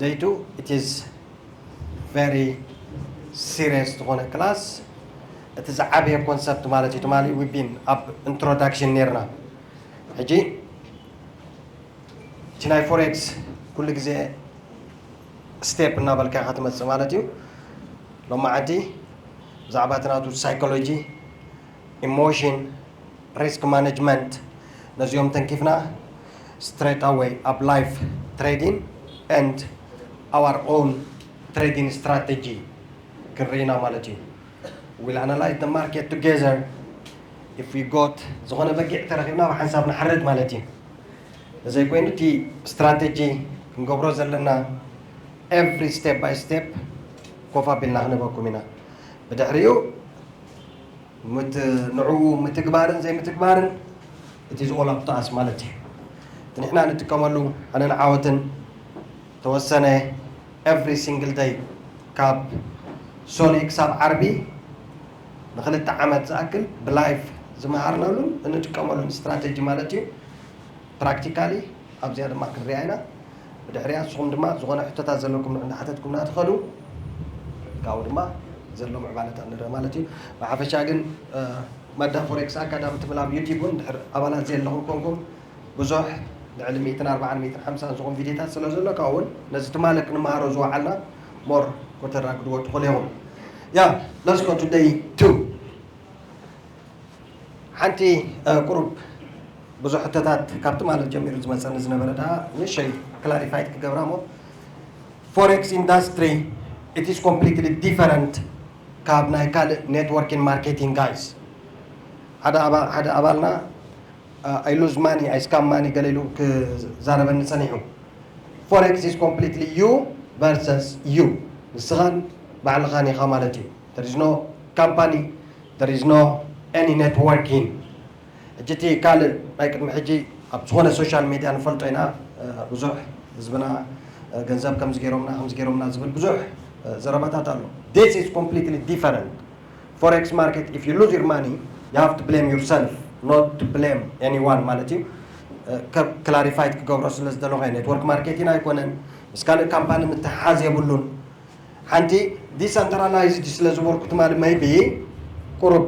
Day two, it is very serious ዝኾነ class። እቲ ዝዓበየ concept ማለት እዩ ትማሊ we've been ኣብ introduction ነርና። ሕጂ እቲ ናይ forex ኩሉ ግዜ step እናበልካ ኢኻ ትመጽእ ማለት እዩ። ሎማዓንቲ ብዛዕባ እቲ ናቱ psychology፣ emotion፣ risk management ነዚኦም ተንኪፍና straight away ኣብ live trading and our own trading strategy ክንርኢ ኢና ማለት እዩ። We'll analyze the market together. If we got ዝኾነ በጊዕ ተረኺብና ብሓንሳብ ንሓርድ ማለት እዩ። እዘይ ኮይኑ እቲ strategy ክንገብሮ ዘለና every step by step ኮፍ ኣቢልና ክንህበኩም ኢና። ብድሕሪኡ ንዕኡ ምትግባርን ዘይምትግባርን it is all up to us ማለት እዩ። እቲ ንሕና ንጥቀመሉ ኣነን ዓወትን ተወሰነ every single day ካብ ሶኒ ክሳብ ዓርቢ ንክልተ ዓመት ዝኣክል ብላይፍ ዝመሃርናሉን እንጥቀመሉን strategy ማለት እዩ። Practically ኣብዚኣ ድማ ክንሪኣ ኢና። ብድሕሪኣ ንስኹም ድማ ዝኾነ ሕቶታት ዘለኩም ንዑ እንዳሓተትኩምና ትኸዱ። ካብኡ ድማ ዘሎ ምዕባለታት ንርኢ ማለት እዩ። ብሓፈሻ ግን ማዳ ፎሬክስ ኣካዳሚ ትብል ኣብ ዩቲብ እውን ድሕር ኣባላት ዘለኹም ኮንኩም ብዙሕ ልዕሊ ሚእትን ኣርባዓን ሚእትን ሓምሳን ዝኾኑ ቪዲዮታት ስለ ዘሎ ካብኡ እውን ነዚ ትማሊ ክንመሃሮ ዝወዓልና ሞር ኮተራግድዎ ትኽእሉ ኢኹም። Yeah, let's go to day two. ሓንቲ ቁሩብ ብዙሕ ሕቶታት ካብቲ ማለት ጀሚሩ ዝመፀኒ ዝነበረ ደኣ ንእሸይ ክላሪፋይድ ክገብራ እሞ forex industry it is completely different ካብ ናይ ካልእ networking marketing guys ሓደ ኣባልና I lose money I scam money ገለ ኢሉ ክዛረበኒ ፀኒሑ። Forex is completely you versus you. ንስኻን ባዕልኻን ኢኻ ማለት እዩ። There is no company, there is no any networking. ሕጂ እቲ ካልእ ናይ ቅድሚ ሕጂ ኣብ ዝኾነ social media ንፈልጦ ኢና ብዙሕ ህዝብና ገንዘብ ከምዚ ገይሮምና ከምዚ ገይሮምና ዝብል ብዙሕ ዘረባታት ኣሎ። This is completely different. Forex market, if you lose your money, you have to blame yourself, not to blame anyone ማለት እዩ። ክላሪፋይድ ክገብሮ ስለ ዝደለኹ network marketing ኣይኮነን፣ ምስ ካልእ ካምፓኒ ምትሓሓዝ የብሉን። ሓንቲ decentralized ስለ ዝበልኩ ትማሊ maybe ቁሩብ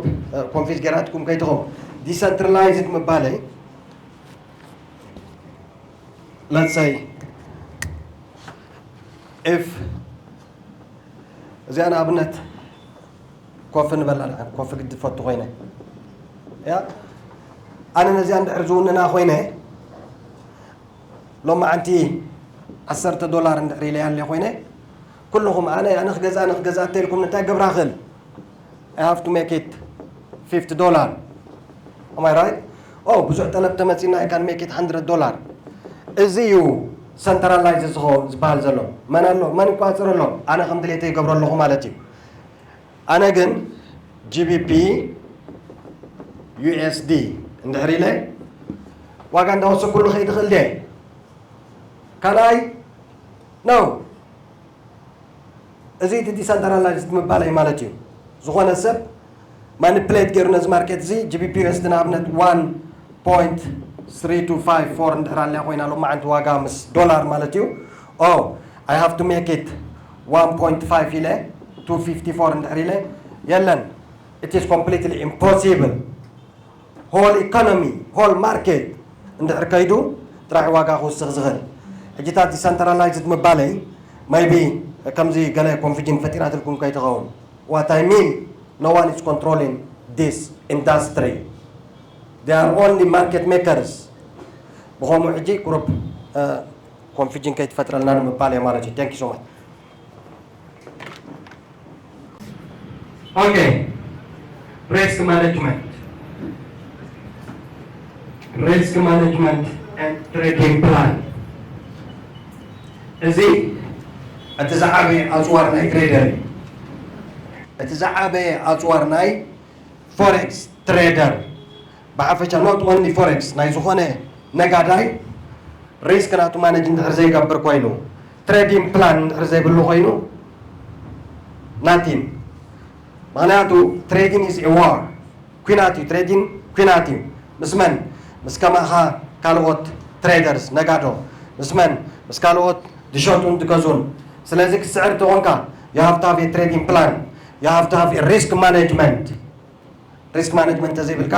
ኮንፊዝ ገይራትኩም ከይትኸውን። Decentralized ምባለይ let's say if እዚኣ ንኣብነት ኮፍ ንበላ ደኣ ኮፍ ግዲ ፈቱ ኮይነ ያ ኣነ ነዚኣ እንድሕር ዝውንና ኮይነ ሎማዓንቲ ዓሰርተ ዶላር እንድሕር ኢለያ ኣለ ኮይነ ኩልኹም ኣነ ኣነ ክገዝኣ ኣነ ክገዝኣ እተልኩም እንታይ ገብራ ክእል I have to make it fifty dollar. Am I right? Oh ብዙሕ ጠለብ ተመፂና I can make it hundred dollar. እዚ እዩ ሰንትራላይዝ ዝበሃል ዘሎ። መን ኣሎ መን ይቋፅር ኣሎ ኣነ ከም ድሌተ ይገብሮ ኣለኹ ማለት እዩ። ኣነ ግን ጂቢፒ ዩኤስዲ እንድሕር ኢለ ዋጋ እንዳወሰኩሉ ከይድ ይኽእል ድየ? ካልኣይ ነው። እዚ እቲ ዲሰንትራላይዝድ ምባል እዩ ማለት እዩ። ዝኾነ ሰብ ማኒፕሌት ገይሩ ነዚ ማርኬት እዚ ጂቢፒ ዩኤስዲ ንኣብነት one point three two five four እንድሕር ኣልያ ኮይና ሎማዓንቲ ዋጋ ምስ ዶላር ማለት እዩ። Oh I have to make it one point five ኢለ two fifty four እንድሕር ኢለ የለን። It is completely impossible. Whole economy whole market እንድሕር ከይዱ ጥራሕ ዋጋ ክውስኽ ዝኽእል። ሕጂታት ዲሰንትራላይዝድ ምባለይ maybe ከምዚ ገለ ኮንፊጅን ፈጢራትልኩም ከይትኸውን። What I mean, no one is controlling this industry. They are only market makers. ብኸምኡ ሕጂ ቁሩብ ኮንፊጅን ከይትፈጥረልና ንምባል እየ ማለት እዩ። Thank you so much. Okay. Risk management. Risk management and trading plan. እዚ እቲ ዝዓበየ ኣፅዋር ናይ ትሬደር እዩ። እቲ ዝዓበየ ኣፅዋር ናይ ፎሬክስ ትሬደር ብሓፈሻ not only ፎሬክስ ናይ ዝኾነ ነጋዳይ ሪስክ ናቱ ማነጅ እንድሕር ዘይገብር ኮይኑ ትሬዲንግ ፕላን እንድሕር ዘይብሉ ኮይኑ ናቲን ምክንያቱ ትሬዲንግ is a war ኩናት እዩ ትሬዲንግ ኩናት እዩ ምስ መን ምስ ከማኻ ካልኦት ትሬደርስ ነጋዶ ምስ መን ምስ ካልኦት ዝሸጡን ዝገዙን። ስለዚ ክትስዕር እንተኾንካ you have to have a trading plan, you have to have a risk management. Risk management ተዘይብልካ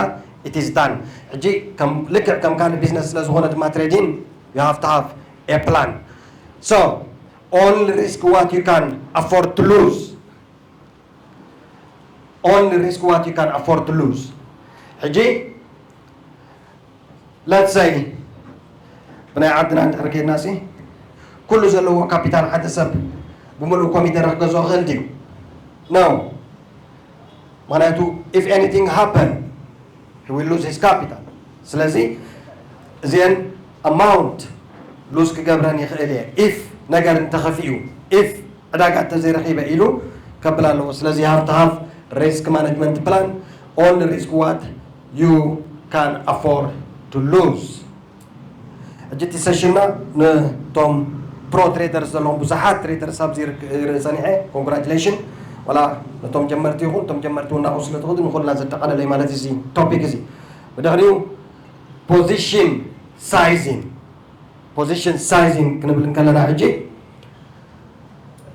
it is done። ሕጂ ከም ልክዕ ከም ካልእ ቢዝነስ ስለ ዝኾነ ድማ ትሬዲንግ you have to have a plan. So only risk what you can afford to lose. Only risk what you can afford to lose. ሕጂ let's say ብናይ ዓድና እንድሕር ከይድና ሲ ኩሉ ዘለዎ ካፒታል ሓደ ሰብ ብምሉእ ኮሚደረ ክገዝኦ ክእል ድዩ? No። ምክንያቱ if anything happen he will lose his capital። ስለዚ እዚአን amount lose ክገብረን ይኽእል እየ if ነገር እንተኸፊኡ if ዕዳጋ እንተዘይረኺበ ኢሉ ከብል ኣለዎ። ስለዚ you have to have risk management plan, only risk what you can afford to lose. ሕጂ እቲ ሴሽንና ነቶም ፕሮ ትሬደርስ ዘለዎም ብዙሓት ትሬደርስ ኣብዚ ርክ- ርኢ ጸኒሐ። ኮንግራቹሌሽን። ዋላ ነቶም ጀመርቲ ይኹን እቶም ጀመርቲ እውን ናብኡ ስለ ትኸዱ ንኹልና ዘጠቓለለ እዩ ማለት እዚ ቶፒክ እዚ። ብድሕሪኡ position sizing, position sizing ክንብል እንከለና ሕጂ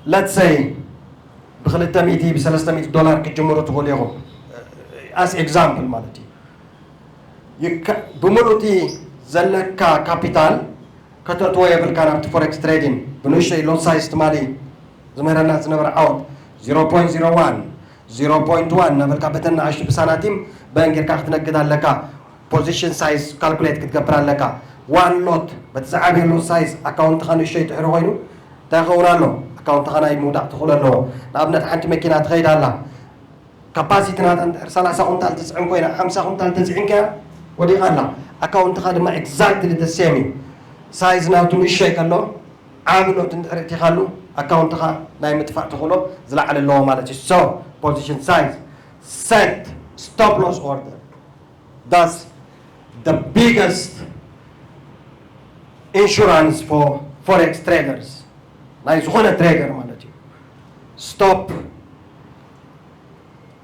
let's say ብ200 ብ300 ዶላር ክትጅምሩ ትኽእሉ ኢኹም። As example ማለት እዩ። ይካ- ብምሉእ እቲ ዘለካ ካፒታል ከተእትዎ የብልካ ናብቲ ፎሬክስ ትሬዲንግ። ብንእሽተይ ሎት ሳይዝ ትማሊ ዝምህረና ዝነበረ ዓወት zero point zero one, zero point one እናበልካ በተን ንኣሽቱ ብሳናቲም በን ጌርካ ክትነግድ ኣለካ። ፖዚሽን ሳይዝ ካልኩሌት ክትገብር ኣለካ። ዋን ሎት በቲ ዝዓበየ ሎት ሳይዝ ኣካውንትኻ ንእሽተይ ድሕሪ ኮይኑ እንታይ ይኸውን ኣሎ? ኣካውንትኻ ናይ ምውዳቕ ትኽእሎ ኣለዎ። ንኣብነት ሓንቲ መኪና ትኸይድ ኣላ። ካፓሲቲ ናታ እንድሕር ሰላሳ ኩንታል ትፅዕን ኮይና ሓምሳ ኩንታል ተፅዒንካያ ወዲቓ ኣላ። ኣካውንትኻ ድማ exactly the same እዩ። ሳይዝ ናቱ ንእሽተይ ከሎ ዓቢ ሎት እንድሕር እቲኻሉ ኣካውንትኻ ናይ ምጥፋእ ትኽእሎ ዝለዓለ ኣለዎ ማለት እዩ። So position size, set stop loss order, that's the biggest insurance for forex traders. ናይ ዝኾነ ትሬደር ማለት እዩ። Stop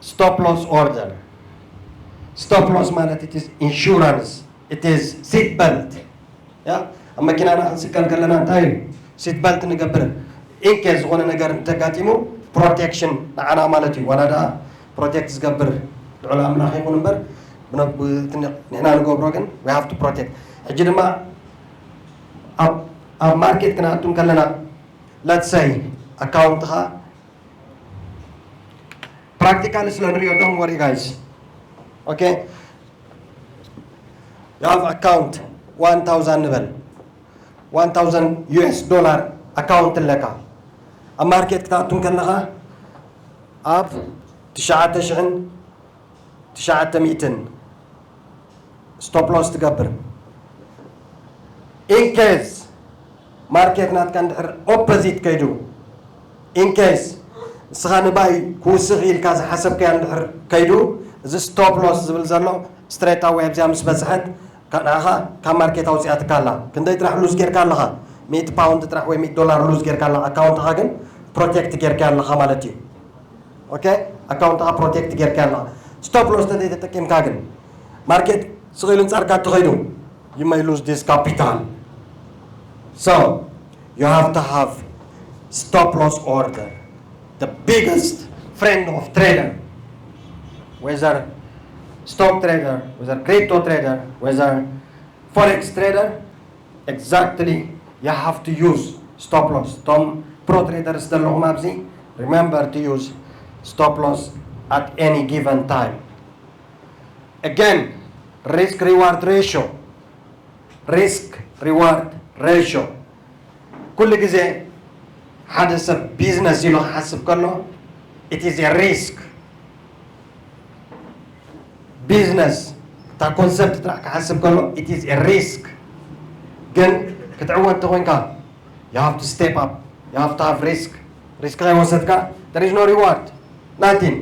stop loss order. Stop loss ማለት it is insurance, it is seat belt. ያ ኣብ መኪናና ክንስቀል ከለና እንታይ እዩ ሲት በልት ንገብር? ኢንኬዝ ዝኾነ ነገር እንተጋጢሙ ፕሮቴክሽን ንዓና ማለት እዩ። ዋላ ደኣ ፕሮቴክት ዝገብር ልዑል ኣምላኽ ይኹን እምበር ብነ- ብቲ ን- ንሕና ንገብሮ ግን we have to protect። ሕጂ ድማ ኣብ ኣብ ማርኬት ክንኣቱ ከለና let's say ኣካውንትኻ ፕራክቲካሊ ስለ ንሪኦ don't worry guys. Okay you have account one thousand ንበል one thousand US ዶላር ኣካውንት ኣለካ። ኣብ ማርኬት ክትኣቱ ከለኻ ኣብ ትሽዓተ ሽሕን ትሽዓተ ሚእትን ስቶፕ ሎስ ትገብር። ኢንኬዝ ማርኬት ናትካ እንድሕር ኦፖዚት ከይዱ ኢንኬዝ ንስኻ ንባይ ክውስኽ ኢልካ ዝሓሰብካዮ እንድሕር ከይዱ እዚ ስቶፕ ሎስ ዝብል ዘሎ ስትሬት ኣወይ ኣብዚኣ ምስ በፅሐት ንዓኻ ካብ ማርኬት ኣውፅኣትካ ኣላ። ክንደይ ጥራሕ ሉዝ ጌርካ ኣለኻ? ሚእቲ ፓውንድ ጥራሕ ወይ ሚእቲ ዶላር ሉዝ ጌርካ ኣለኻ። ኣካውንትኻ ግን ፕሮቴክት ጌርካ ኣለኻ ማለት እዩ። ኦኬ ኣካውንትኻ ፕሮቴክት ጌርካ ኣለኻ። ስቶፕ ሎስ ተዘይተጠቂምካ ግን ማርኬት ስቕ ኢሉ ንጻርካ እንተኸይዱ you may lose this capital. So you have to have stop loss order, the biggest friend of trader, whether stock trader, whether crypto trader, whether forex trader. Exactly you have to use stop loss. እቶም ፕሮ ትሬደርስ ዘለኹም ኣብዚ remember to use stop loss at any given time. Again, risk reward ratio, risk reward ratio ኩሉ ግዜ ሓደ ሰብ ቢዝነስ ኢሉ ክሓስብ ከሎ it is a risk። ቢዝነስ እታ ኮንሰፕት ጥራሕ ክሓስብ ከሎ it is a risk። ግን ክትዕወት ተኮይንካ you have to step up, you have to have risk። ሪስክ ከይወሰድካ there is no reward, nothing።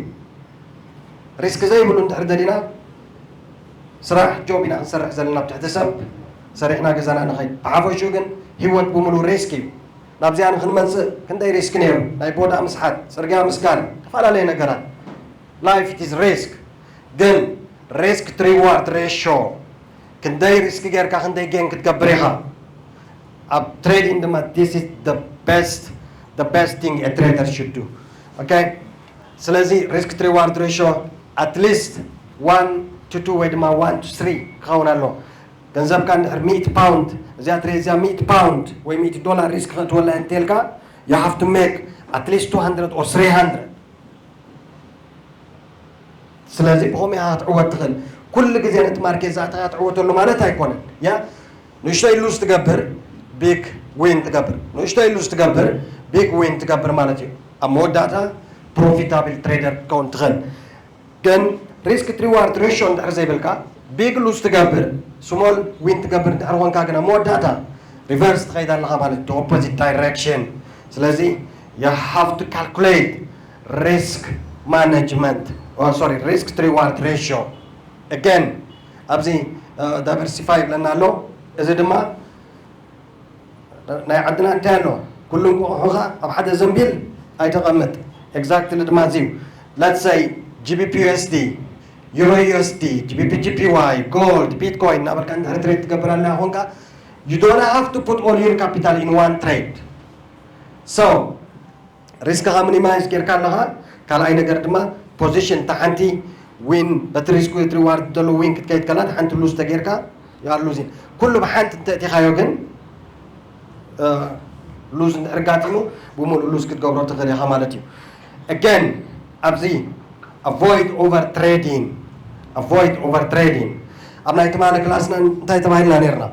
ሪስክ ዘይብሉ እንድሕር ደሊና ስራሕ ጆብ ኢና ክንሰርሕ ዘለና ኣብ ትሕቲ ሰብ ሰሪሕና ገዛና ንኸይድ። ብሓፈሽኡ ግን ህይወት ብምሉ ሪስክ እዩ። ናብዚኣ ንክንመፅእ ክንደይ ሪስክ ነይሩ፣ ናይ ቦዳ ምስሓት፣ ፅርግያ ምስጋር፣ ዝተፈላለዩ ነገራት። Life it is risk። ግን risk to reward ratio ክንደይ ሪስክ ጌርካ ክንደይ ጌን ክትገብር ኢኻ። ኣብ trading ድማ this is the best the best thing a trader should do. Okay? ስለዚ risk to reward ratio at least one to two ወይ ድማ one to three ክኸውን ኣሎ። ገንዘብካ እንድሕር ሚእቲ ፓውንድ፣ እዚኣ ትሬድ እዚኣ ሚእቲ ፓውንድ ወይ ሚእቲ ዶላር ሪስክ ከእትወላ እንተልካ you have to make at least two hundred or three hundred. ስለዚ ብኸምኡ ኢኻ ክትዕወት ትኽእል። ኩሉ ግዜ ነቲ ማርኬት ዝኣተኻ ትዕወተሉ ማለት ኣይኮነን። ያ ንእሽቶይ ሉዝ ትገብር፣ ቢግ ዊን ትገብር፣ ንእሽቶይ ሉዝ ትገብር፣ ቢግ ዊን ትገብር ማለት እዩ። ኣብ መወዳእታ ፕሮፊታብል ትሬደር ክትከውን ትኽእል። ግን ሪስክ ሪዋርድ ሬሽዮ እንድሕር ዘይብልካ፣ ቢግ ሉዝ ትገብር፣ ስሞል ዊን ትገብር እንድሕር ኮንካ፣ ግን ኣብ መወዳእታ ሪቨርስ ትኸይድ ኣለኻ ማለት፣ ኦፖዚት ዳይሬክሽን። ስለዚ you have to calculate risk management, sorry, risk to reward ratio. Again ኣብዚ ዳይቨርሲፋይ ይብለና ኣሎ። እዚ ድማ ናይ ዓድና እንታይ ኣሎ? ኩሉ እንቋቑሖኻ ኣብ ሓደ ዘንቢል ኣይተቐምጥ። ኤግዛክትሊ ድማ እዚ እዩ። Let's say GBP USD, Euro USD, GBP JPY, ጎልድ፣ ቢትኮይን እናበልካ እንድሕር ትሬድ ትገብር ኣለኻ ኮንካ, you don't have to put all your capital in one trade. So ሪስክኻ ሚኒማይዝ ጌርካ ኣለኻ። ካልኣይ ነገር ድማ ፖዚሽን፣ እታ ሓንቲ ዊን፣ በቲ ሪስክ ሪዋርድ ዘሎ ዊን ክትከይድ ከላ፣ እታ ሓንቲ ሉዝ ተጌርካ፣ you are losing። ኩሉ ብሓንቲ እንተእቲኻዮ ግን ሉዝ እንድሕር ጋጢሙ፣ ብምሉእ ሉዝ ክትገብሮ ትኽእል ኢኻ ማለት እዩ። Again ኣብዚ avoid over trading, avoid over trading። ኣብ ናይ ትማሊ ክላስና እንታይ ተባሂልና ነርና?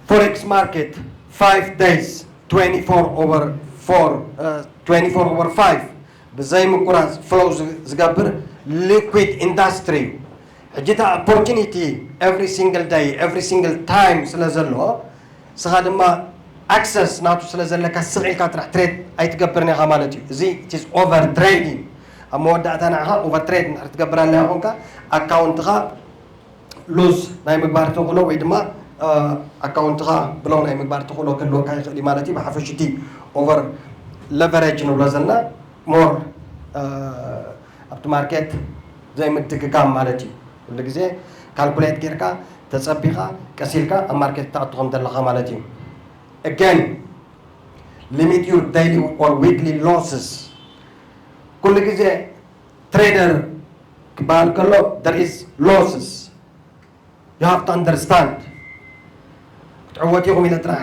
Forex market five days, twenty-four over four, uh, twenty-four over five ብዘይ ምቁራፅ ፍሎው ዝገብር ሊኩዊድ ኢንዳስትሪ እዩ። ሕጂ እታ ኦፖርቹኒቲ ኤቭሪ ሲንግል ደይ፣ ኤቭሪ ሲንግል ታይም ስለ ዘሎ፣ ንስኻ ድማ ኣክሰስ ናቱ ስለ ዘለካ፣ ስቕ ኢልካ ጥራሕ ትሬድ ኣይትገብርን ኢኻ ማለት እዩ። እዚ it is over trading። ኣብ መወዳእታ ንዓኻ ኦቨር ትሬድ እንድሕር ትገብር ኣለኻ ኮንካ፣ ኣካውንትኻ ሉዝ ናይ ምግባር ተኽእሎ ወይ ድማ ኣካውንትኻ ብሎው ናይ ምግባር ተኽእሎ ክህልወካ ይኽእል እዩ ማለት እዩ። ብሓፈሽቲ ኦቨር ለቨሬጅ ንብሎ ዘለና፣ ሞር ኣብቲ ማርኬት ዘይምድግጋም ማለት እዩ። ኩሉ ግዜ ካልኩሌት ጌርካ፣ ተጸቢኻ፣ ቀስ ኢልካ ኣብ ማርኬት ትኣቱ ከም ዘለኻ ማለት እዩ። Again, limit your daily or weekly losses. ኩሉ ግዜ ትሬደር ክበሃል ከሎ there is losses. You have to understand. ክትዕወት ኢኹም ኢለ ጥራሕ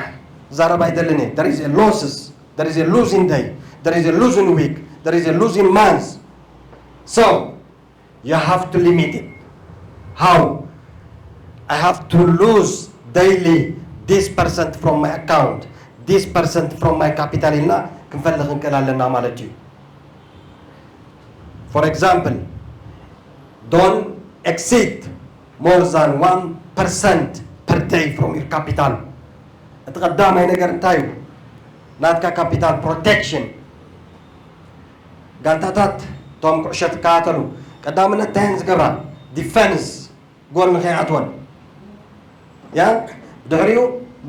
ዛረብ ኣይደልን እየ። There is a losses, there is a losing day, there is a losing week, there is a losing month. So you have to limit it. How? I have to lose daily this percent from my account, this percent from my capital ኢልና ክንፈልግ ክንክእል ኣለና ማለት እዩ። For example, don't exceed more than one percent per day from your capital. እቲ ቀዳማይ ነገር እንታይ እዩ? ናትካ ካፒታል ፕሮቴክሽን። ጋንታታት እቶም ኩዕሾ ትከታተሉ ቀዳምነት እንታይ እየን ዝገብራ? ዲፈንስ፣ ጎል ንኸይኣትወን። ያ ድሕሪኡ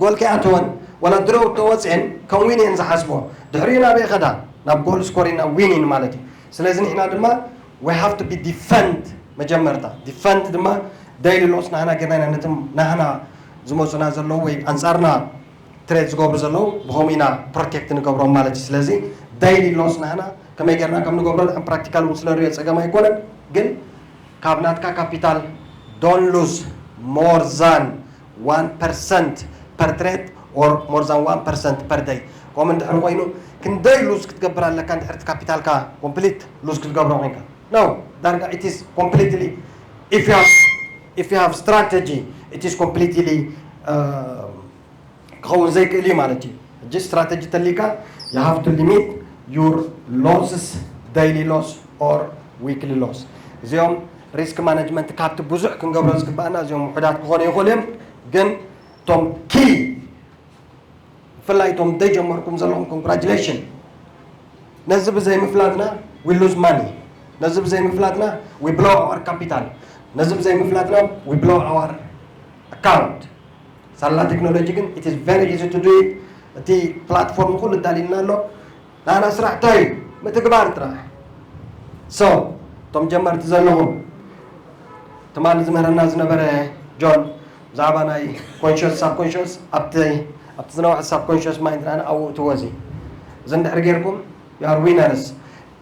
ጎል ከይኣተወን፣ ዋላ ድሮው ተወፅኤን ከም ዊን እየን ዝሓስቦ። ድሕሪኡ ናበይ ከዳ? ናብ ጎል ስኮሪን፣ ናብ ዊኒን ማለት እዩ። ስለዚ ንሕና ድማ we have to be defend መጀመርታ። ዲፈንድ ድማ ደይሊ ሎስ ናህና ጌርና ኢና፣ ነቲ ናህና ዝመፁና ዘለዉ ወይ ኣንፃርና ትሬድ ዝገብሩ ዘለዉ ብኸምኡ ኢና ፕሮቴክት ንገብሮም ማለት እዩ። ስለዚ ደይሊ ሎስ ናህና ከመይ ጌርና ከም ንገብሮ ንሕን ፕራክቲካል እውን ስለ ንሪኦ ፀገም ኣይኮነን፣ ግን ካብ ናትካ ካፒታል don't lose more than one percent per trade or more than one percent per day። ከምኡ እንድሕር ኮይኑ ክንደይ ሉዝ ክትገብር ኣለካ? እንድሕር እቲ ካፒታልካ ኮምፕሊት ሉዝ ክትገብሮ ኮይንካ፣ no, ዳርጋ it is completely, if you have, if you have strategy, it is completely ክኸውን ዘይክእል እዩ ማለት እዩ። ሕጂ ስትራተጂ ተሊካ you have to limit your losses, daily loss or weekly loss። እዚኦም ሪስክ ማነጅመንት ካብቲ ብዙሕ ክንገብሮ ዝግባኣና እዚኦም ውሑዳት ክኾኑ ይኽእሉ እዮም፣ ግን እቶም ኪ ብፍላይ እቶም ዘይጀመርኩም ዘለኹም ኮንግራጁሌሽን። ነዚ ብዘይ ምፍላጥና we lose money። ነዚ ብዘይ ምፍላጥና we blow our capital። ነዚ ብዘይ ምፍላጥና we blow our account። ሳላ ቴክኖሎጂ ግን it is very easy to do it። እቲ ፕላትፎርም ኩሉ ኣዳልዩልና ኣሎ። ናና ስራሕ እንታይ እዩ? ምትግባር ጥራሕ። So እቶም ጀመርቲ ዘለኹም ትማሊ ዝምህረና ዝነበረ ጆን ብዛዕባ ናይ conscious subconscious ኣብቲ ኣብቲ ዝነውሐ subconscious mind ና ኣብኡ እትወ እዚ እዚ እንድሕር ጌርኩም you are winners.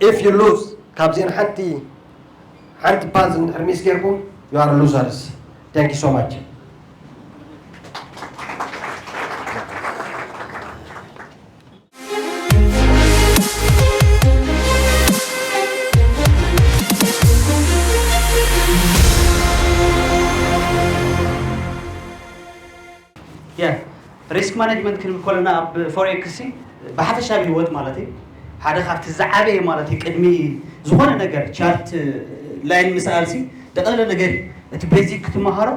If you lose ካብዚአን ሓንቲ ሓንቲ path እንድሕር miss ጌርኩም you are losers. Thank you so much. ያ risk management ክንብል ከለና ኣብ forex ሲ ብሓፈሻዊ ህይወት ማለት እዩ ሓደ ካብቲ ዝዓበየ ማለት እዩ ቅድሚ ዝኾነ ነገር chart line ምስኣል ሲ ደቐለ ነገር እዩ እቲ basic ክትመሃሮ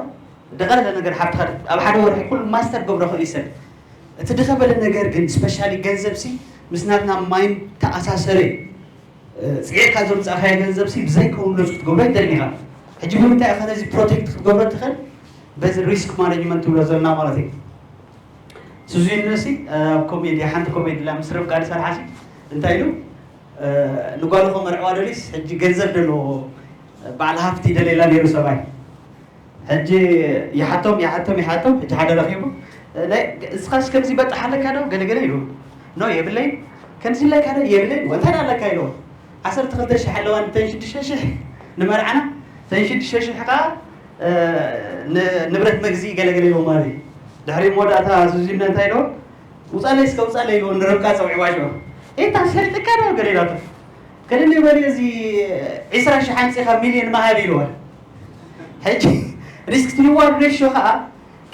ደቐለ ነገር ሓብትኻ ኣብ ሓደ ወርሒ ኩሉ master ገብሮ ክእል ይሰል እቲ ድኸበለ ነገር ግን specially ገንዘብ ሲ ምስ ናትና mind ተኣሳሰረ እዩ ፅዒርካ ዘምፃእካዮ ገንዘብ ሲ ብዘይከውን ሎስ ክትገብሮ ይደሊ ኢኻ ሕጂ ብምንታይ ኢኻ ነዚ protect ክትገብሮ ትኽእል በዚ risk management ትብሎ ዘለና ማለት እዩ ስዙይነ ሲ ኣብ ኮሜዲ ሓንቲ ኮሜዲ ላ ምስ ርብቃ ዝሰርሓ ሲ እንታይ ኢሉ ንጓሉ ከመርዕዋ ደሊስ ሕጂ ገንዘብ ደለዎ በዓል ሃፍቲ ደለላ ነይሩ ሰብኣይ ሕጂ ይሓቶም ይሓቶም ይሓቶም ሕጂ ሓደ ረኺቡ እስኻስ ከምዚ በጣሕ ኣለካ ዶ ገለገለ ኢሉ ኖ የብለይ ከምዚ ኣለካ ዶ የብለይ እንታይ ኣለካ ኢልዎ ዓሰርተ ክልተ ሽሕ ኣለዋ ንተን ሽዱሽተ ሽሕ ንመርዓና ተን ሽዱሽተ ሽሕ ከዓ ንብረት መግዚ ገለገለ ኢልዎ ማለት እዩ ድሕሪ መወዳእታ ሱዚነ እንታይ ኢልዎ ውፃለይ እስከ ውፃለይ ኢልዎ ንርብቃ ፀውዒዋ ሽዑ ኤታ ሰሪጥካ ዶ ገለ ኢላቶ ከደኒ በሊ እዚ ዒስራ ሽሕ ኣምፂኻ ሚልዮን መሃብ ኢልዋ ሕጂ risk to reward ratio ከዓ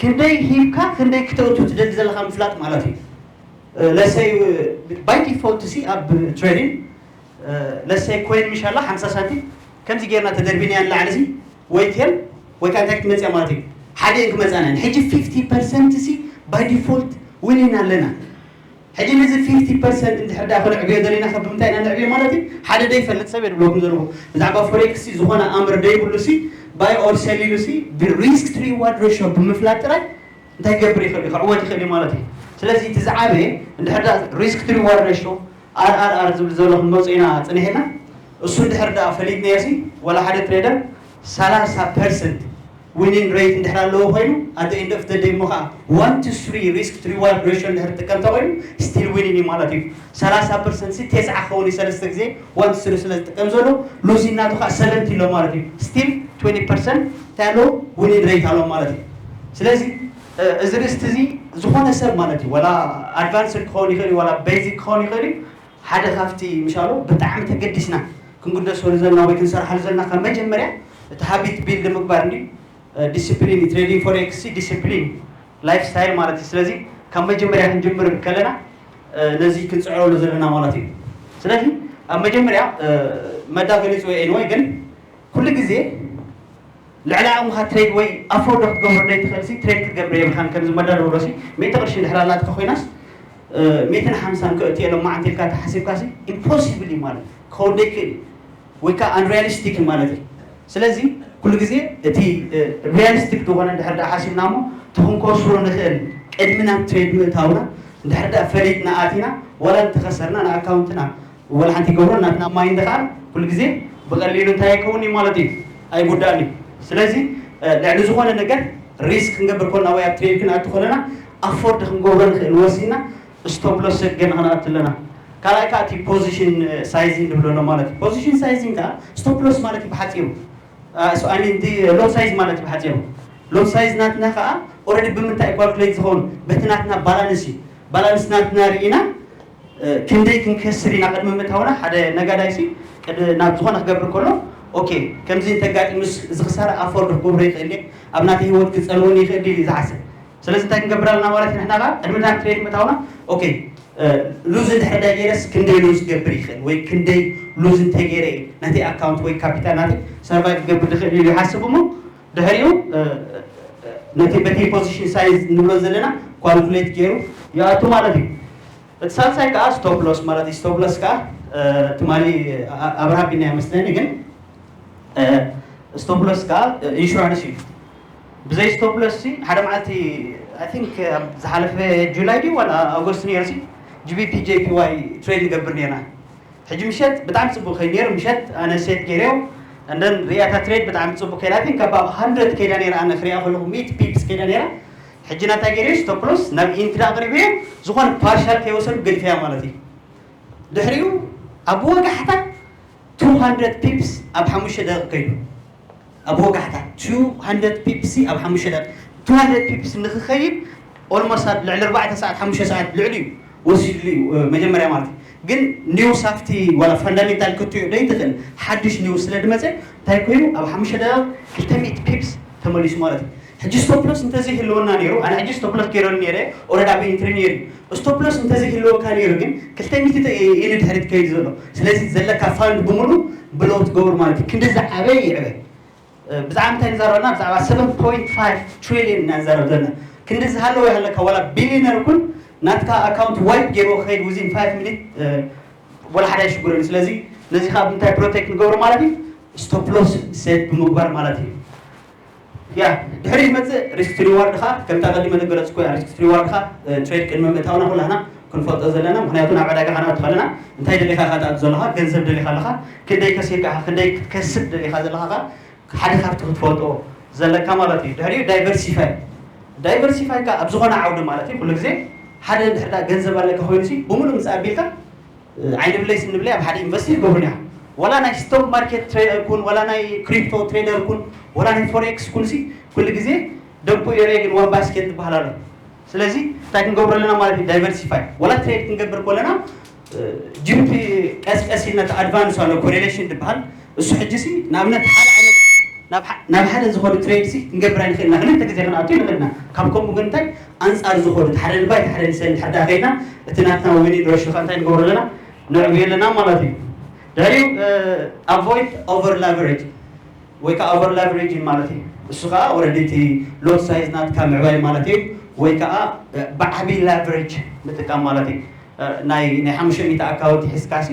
ክንደይ ሂብካ ክንደይ ክተእቱ ትደሊ ዘለካ ምፍላጥ ማለት እዩ ለሰይ by default ሲ ኣብ trading ለሰይ ኮይን ምሻላ ሓምሳ ሳንቲም ከምዚ ጌርና ተደርቢናያ ንላዕሊ ሲ ወይ ቴን ወይ ካንታ ክትመፅያ ማለት እዩ ሓደ እየን ክመፃና ሕጂ fifty percent ሲ by default win ኢና ኣለና ሕጂ ነዚ fifty percent እንድሕር ዳ ክንዕብዮ ዘለና ካብ ብምንታይ ኢና ንዕብዮ ማለት እዩ ሓደ ዶ ይፈልጥ ሰብ የድብለኩም ዘለኹ ብዛዕባ forex ሲ ዝኾነ ኣምር ዶ ይብሉ ሲ buy or sell ኢሉ ሲ ብ risk to reward ratio ብምፍላጥ ጥራይ እንታይ ክገብር ይኽእል እዩ ክዕወት ይኽእል እዩ ማለት እዩ ስለዚ እቲ ዝዓበየ እንድሕር ዳ risk to reward ratio R R R ዝብል ዘሎ ክንመፅእ ኢና ፅኒሕና እሱ እንድሕር ዳ ፈሊጥናዮ ሲ ዋላ ሓደ trader ሰላሳ percent winning rate እንድሕር ኣለዎ ኮይኑ at the end of the day እሞ ከዓ one to three risk to reward ratio እንድሕር ጥቀም ተኮይኑ still winning እዩ ማለት እዩ ሰላሳ percent ሲ ተስዓ ክኸውን እዩ ሰለስተ ግዜ one to three ስለ ዝጥቀም ዘሎ losing ናቱ ከዓ seventy ኣሎ ማለት እዩ still twenty percent እንታይ ኣለዎ winning rate ኣለዎ ማለት እዩ ስለዚ እዚ risk እዚ ዝኾነ ሰብ ማለት እዩ ዋላ advanced ክኸውን ይኽእል እዩ ዋላ basic ክኸውን ይኽእል እዩ ሓደ ካብቲ ምሻሎ ብጣዕሚ ተገዲስና ክንግደሰሉ ዘለና ወይ ክንሰርሓሉ ዘለና ካብ መጀመርያ እቲ habit build ምግባር እንዲ discipline trading forex discipline lifestyle ማለት እዩ ስለዚ ካብ መጀመርያ ክንጅምር ከለና ነዚ ክንፅዕረሉ ዘለና ማለት እዩ ስለዚ ኣብ መጀመርያ መዳ ገሊፅዎ anyway ግን ኩሉ ግዜ ልዕሊ ዓቕምኻ ትሬድ ወይ ኣፎርዶ ክትገብሮ ዘይትኽእል ሲ ትሬድ ክትገብር የብልካን ከምዚ መዳ ዝበሎ ሲ ሚእቲ ቅርሺ እንድሕር ኣላትካ ኮይናስ ሚእትን ሓምሳን ክእትየ ሎማዓንቲ ኢልካ ተሓሲብካ ሲ ኢምፖሲብል እዩ ማለት ክኸውን ዘይክእል እዩ ወይ ከዓ unrealistic እዩ ማለት እዩ ስለዚ ኩሉ ግዜ እቲ realistic ዝኾነ እንድሕር ዳ ሓሲብና እሞ እቲ ክንከስሮ ንኽእል ቅድሚ ናብ ትሬድ ምእታውና እንድሕር ዳ ፈሊጥና ኣቲና ዋላ እንተኸሰርና ንኣካውንትና ወላ ሓንቲ ይገብሮ ናትና ማይንድ ከዓ ኩሉ ግዜ ብቐሊሉ እንታይ ኣይከውን እዩ ማለት እዩ ኣይጉዳእን እዩ ስለዚ ልዕሊ ዝኾነ ነገር risk ክንገብር ኮልና ወይ ኣብ ትሬድ ክንኣቱ ኮለና ኣፎርድ ክንገብሮ ንኽእል ወሲና stop loss ገና ክንኣቱ ኣለና ካልኣይ ከዓ እቲ position sizing ንብሎ ኣሎ ማለት እዩ position sizing ከዓ stop loss ማለት እዩ ብሓፂሩ I mean እቲ lot size ማለት እዩ ብሓፂሩ lot size ናትና ከዓ already ብምንታይ calculate ዝኸውን በቲ ናትና balance እዩ balance ናትና ርኢና ክንደይ ክንከስር ኢና ቅድሚ ምእታውና ሓደ ነጋዳይ ሲ ናብ ዝኾነ ክገብር ከሎ okay ከምዚ እንተጋጢሙስ እዚ ክሳራ ኣፎርድ ክገብሮ ይኽእል እየ ኣብ ናተ ህይወት ክፀልወኒ ይኽእል ድዩ ዝሓስብ ስለዚ እንታይ ክንገብር ኣለና ማለት ንሕና ቃ ቅድሚ ናብ ትሬድ ምእታውና okay ሉዝ እንድሕር ዳ ገይረስ ክንደይ ሉዝ ክገብር ይኽእል ወይ ክንደይ ሉዝ እንተገይረ እዩ ነቲ ኣካውንት ወይ ካፒታል ናተይ ሰርቫይቭ ክገብር ዝኽእል ኢሉ ይሓስብ እሞ ድሕሪኡ ነቲ በቲ position size ንብሎ ዘለና calculate ገይሩ ይኣቱ ማለት እዩ እቲ ሳልሳይ ከዓ stop loss ማለት እዩ stop loss ከዓ ትማሊ ኣብርሃ ቢና ይመስለኒ ግን stop loss ከዓ insurance እዩ ብዘይ stop loss ሓደ መዓልቲ I think ዝሓለፈ ጁላይ ድዩ ዋላ ኣጎስት ነይሩ GBP JPY trade ንገብር ነርና ሕጂ ምሸት ብጣዕሚ ፅቡቅ ከይ ነይሩ ምሸት ኣነ set ገይረዮ እንደን ሪኣታ ትሬድ ብጣዕሚ ጽቡቅ ከይዳ ግን ካብ hundred ከይዳ ነይራ ኣነ ክሪኣ ከለኹ ሚእቲ pips ከይዳ ነይራ። ሕጂ ናታ ገይረ stop loss ናብ ኢንትሪ ኣቕሪበ ዝኾነ ፓርሻል ከይወሰዱ ገዲፈያ ማለት እዩ። ድሕሪኡ ኣብ ወጋሕታ two hundred pips ኣብ ሓሙሽተ ደቂቕ ከይዱ። ኣብ ወጋሕታ two hundred pips ኣብ ሓሙሽተ ደቂቕ። Two hundred pips ንክኸይድ almost ልዕሊ ኣርባዕተ ሰዓት ሓሙሽተ ሰዓት ልዕሊ እዩ ወሲድሉ እዩ መጀመርያ ማለት እዩ። ግን ኒውስ ኣብቲ ዋላ ፈንዳሜንታል ክትሪኦ ዘይትኽእል ሓድሽ ኒውስ ስለ ዝመፀ እንታይ ኮይኑ ኣብ ሓሙሽተ ደቂቕ ክልተ ሚእቲ pips ተመሊሱ ማለት እዩ። ሕጂ stop loss እንተዘይህልወና ነይሩ ኣነ ሕጂ stop loss ገይረሉ ነይረ። Already ኣብ ኢንትሪ ነይሩ። Stop loss እንተዘይህልወካ ነይሩ ግን ክልተ ሚእቲ እዩ ንድሕሪት ከይዱ ዘሎ። ስለዚ ዘለካ ፋንድ ብምሉ ብሎው ትገብሩ ማለት እዩ። ክንዲ ዝዓበየ ይዕበ። ብዛዕባ እንታይ ንዛረበና? ብዛዕባ seven point five trillion ኢና ንዛረብ ዘለና። ክንዲ ዝሃለወ ይሃለካ ዋላ ቢሊነር ኩን ናትካ ኣካውንት ዋይፕ ገይርዎ ክኸይድ within five ሚኒት ወላ ሓደ ኣይሽጉርን። ስለዚ ነዚ ካብ እንታይ ፕሮቴክት ንገብሮ ማለት እዩ? ስቶፕ ሎስ ሴት ብምግባር ማለት እዩ። ያ ድሕሪ ዝመፅእ ሪስክ ሪዋርድ ካ ከምታ ቀዲመ ዝገለፅኩ ያ ሪስክ ሪዋርድ ካ ትሬድ ቅድሚ ምእታውና ኩላህና ክንፈልጦ ዘለና። ምክንያቱ ናብ ዕዳጋ ከነኣቱ ከለና እንታይ ደሊካ ኢካ ትኣቱ ዘለካ? ገንዘብ ደሊካ ኣለካ? ክንደይ ከሲብካ ኢካ? ክንደይ ክትከስብ ደሊካ ዘለካ? ሓደ ካብቲ ክትፈልጦ ዘለካ ማለት እዩ። ድሕሪኡ ዳይቨርሲፋይ ዳይቨርሲፋይ ካ ኣብ ዝኾነ ዓውዲ ማለት እዩ። ኩሉ ግዜ ሓደ እንድሕር ገንዘብ ኣለካ ኮይኑ ሲ ብምሉእ ምስ ኣቢልካ ዓይኒ ብለይ ስኒ ብለይ ኣብ ሓደ ኢንቨስት ይገብሩን ኢኻ። ዋላ ናይ ስቶክ ማርኬት ትሬደር ኩን፣ ዋላ ናይ ክሪፕቶ ትሬደር ኩን፣ ዋላ ናይ ፎሬክስ ኩን ሲ ኩሉ ግዜ ደምፖ ኤሪያ ግን ዋን ባስኬት ዝበሃል ኣሎ። ስለዚ እንታይ ክንገብሮ ኣለና ማለት እዩ? ዳይቨርሲፋይ ዋላ ትሬድ ክንገብር ከለና ጂፒ ቀስቀስ ኢልና ኣድቫንስ ኣሎ ኮሬሌሽን ዝበሃል እሱ ሕጂ ሲ ንኣብነት ሓደ ዓይነት ናብ ሓደ ዝኾነ ትሬድ ሲ ክንገብር ኣይንኽእልና። ክልተ ግዜ ክንኣቱ ይንኽእልና። ካብ ከምኡ ግን እንታይ ኣንፃር ዝኾኑ ሓደ ንባይ ሓደ ንሰል ድሕር ዳ ከይና እቲ ናትና ዊኒን ሬሽዮ ከ እንታይ ንገብሮ ኣለና? ንዕብዮ ኣለና ማለት እዩ። ድሕሪኡ ኣቮይድ ኦቨር ላቨሬጅ ወይ ከዓ ኦቨር ላቨሬጅ ማለት እዩ። እሱ ከዓ ኦልሬዲ እቲ ሎት ሳይዝ ናትካ ምዕባይ ማለት እዩ። ወይ ከዓ ብዓብይ ላቨሬጅ ምጥቃም ማለት እዩ። ናይ ናይ ሓሙሽተ ሚእቲ ኣካውንት ሒዝካ ሲ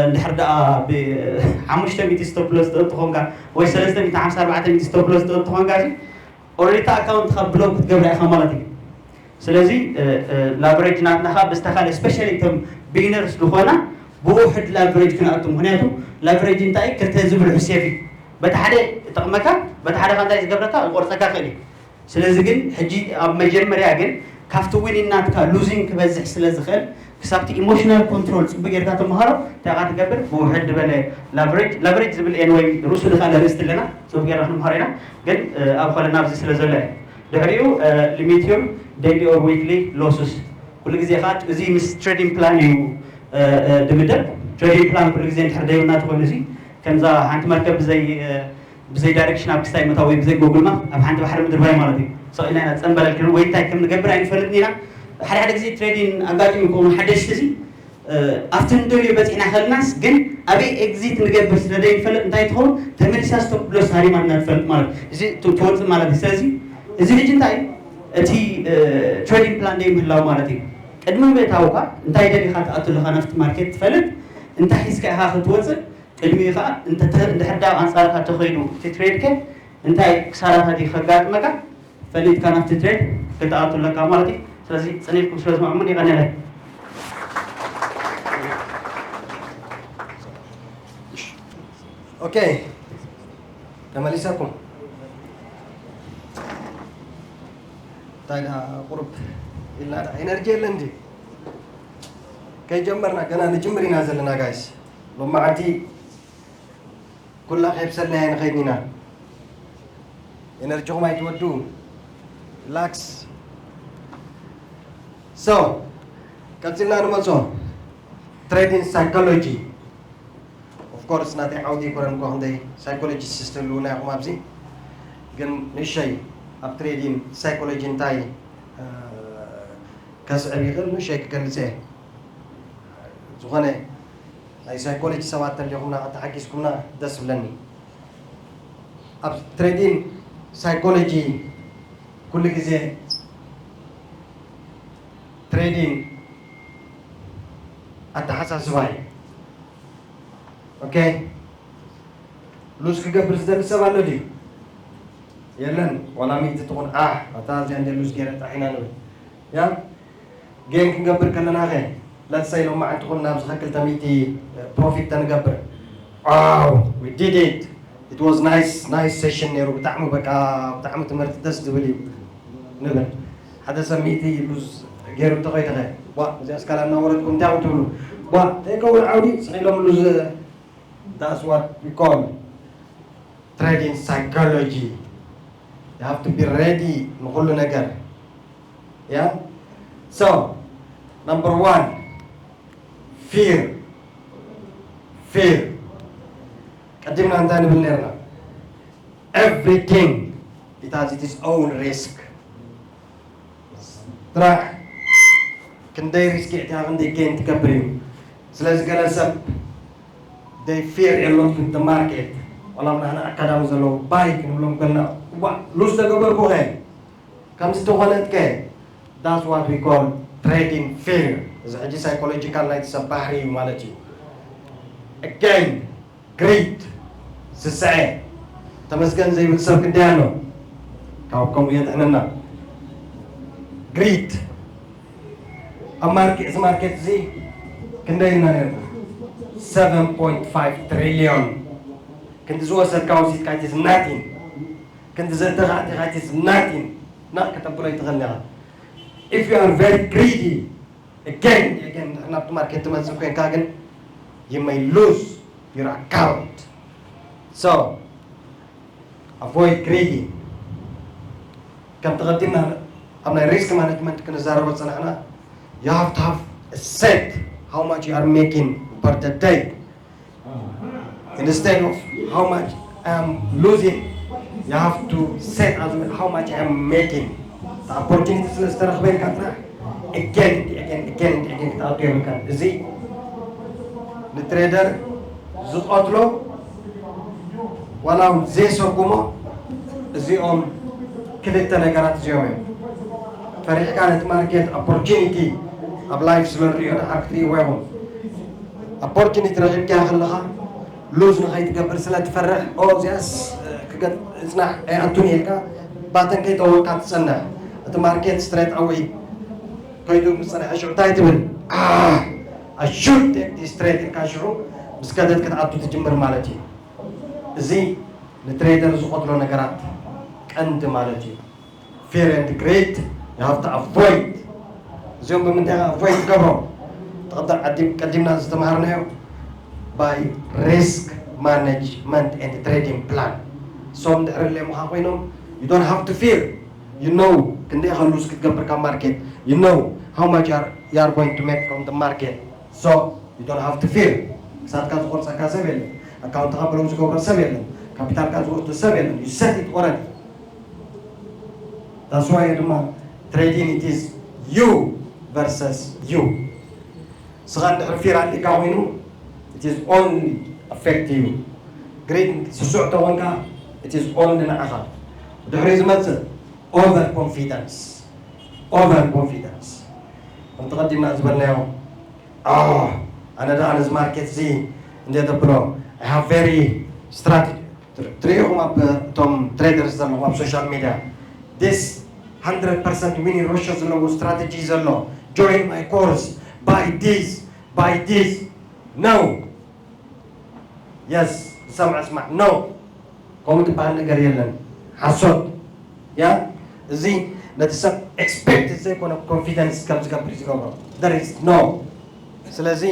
እንድሕር ደኣ ብሓሙሽተ ሚእቲ ስቶፕ ሎስ ትእቱ ኮንካ ወይ ሰለስተ ሚእቲ ሓምሳ ኣርባዕተ ሚእቲ ስቶፕ ሎስ ትእቱ ኮንካ ሲ ኦልሬዲ ኣካውንት ካብ ብሎክ ክትገብራ ኢኻ ማለት እዩ። ስለዚ ላቨሬጅ ናትና ከዓ ብዝተካለ ስፔሻሊ እቶም ቢግነርስ ዝኾና ብውሕድ ላቨሬጅ ክንኣቱ። ምክንያቱ ላቨሬጅ እንታይ ክልተ ዝብልሑ ሴፍ እዩ። በቲ ሓደ ይጠቕመካ፣ በቲ ሓደ ከ እንታይ ዝገብረካ ይቆርፀካ ክእል እዩ። ስለዚ ግን ሕጂ ኣብ መጀመርያ ግን ካብቲ ዊኒን ናትካ ሉዚንግ ክበዝሕ ስለ ዝኽእል ክሳብቲ ኢሞሽናል ኮንትሮል ፅቡቅ ጌርካ ተምሃሮ እንታይ ካ ትገብር ብውሕድ ዝበለ ላቨሬጅ ላቨሬጅ ዝብል ኤንወይ ርእሱ ድካ ለርእስቲ ኣለና ፅቡቅ ጌርና ክንምሃሮ ኢና። ግን ኣብ ኮለና ኣብዚ ስለ ዘሎ ድሕሪኡ ሊሚት ዩር ዴይሊ ኦር ዊክሊ ሎስስ ኩሉ ግዜ ከዓ እዚ ምስ ትሬዲንግ ፕላን እዩ ድምደብ። ትሬዲንግ ፕላን ኩሉ ግዜ እንድሕር ደይብና ተኮይኑ እዚ ከምዛ ሓንቲ መርከብ ብዘይ ብዘይ ዳይሬክሽን ኣብ ክስታይ ምእታው ወይ ብዘይ ጎግል ማፕ ኣብ ሓንቲ ባሕሪ ምድርባይ ማለት እዩ። ሰቂልና ኢና ፀንበለል ክንብል ወይ እንታይ ከም ንገብር ኣይንፈልጥን ኢና። ሓደ ሓደ ግዜ ትሬዲንግ ኣጋጢሙ ከውን ሓደሽቲ እዚ ኣብቲ ንደልዮ በፂሕና ከለናስ ግን ኣበይ ኤግዚት ንገብር ስለ ዘይንፈልጥ እንታይ ትኸውን ተመሊሳ ስቶፕ ሎስ ሃሪማ ኢና ንፈልጥ ማለት እዚ ትወፅእ ማለት እዩ። ስለዚ እዚ ሕጂ እንታይ እቲ ትሬዲንግ ፕላን ደይ ምህላው ማለት እዩ። ቅድሚ ምእታውካ እንታይ ደሊካ ትኣቱ ኣለካ ናብቲ ማርኬት ትፈልጥ እንታይ ሒዝካ ኢካ ክትወፅእ ቅድሚኡ ከዓ እንድሕር ዳ ኣንፃርካ ተኸይዱ እቲ ትሬድከ እንታይ ክሳራታት እዩ ከጋጥመካ ፈሊጥካ ናብቲ ትሬድ ክትኣቱ ኣለካ ማለት እዩ። ስለዚ ፅን ኢልኩም ስለ ትሰምዑኒ የቐንየለይ። ኦኬ ተመሊሰኩም እንታይ ደኣ ቁሩብ ኢልና ደኣ ኤነርጂ የለን እንዲ ከይጀመርና ገና ንጅምር ኢና ዘለና ጋይስ። ሎማዓንቲ ኩላ ከየብሰልናያ ንኸይድ ኢና። ኤነርጂኹም ኣይትወዱ። ሪላክስ። ሶ ቀፂልና ንመፆ ትሬዲንግ ሳይኮሎጂ። ኦፍኮርስ ናተይ ዓውዲ ይኮነን እኳ ክንደይ ሳይኮሎጂስት ህልውና ኢኹም ኣብዚ ግን ንእሸይ ኣብ ትሬዲንግ ሳይኮሎጂ እንታይ ከስዕብ ይኽእል ንእሸይ ክገልፅ እየ። ዝኾነ ናይ ሳይኮሎጂ ሰባት ተሊኹምና ተሓጊዝኩምና ደስ ብለኒ። ኣብ ትሬዲንግ ሳይኮሎጂ ኩሉ ግዜ ትሬዲንግ ኣተሓሳስባ እዩ። ኦኬ ሉዝ ክገብር ዝደሊ ሰብ ኣሎ ድዩ? የለን። ዋላ ሚእቲ ትኹን ዓሕ ኣታ እዚኣ እንደ ሉዝ ገይረ ጥራሕ ኢና ንብል። ያ ጌን ክንገብር ከለና ኸ ለትሰይ ሎማዓንቲ ኩልና ኣብዚ ኸ ክልተ ሚእቲ ፕሮፊት ተንገብር ዋው we did it It was nice, nice session ነይሩ። ብጣዕሚ በቃ ብጣዕሚ ትምህርቲ ደስ ዝብል እዩ ንብል። ሓደ ሰብ ሚእቲ ሉዝ ገይሩ እንተኸይድኸ ዋ እዚኣ ስካላ እናወረድኩ እንታይ ትብሉ ዋ ተይከውን ዓውዲ ስቕ ኢሎም ሉዝ። That's what we call trading psychology. You have to be ready ንኩሉ ነገር። Yeah? So, number one, fear. Fear. ቀዲምና እንታይ ንብል ነርና? Everything it has its own risk. ስራሕ ክንደይ ሪስክ እቲያ ክንደይ ጌን ትገብር እዩ። ስለዚ ገለ ሰብ they fear a lot with the market. ዋላ ንሕና ኣካዳሚ ዘለዉ ባይ ክንብሎም ከልና ዋ ሉዝ ተገበርኩ ከ ከምዚ ተኾነት ከ? That's what we call trading fear. እዚ ሕጂ ሳይኮሎጂካል ናይቲ ሰብ ባህሪ እዩ ማለት እዩ። Again, greed, ስስዐ። ተመስገን ዘይብል ሰብ ክንደይ ኣሎ? ካብ ከምኡ የድሕነና። Greed ኣብ ማርኬት እዚ ማርኬት እዚ ክንደይ ኢና ነርና? Seven point five trillion። ክንዲ ዝወሰድካ ወሲድካ it is nothing። ክንዲ ዘእተኻ ኣቲኻ it is nothing። ና ከተብሎ ይትኽእል ኢኻ። If you are very greedy, again, again ናብቲ ማርኬት ትመጽእ ኮይንካ ግን you may lose your account. So, avoid greedy. ከም ተቐዲምና ኣብ ናይ ሪስክ ማኔጅመንት ክንዛረቦ ዝጸናሕና you have to have a set how much you are making per the day. Instead of how much I am losing, you have to set as well how much I am making. Opportunity ስለ ዝተረኽበልካ ጥራሕ again and again and again ክትኣቱ የብልካን። እዚ ንትሬደር ዝቐትሎ ዋላ እውን ዘየሰጉሞ እዚኦም ክልተ ነገራት እዚኦም እዮም። ፈሪሕካ ነቲ ማርኬት ኦፖርቹኒቲ ኣብ ላይፍ ስለ ንሪኦ ደሓር ክትርእይዎ ኢኹም። ኦፖርቹኒቲ ረኺብካያ ከለኻ ሉዝ ንኸይትገብር ስለ ትፈርሕ ኦ እዚኣስ ክገጥ እጽናሕ ኣይኣቱን ኢልካ ባተን ከይጠወቅካ ትጸንሕ። እቲ ማርኬት ስትሬት ኣወይ ከይዱ ምስ ጸንሐ ሽዑ እንታይ ትብል? ኣሹድ ቴክ ስትሬት ኢልካ ሽዑ ምስ ከደት ክትኣቱ ትጅምር ማለት እዩ። እዚ ንትሬደር ዝቐትሎ ነገራት ቀንዲ ማለት እዩ። Fear and greed you have to avoid። እዚኦም ብምንታይ avoid ትገብሮም? ተቐደም ዓዲም ቀዲምና ዝተምሃርናዮ by risk management and trading plan። እሶም ድሕሪ ሌሙኻ ኮይኖም you don't have to fear. You know ክንደይ ኢኻ ሉዝ ክትገብር ካብ ማርኬት። You know how much you are, you are going to make from the market. So you don't have to fear. ክሳድካ ዝቆርጸካ ሰብ የለን። ኣካውንትኻ ብለው ዝገብሮ ሰብ የለን። ካፒታልካ ዝወስዶ ሰብ የለን። You set it already. That's why ድማ trading it is you versus you. ስኻ እንድሕር ፊር ኣሊካ ኮይኑ it is only affect you. ግሪድ ስሱዕ ተኾንካ it is only ንዓኻ። ድሕሪ ዝመጽእ over confidence. Over confidence። ከምቲ ቀዲምና ዝበልናዮ ኣነ ደኣ ነዚ ማርኬት እዚ እንደ ተብሎ I have very strategy ትሪኢኹም ኣብ እቶም ትሬደርስ ዘለኹም ኣብ ሶሻል ሚድያ this hundred percent win ratio ዘለዎ ስትራተጂ ዘሎ join my course buy this buy this no yes ዝሰምዐ ስማዕ no ከምኡ ዝበሃል ነገር የለን ሓሶት ያ እዚ ነቲ ሰብ ኤክስፔክት ዘይኮነ ኮንፊደንስ ከም ዝገብር ዝገብሮ there is no ስለዚ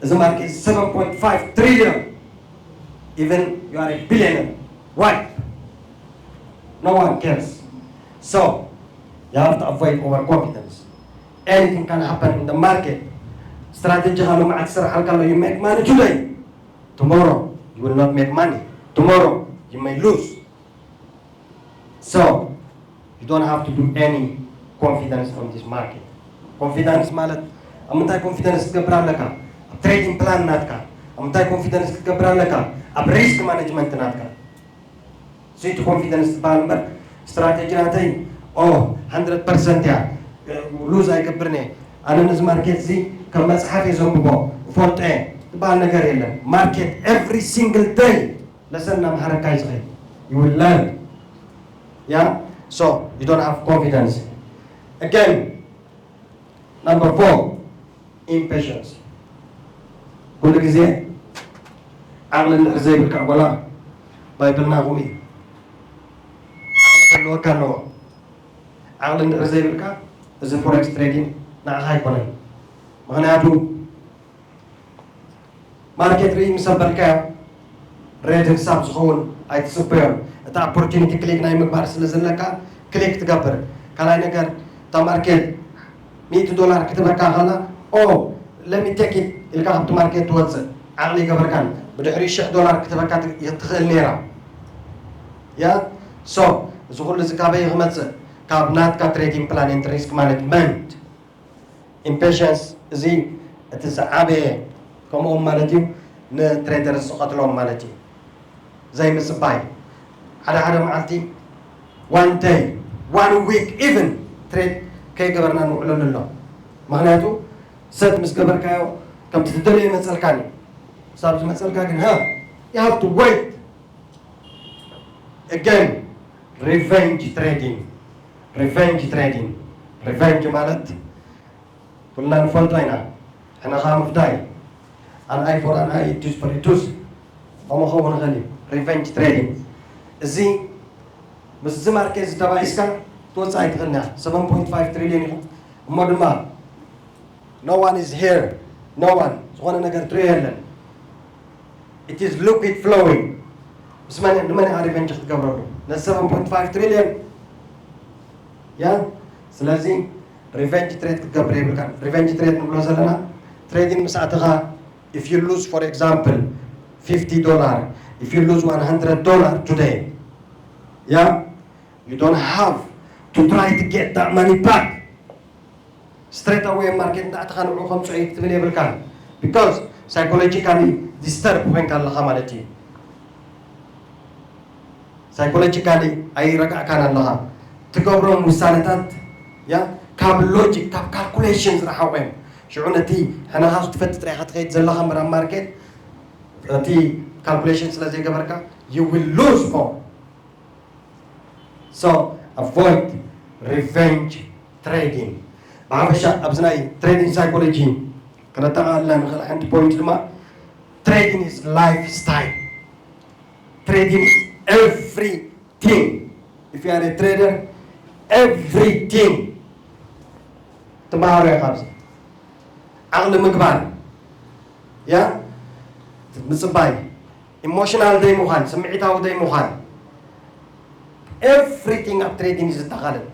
እዚ ማርኬት seven point five trillion even you are a billionaire wipe no one cares so you have to avoid overconfidence anything can happen in the market strategy ኻሉ መዓት ስራሕ ኣልካ you make money today tomorrow you will not make money tomorrow you may lose so you don't have to do any confidence on this market confidence ማለት ኣብ ምንታይ ኮንፊደንስ ክትገብር ኣለካ ኣብ ትሬዲንግ ፕላን ናትካ ኣብ ምንታይ ኮንፊደንስ ክትገብር ኣለካ ኣብ ሪስክ ማኔጅመንት ናትካ ስዊት ኮንፊደንስ ዝበሃል እምበር ስትራቴጂ ናተይ ኦ hundred percent እያ ሉዝ ኣይገብርን እየ ኣነ ነዚ ማርኬት እዚ ከም መፅሓፍ እየ ዘንብቦ እፈልጦ እየ ዝበሃል ነገር የለን ማርኬት every single day lesson እናምሃረካ እዩ ዝኸይድ you will learn yeah so you don't have confidence again number four impatience ኩሉ ግዜ ዓቕሊ እንድሕር ዘይብልካ ጓላ ባይብልና ከምኡ እዩ። ዓቕሊ ክህልወካ ኣለዎ። ዓቕሊ እንድሕር ዘይብልካ እዚ ፎሬክስ ትሬዲንግ ንዓኻ ኣይኮነን። ምኽንያቱ ማርኬት ርኢ ምስ ኣበልካዮ ሬድ ክሳብ ዝኸውን ኣይትጽበዮን። እቲ ኦፖርቹኒቲ ክሊክ ናይ ምግባር ስለ ዘለካ ክሊክ ትገብር። ካልኣይ ነገር እታ ማርኬት ሚእቲ ዶላር ክትበካ ከላ ኦ ለሚ ቴክ ኢት ኢልካ ካብቲ ማርኬት ትወፅእ ዓቕሊ ይገበርካን ብድሕሪ ሽሕ ዶላር ክትበካ ትኽእል ነይራ። ያ ሶ እዚ ኩሉ እዚ ካበይ ክመፅእ? ካብ ናትካ ትሬዲንግ ፕላን ኤንድ ሪስክ ማኔጅመንት። ኢምፔሽንስ እዚ እቲ ዝዓበየ ከምኦም ማለት እዩ ንትሬደርስ ዝቐትሎም ማለት እዩ። ዘይምፅባይ ሓደ ሓደ መዓልቲ ዋን ደይ ዋን ዊክ ኢቨን ትሬድ ከይገበርና ንውዕለሉ ኣሎ። ምክንያቱ ሰት ምስ ገበርካዮ ከምቲ ትደልዮ ይመፀልካን እዩ። ክሳብ ዝመፀልካ ግን ሃ you have to wait። Again, revenge trading. Revenge trading. Revenge ማለት ኩልና ንፈልጦ ኢና። ሕነኻ ምፍዳይ፣ ኣን ኣይ ፎር ኣን ኣይ፣ ቱዝ ፎር ቱዝ። ከምኡ ክኸውን ይኽእል እዩ። ሪቨንጅ ትሬዲንግ። እዚ ምስዚ ማርኬት ዝተባኢስካ ትወፅእ ኣይትኽእልን ኢኻ። ሰቨን ፖይንት ፋይቭ ትሪልዮን ኢኹም እሞ ድማ no one is here, no one ዝኾነ ነገር ትሪኦ የለን። It is liquid flowing። ምስ መን ንመን ኢኻ ሪቨንጅ ክትገብረሉ? ነዚ ሰቨን ፖይንት ፋይቭ ትሪልዮን ያ ስለዚ ሪቨንጅ ትሬድ ክትገብር የብልካን። ሪቨንጅ ትሬድ ንብሎ ዘለና ትሬዲንግ ምስ ኣተኻ if you lose for example fifty dollar, if you lose one hundred dollar today, yeah, you don't have to try to get that money back. Straight away ማርኬት እንዳእተኻ ንዑ ከምፅኦ ክትብል የብልካን። Because psychologically disturb ኮይንካ ኣለኻ ማለት እዩ። ሳይኮሎጂካሊ ኣይረጋእካን ኣለኻ። ትገብሮም ውሳነታት ያ ካብ ሎጂክ ካብ ካልኩሌሽን ዝረሓቑ እዮም። ሽዑ ነቲ ሕነኻ ክትፈትጥ ጥራይ ኢኻ ትኸይድ ዘለኻ እምበር ኣብ ማርኬት እቲ ካልኩሌሽን ስለ ዘይገበርካ you will lose more. So avoid revenge trading። ብሓፈሻ ኣብዚ ናይ ትሬዲንግ ሳይኮሎጂ ክነጠቓልላ ንኽእል ሓንቲ ፖይንት ድማ trading is lifestyle. Trading is everything. If you are a trader, everything ትመሃሮ ኢኻ ኣብዚ። ዓቕሊ ምግባር ያ ምፅባይ ኢሞሽናል ደይ ምዃን ስምዒታዊ ደይ ምዃን everything ኣብ ትሬዲንግ እዩ ዝጠቓለል።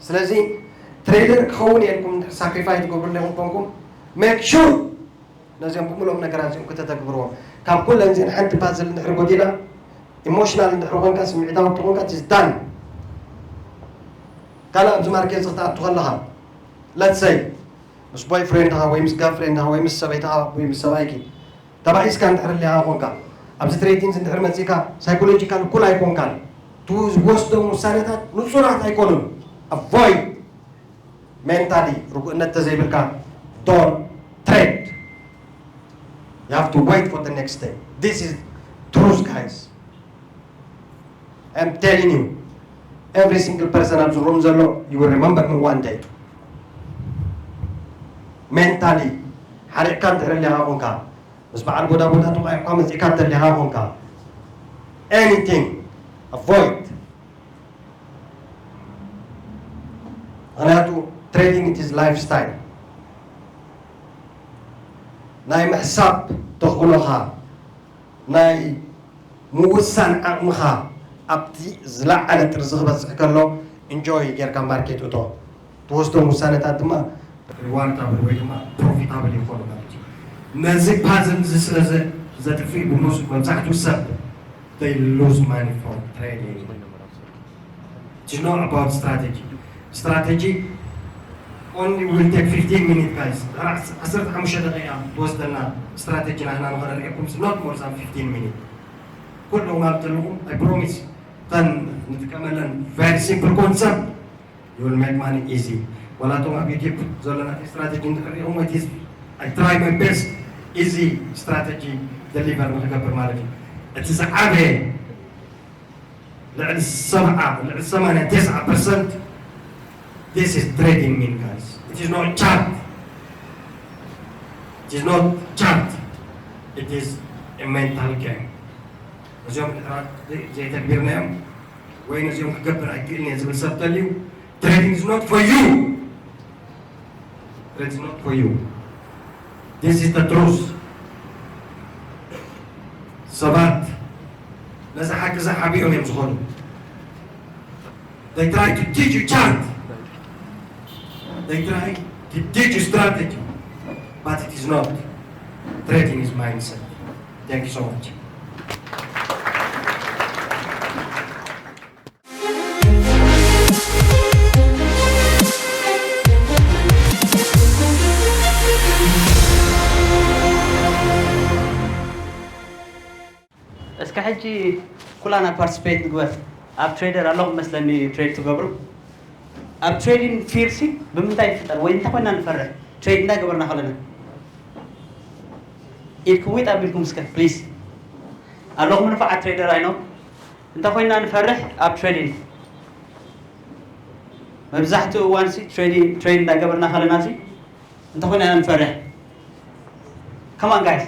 ስለዚ ትሬደር ክኸውን እየ ኢልኩም ሳክሪፋይ ትገብሩ ኣለኹም ኮንኩም make sure ነዚኦም ብምልኦም ነገራት እዚኦም ክተተግብርዎም ካብ ኩለን እዚን ሓንቲ ፓዝል እንድሕር ጎዲላ ኢሞሽናል እንድሕር ኮንካ ስምዒታዊ እንተኮንካ ትዝዳን ካልእ ኣብዚ ማርኬት እዚ ክትኣቱ ከለኻ let's say ምስ ቦይ ፍሬንድኻ ወይ ምስ ጋር ፍሬንድኻ ወይ ምስ ሰበይትኻ ወይ ምስ ሰብኣይኪ ተባኢስካ እንድሕር ሊኻ ኮንካ ኣብዚ ትሬዲንግ እንድሕር መፂእካ ሳይኮሎጂካል እኩል ኣይኮንካን ትወስዶም ውሳነታት ንፁራት ኣይኮኑን። Avoid mentally ርጉእነት ተዘይብልካ don't trade. You have to wait for the next day. This is truth, guys. I'm telling you, every single person ኣብዚ ሩም ዘሎ you will remember me one day. Mentally ሓሪቕካ እንድሕር ሊኻ ኮንካ ምስ በዓል ቦዳ ቦታ ተቋይሕካ መፂእካ እንተሊኻ ኮንካ anything avoid። ምክንያቱ trading it is lifestyle ናይ ምሕሳብ ተኽእሎኻ ናይ ምውሳን ዓቕምኻ ኣብቲ ዝለዓለ ጥርዚ ክበፅሕ ከሎ ኢንጆይ ጌርካ ማርኬት እቶ ትወስዶም ውሳነታት ድማ ሪዋርዳብል ወይ ድማ ፕሮፊታብል ይኾኑ ማለት እዩ። ነዚ ፓዝል እዚ ስለ ዘጥፍእ ብሉዝ መብዛሕትኡ ሰብ they lose money from trading. It's not about strategy. Strategy only will take fifteen minutes, guys. ዓሰርተ ሓሙሽተ ደቂቃ ትወስደና ስትራቴጂ ናህና ንኸነርእየኩም not more than fifteen minutes. ኩሉ ማለት ዘለኹም I promise እተን ንጥቀመለን very simple concept you will make money easy. ዋላ እቶም ኣብ ዩቲዩብ ዘለና ስትራቴጂ እንድሕር ሪኹም ወይ I try my best easy strategy deliver ንክገብር ማለት እዩ። እቲ ዝዓበየ ልዕሊ ሰብዓ ልዕሊ ሰማንያ ተስዓ ፐርሰንት this is trading mean guys. It is not chart. It is not chart. It is a mental game. እዚኦም ድሕራት ዘይተግቢርናዮም ወይ ነዚኦም ክገብር ኣይክእልን እየ ዝብል ሰብ ተልዩ፣ trading is not for you. Trading is not for you. This is the truth. ሰባት ነዚ ሓቂ ዝሓብኦም እዮም ዝኾኑ። They try to teach you chart. They try to teach you strategy. But it is not. Trading is mindset. Thank you so much. እስከ ሕጂ ኩላና ፓርቲስፔት ንግበር። ኣብ ትሬደር ኣለኹም መስለኒ ትሬድ ትገብሩ። ኣብ ትሬዲንግ ፊር ሲ ብምንታይ ይፍጠር ወይ እንታይ ኮይና ንፈርሕ? ትሬድ እንዳገበርና ከለና ኢድኩም ዊጥ ኣቢልኩም እስከ ፕሊዝ። ኣለኹም ንፉዓት ትሬደር ኣይኖ እንታይ ኮይና ንፈርሕ ኣብ ትሬዲንግ? መብዛሕትኡ እዋን ሲ ትሬዲንግ ትሬድ እንዳገበርና ከለና ሲ እንታይ ኮይና ንፈርሕ? Come on guys.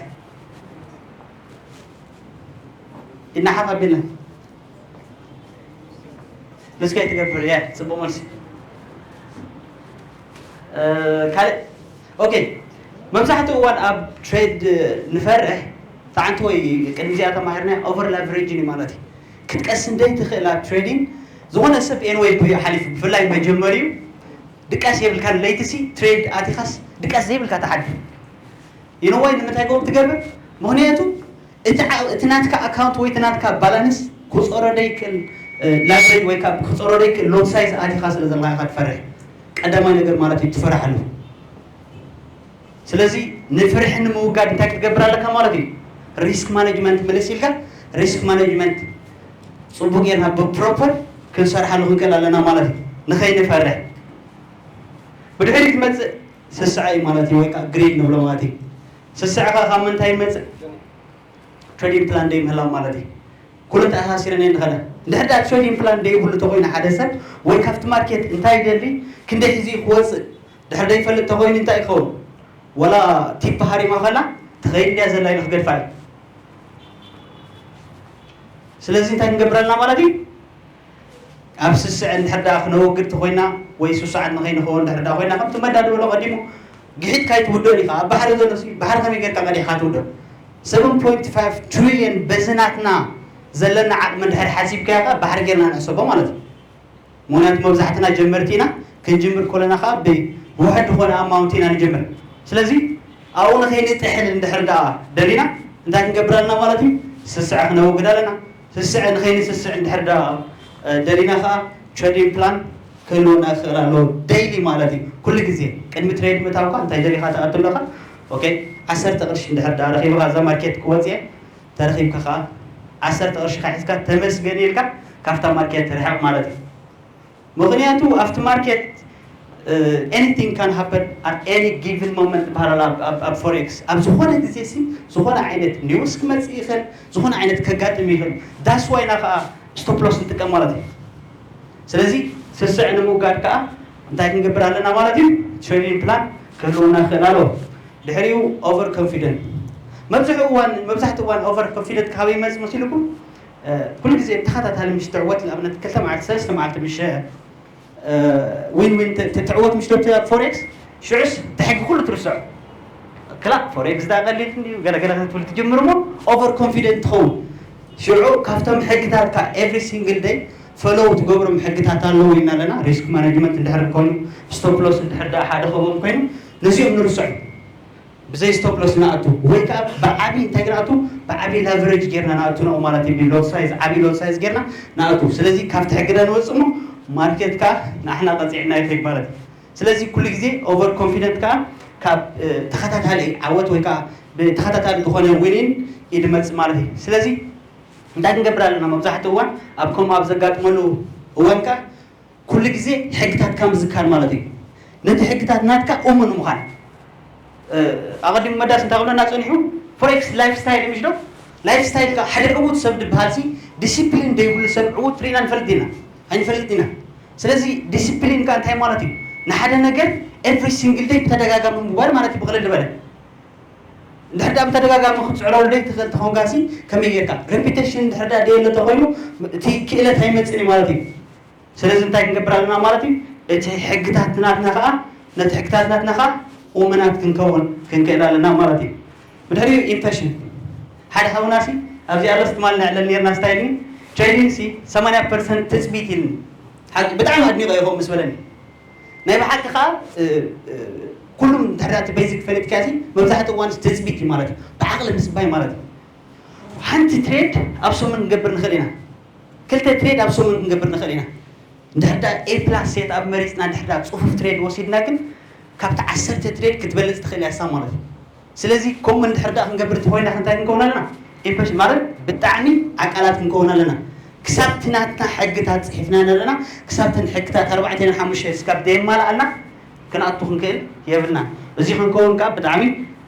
ኢድና ሓፍ ኣቢልና። ንስከ ትገብር እያ ጽቡቕ መልሲ። ካልእ ኦኬ። መብዛሕትኡ እዋን ኣብ ትሬድ ንፈርሕ። ጣዕንቲ ወይ ቅድሚ እዚኣ ተማሂርና ኦቨር ላቨሬጅን እዩ ማለት እዩ። ክትቀስን ደይ ትኽእል ኣብ ትሬዲንግ። ዝኾነ ሰብ ኤንወይ እዩ ሓሊፉ፣ ብፍላይ መጀመሪኡ ድቃስ የብልካን። ለይቲ ሲ ትሬድ ኣቲኻስ ድቃስ ዘይብልካ ትሓድር። You know why? ንምንታይ ከምኡ ትገብር? ምኽንያቱ እቲ ናትካ ኣካውንት ወይ እቲ ናትካ ባላንስ ክፀሮ ደይክእል፣ ላቨሬጅ ወይ ክፀሮ ደይክእል ሎት ሳይዝ ኣቲኻ ስለ ዘለኻ ኢኻ ትፈርሕ። ቀዳማይ ነገር ማለት እዩ ትፈርሓሉ። ስለዚ ንፍርሒ ንምውጋድ እንታይ ክትገብር ኣለካ ማለት እዩ? ሪስክ ማኔጅመንት ምልስ ኢልካ ሪስክ ማኔጅመንት ፅቡቅ ጌርና ብፕሮፐር ክንሰርሓሉ ክንክእል ኣለና ማለት እዩ። ንኸይንፈርሕ ብድሕሪት ዝመፅእ ስስዐ እዩ ማለት እዩ፣ ወይ ከዓ ግሪድ ንብሎ ማለት እዩ። ስስዐ ከ ካብ ምንታይ ይመፅእ? ትሬዲንግ ፕላን ደይ ምህላው ማለት እዩ። ኩሉ ተኣሳሲረን እየን ንኸዳ። እንድሕር ደኣ ትሬዲንግ ፕላን ደይብሉ ተኮይኑ ሓደ ሰብ ወይ ካብቲ ማርኬት እንታይ ይደሊ ክንደይ ሒዙ ክወፅእ ድሕር ደይፈልጥ ተኮይኑ እንታይ ይኸውን? ወላ ቲፕ ሃሪማ ከላ ትኸይድ እንድያ ዘላ ኢሉ ክገድፋ እዩ። ስለዚ እንታይ ክንገብር ኣለና ማለት እዩ? ኣብ ስስዐ እንድሕር ደኣ ክነወግድ ተኮይና ወይ ስሱዓት ንኸይንኸውን እንድሕር ደኣ ኮይና ከምቲ መዳ ዝበሎ ቀዲሙ ግሒጥካ ኣይትውድኦን ኢኻ። ኣብ ባሕሪ ዘሎ ሲ ባሕሪ ከመይ ጌርካ ቀዲሕካ ትውድኦ? ሰቨን ፖይንት ፋይቭ ትሪልየን በዚ ናትና ዘለና ዓቕሚ እንድሕር ሓሲብካዮ ከኣ ባሕሪ ጌርና ንሕሰቦ ማለት እዩ። ምኽንያቱ መብዛሕትና ጀመርቲ ኢና። ክንጅምር ከለና ከኣ ብውሕድ ዝኾነ ኣማውንት ኢና ንጅምር። ስለዚ ኣብኡ ንኸይንጥሕል እንድሕር ደኣ ደሊና እንታይ ክንገብር ኣለና ማለት እዩ? ስስዐ ክነወግድ ኣለና። ስስዐ ንኸይንስስዕ እንድሕር ደኣ ደሊና ከኣ ትሬዲንግ ፕላን ክህልወና ይኽእል ኣሎ። ደይሊ ማለት እዩ። ኩሉ ግዜ ቅድሚ ትሬድ ምእታውካ እንታይ ደሊኻ ትኣቱ ኣለኻ? ኦኬ ዓሰርተ ቅርሺ እንድሕር ደኣ ረኺብኻ እዛ ማርኬት ክወፅእ እየ ተረኺብካ ከኣ ዓሰርተ ቅርሺ ሒዝካ ተመስገን ኢልካ ካብታ ማርኬት ርሕቕ ማለት እዩ። ምኽንያቱ ኣብቲ ማርኬት anything can happen at any given moment ይበሃል ኣሎ ኣብ ፎሬክስ። ኣብ ዝኾነ ግዜ ሲ ዝኾነ ዓይነት ኒውስ ክመፅእ ይኽእል፣ ዝኾነ ዓይነት ከጋጥም ይኽእል። ዳስ ዋይ ኢና ከዓ ስቶፕ ሎስ ንጥቀም ማለት እዩ። ስለዚ ስስዕ ንምውጋድ ከዓ እንታይ ክንገብር ኣለና ማለት እዩ? ትሬዲንግ ፕላን ክህልወና ይኽእል ኣሎ። ድሕሪኡ ኦቨር ኮንፊደንት። መብዝሑ እዋን መብዛሕትኡ እዋን ኦቨር ኮንፊደንት ካበይ ይመፅእ መሲልኩም? ኩሉ ግዜ ብተኸታታሊ ምሽ ትዕወት ንኣብነት ክልተ መዓልቲ ሰለስተ መዓልቲ ምሽ ዊን ዊን ትዕወት ምሽ ዶት ፎሬክስ ሽዑስ እቲ ሕጊ ኩሉ ትርስዖ። ክላ ፎሬክስ ዳ ቀሊል እንድዩ ገለገለ ክትብል ትጅምር እሞ ኦቨር ኮንፊደንት ትኸውን። ሽዑ ካብቶም ሕግታትካ ኤቭሪ ሲንግል ደይ ፈሎው ትገብሮም ሕግታት ኣለዉ ኢልና ኣለና። ሪስክ ማኔጅመንት እንድሕር ኮይኑ ስቶፕ ሎስ እንድሕር ዳ ሓደ ከቦም ኮይኑ ነዚኦም ንርስዖ። ብዘይ ስቶፕ ሎስ ንኣቱ ወይ ከዓ ብዓብዪ እንታይ ንኣቱ ብዓብዪ ላቨሬጅ ጌርና ንኣቱ ነው ማለት እዩ። ሎት ሳይዝ ዓብዪ ሎት ሳይዝ ጌርና ንኣቱ። ስለዚ ካብቲ ሕግደ ንወፅእ እሞ ማርኬት ከዓ ንኣሕና ቀፂዕና ይኸይድ ማለት እዩ። ስለዚ ኩሉ ግዜ ኦቨር ኮንፊደንት ከዓ ካብ ተኸታታሊ ዓወት ወይ ከዓ ብተኸታታሊ ዝኾነ ዊኒን ይድመፅ ማለት እዩ። ስለዚ እንታይ ክንገብር ኣለና? መብዛሕትኡ እዋን ኣብ ከምኡ ኣብ ዘጋጥመሉ እዋን ከዓ ኩሉ ግዜ ሕግታትካ ምዝካር ማለት እዩ። ነቲ ሕግታት ናትካ እሙን ምዃን። ኣቐዲሙ መዳስ እንታይ ክብለና ፀኒሑ? ፎሬክስ ላይፍ ስታይል ምሽ ዶ? ላይፍ ስታይል ሓደ ዕዉት ሰብ ዝበሃል ሲ ዲሲፕሊን ዘይብሉ ሰብ ዕዉት ርኢና ንፈልጥ ኢና? ኣይንፈልጥ ኢና። ስለዚ ዲሲፕሊን ከ እንታይ ማለት እዩ? ንሓደ ነገር ኤቭሪ ሲንግል ደይ ብተደጋጋሚ ምግባር ማለት እዩ። ብቕልል ዝበለ እንድሕር ዳ ብተደጋጋሚ ክትፅዕረሉ ዘይትኽእል ተኾንካ ሲ ከመይ ጌርካ? ሬፒቴሽን እንድሕር ዳ ደየለ ተኾይኑ እቲ ክእለት ኣይመፅን እዩ ማለት እዩ። ስለዚ እንታይ ክንገብር ኣለና ማለት እዩ? እቲ ሕግታት ናትና ከዓ ነቲ ሕግታት ናትና ከዓ እሙናት ክንከውን ክንክእል ኣለና ማለት እዩ። ብድሕሪኡ ኢምፕሬሽን ሓደ ሓውና ሲ ኣብዚ ኣረስ ትማል ነዕለል ነርና ስታይል ትሬዲንግ ሲ ሰማንያ ፐርሰንት ትፅቢት ኢልኒ። ሓቂ ብጣዕሚ ኣድኒቐ ይኸውን ምስ በለኒ ናይ ብሓቂ ከዓ ኩሉም ድሕሪ እቲ ቤዚክ ፈሊጥካ ሲ መብዛሕትኡ እዋን ትፅቢት እዩ ማለት እዩ። ብዓቕሊ ምስባይ ማለት እዩ። ሓንቲ ትሬድ ኣብ ሰሙን ክንገብር ንኽእል ኢና። ክልተ ትሬድ ኣብ ሰሙን ክንገብር ንኽእል ኢና። እንድሕር ዳ ኤ ፕላስ ሴት ኣብ መሪፅና እንድሕር ዳ ፅፉፍ ትሬድ ወሲድና ግን ካብቲ ዓሰርተ ትሬድ ክትበልፅ ትኽእል እያ እሳ ማለት እዩ። ስለዚ ከምኡ እንድሕር ዳ ክንገብር እንተኮይና እንታይ ክንከውን ኣለና? ኢምፕሬሽን ማለት ብጣዕሚ ዓቃላት ክንከውን ኣለና። ክሳብ እቲ ናትና ሕግታት ፅሒፍና ኣለና። ክሳብ ተን ሕግታት ኣርባዕተ ሓሙሽተ ስካብ ደየማልኣልና ክንኣቱ ክንክእል የብልና። እዚ ክንከውን ከዓ ብጣዕሚ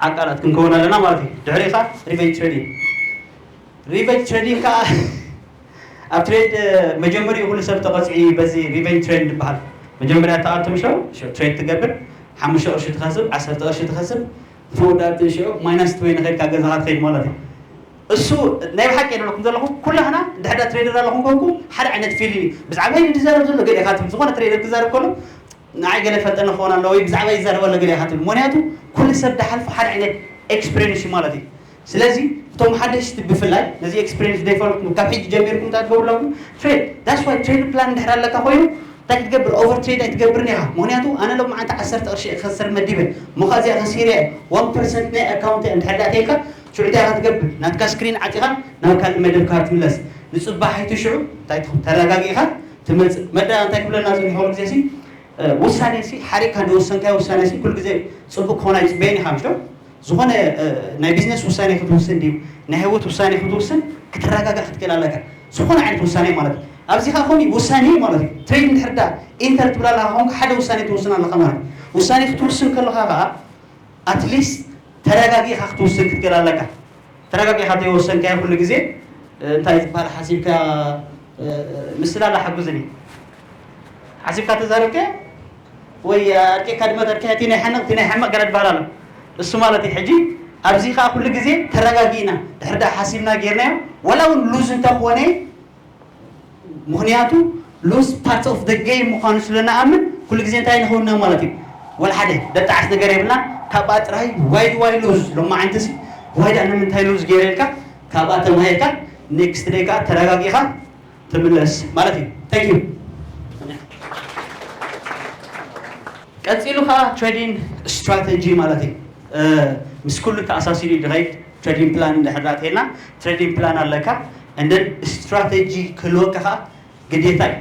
ዓቃላት ክንከውን ኣለና ማለት እዩ። ድሕሪኡ ከዓ ሪቨንጅ ትሬዲንግ ሪቨንጅ ትሬዲንግ ከዓ ኣብ ትሬድ መጀመሪኡ ኩሉ ሰብ ተቐፂዑ እዩ በዚ ሪቨንጅ ትሬድ ዝበሃል። መጀመርያ ተኣቱ ሽዑ ሽዑ ትሬድ ትገብር ሓሙሽተ ቅርሺ ትኸስብ ዓሰርተ ቅርሺ ትኸስብ ፍውዳት ሽዑ ማይናስ ትወይ ንኸድካ ገዛኻ ትኸይድ ማለት እዩ። እሱ ናይ ብሓቂ የደለኩም ዘለኹ ኩላህና ድሕዳ ትሬደር ኣለኹም ኮንኩ ሓደ ዓይነት ፊልም እዩ። ብዛዕባ ይዛረብ ዘሎ ገለ ኢኻ ትብል ዝኾነ ትሬደር ክዛረብ ከሎ ንዓይ ገለ ፈልጠ ንኸውን ኣለዎ ወይ ብዛዕባ ይዛረብ ኣሎ ገለ ኢኻ ትብል። ምክንያቱ ኩሉ ሰብ ድሓልፎ ሓደ ዓይነት ኤክስፔሪንስ እዩ ማለት እዩ። ስለዚ እቶም ሓደሽቲ ብፍላይ ነዚ ኤክስፔሪንስ ዘይፈልጥኩም ካብ ሕጂ ጀሚርኩም እንታይ ትገብሩ ኣለኩም? ትሬድ that's why ትሬድ ፕላን እንድሕር ኣለካ ኮይኑ እንታይ ክትገብር ኦቨር ትሬድ ኣይትገብርን ኢኻ። ምክንያቱ ኣነ ሎም መዓንቲ ዓሰርተ ቅርሺ ክኸስር መዲበ እሞ ከዚኣ ከሲረ ዋን ፐርሰንት ናይ ኣካውንት እንድሕር ዳተይካ ሽዑ እንታይ ኢኻ ትገብር? ናትካ ስክሪን ዓፂኻ ናብ ካልእ መደብካ ትምለስ። ንፅባሕ ኣይትሽዑ እንታይ ትኸውን? ተረጋጊእኻ ትመፅእ። መዳ እንታይ ክብለና ዝንሕወሉ ግዜ ሲ ውሳኔ ሲ ሓሪቕካ እንደወሰንካዮ ውሳኔ ሲ ኩሉ ግዜ ፅቡቅ ክኾን ኣይፅበየን ኢኻ ምሽቶ ዝኾነ ናይ ቢዝነስ ውሳኔ ክትውስን ድዩ ናይ ህይወት ውሳኔ ክትውስን ክትረጋጋእ ክትክእል ኣለካ። ዝኾነ ዓይነት ውሳኔ ማለት እዩ። ኣብዚ ኸዓ ኮን ውሳኔ ማለት እዩ። ትሬድ እንድሕር ዳ ኢንተር ትብል ኣለካ ኾንካ ሓደ ውሳኔ ትውስን ኣለካ ማለት እዩ። ውሳኔ ክትውስን ከለኻ ከዓ ኣትሊስት ተረጋጊእካ ክትውስን ክትክእል ኣለካ። ተረጋጊእካ ዘይወሰንካዮ ኩሉ ግዜ እንታይ ዝበሃል ሓሲብካ ምስላ ላሓጉዝኒ ሓሲብካ ተዛረብከ ወይ ኣርቂካ ድመ ተርኪ እቲ ናይ ሓነቕ እቲ ናይ ሓመቕ ገለ ድበሃል ኣሎ። እሱ ማለት እዩ ሕጂ ኣብዚ ከዓ ኩሉ ግዜ ተረጋጊእና ድሕር ዳ ሓሲብና ጌርናዮ ዋላ እውን ሉዝ እንተኾነ ምክንያቱ ሉዝ ፓርት ኦፍ ደ ጌም ምዃኑ ስለንኣምን ኩሉ ግዜ እንታይ ንኸውንና ማለት እዩ። ወላ ሓደ ደጣዓስ ነገር የብልና። ካብኣ ጥራይ ዋይ ዋይ ሉዝ ሎማዓንትሲ ዋይ ዳ ንምንታይ ሉዝ ገይረ ኢልካ ካብኣ ተማሂርካ ኔክስት ደይ ከዓ ተረጋጊኻ ትምለስ ማለት እዩ። Thank you። ቀፂሉ ከዓ ትሬዲንግ ስትራተጂ ማለት እዩ። ምስ ኩሉ ተኣሳሲሩ ድኸይድ ትሬዲንግ ፕላን እንድሕር ተልና ትሬዲንግ ፕላን ኣለካ እንደን ስትራተጂ ክህልወካ ከዓ ግዴታ እዩ።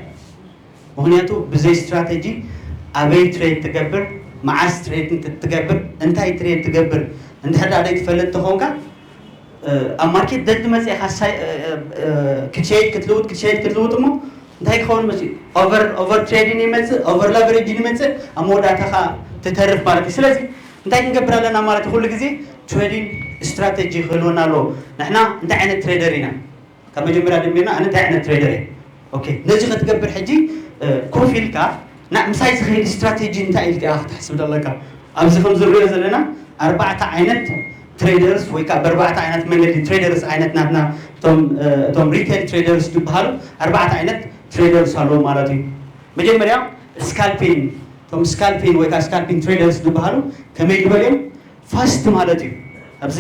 ምክንያቱ ብዘይ ስትራተጂ ኣበይ ትሬድ ትገብር፣ መዓስ ትሬድ ትገብር፣ እንታይ ትሬድ ትገብር እንድሕር ደኣ ዘይትፈልጥ ተኾንካ ኣብ ማርኬት ደድ መፅእኻ ክትሸይድ ክትልውጥ ክትሸይድ ክትልውጥ እሞ እንታይ ክኸውን መፅኡ ኦቨር ትሬዲን ይመፅእ ኦቨር ለቨሬጅን ይመፅእ ኣብ መወዳእታ ከዓ ትተርፍ ማለት እዩ። ስለዚ እንታይ ክንገብር ኣለና ማለት እዩ? ኩሉ ግዜ ትሬዲንግ ስትራተጂ ክህልወና ኣለዎ። ንሕና እንታይ ዓይነት ትሬደር ኢና? ካብ መጀመርያ ጀሚርና ኣነ እንታይ ዓይነት ትሬደር እየ? ኦኬ ነዚ ክትገብር ሕጂ ኮፍ ኢልካ ና ምሳይ ዝኸይድ ስትራቴጂ እንታይ ኢልካ ክትሓስብ ኣለካ። ኣብዚ ከም ዝሪኦ ዘለና ኣርባዕተ ዓይነት ትሬደርስ ወይ ከዓ ብኣርባዕተ ዓይነት መንገዲ ትሬደርስ ዓይነት ናትና እቶም ሪቴል ትሬደርስ ዝበሃሉ ኣርባዕተ ዓይነት ትሬደርስ ኣለዉ ማለት እዩ። መጀመርያ ስካልፒን እቶም ስካልፒን ወይ ከዓ ስካልፒን ትሬደርስ ዝበሃሉ ከመይ ዝበሉ እዮም? ፋስት ማለት እዩ። ኣብዚ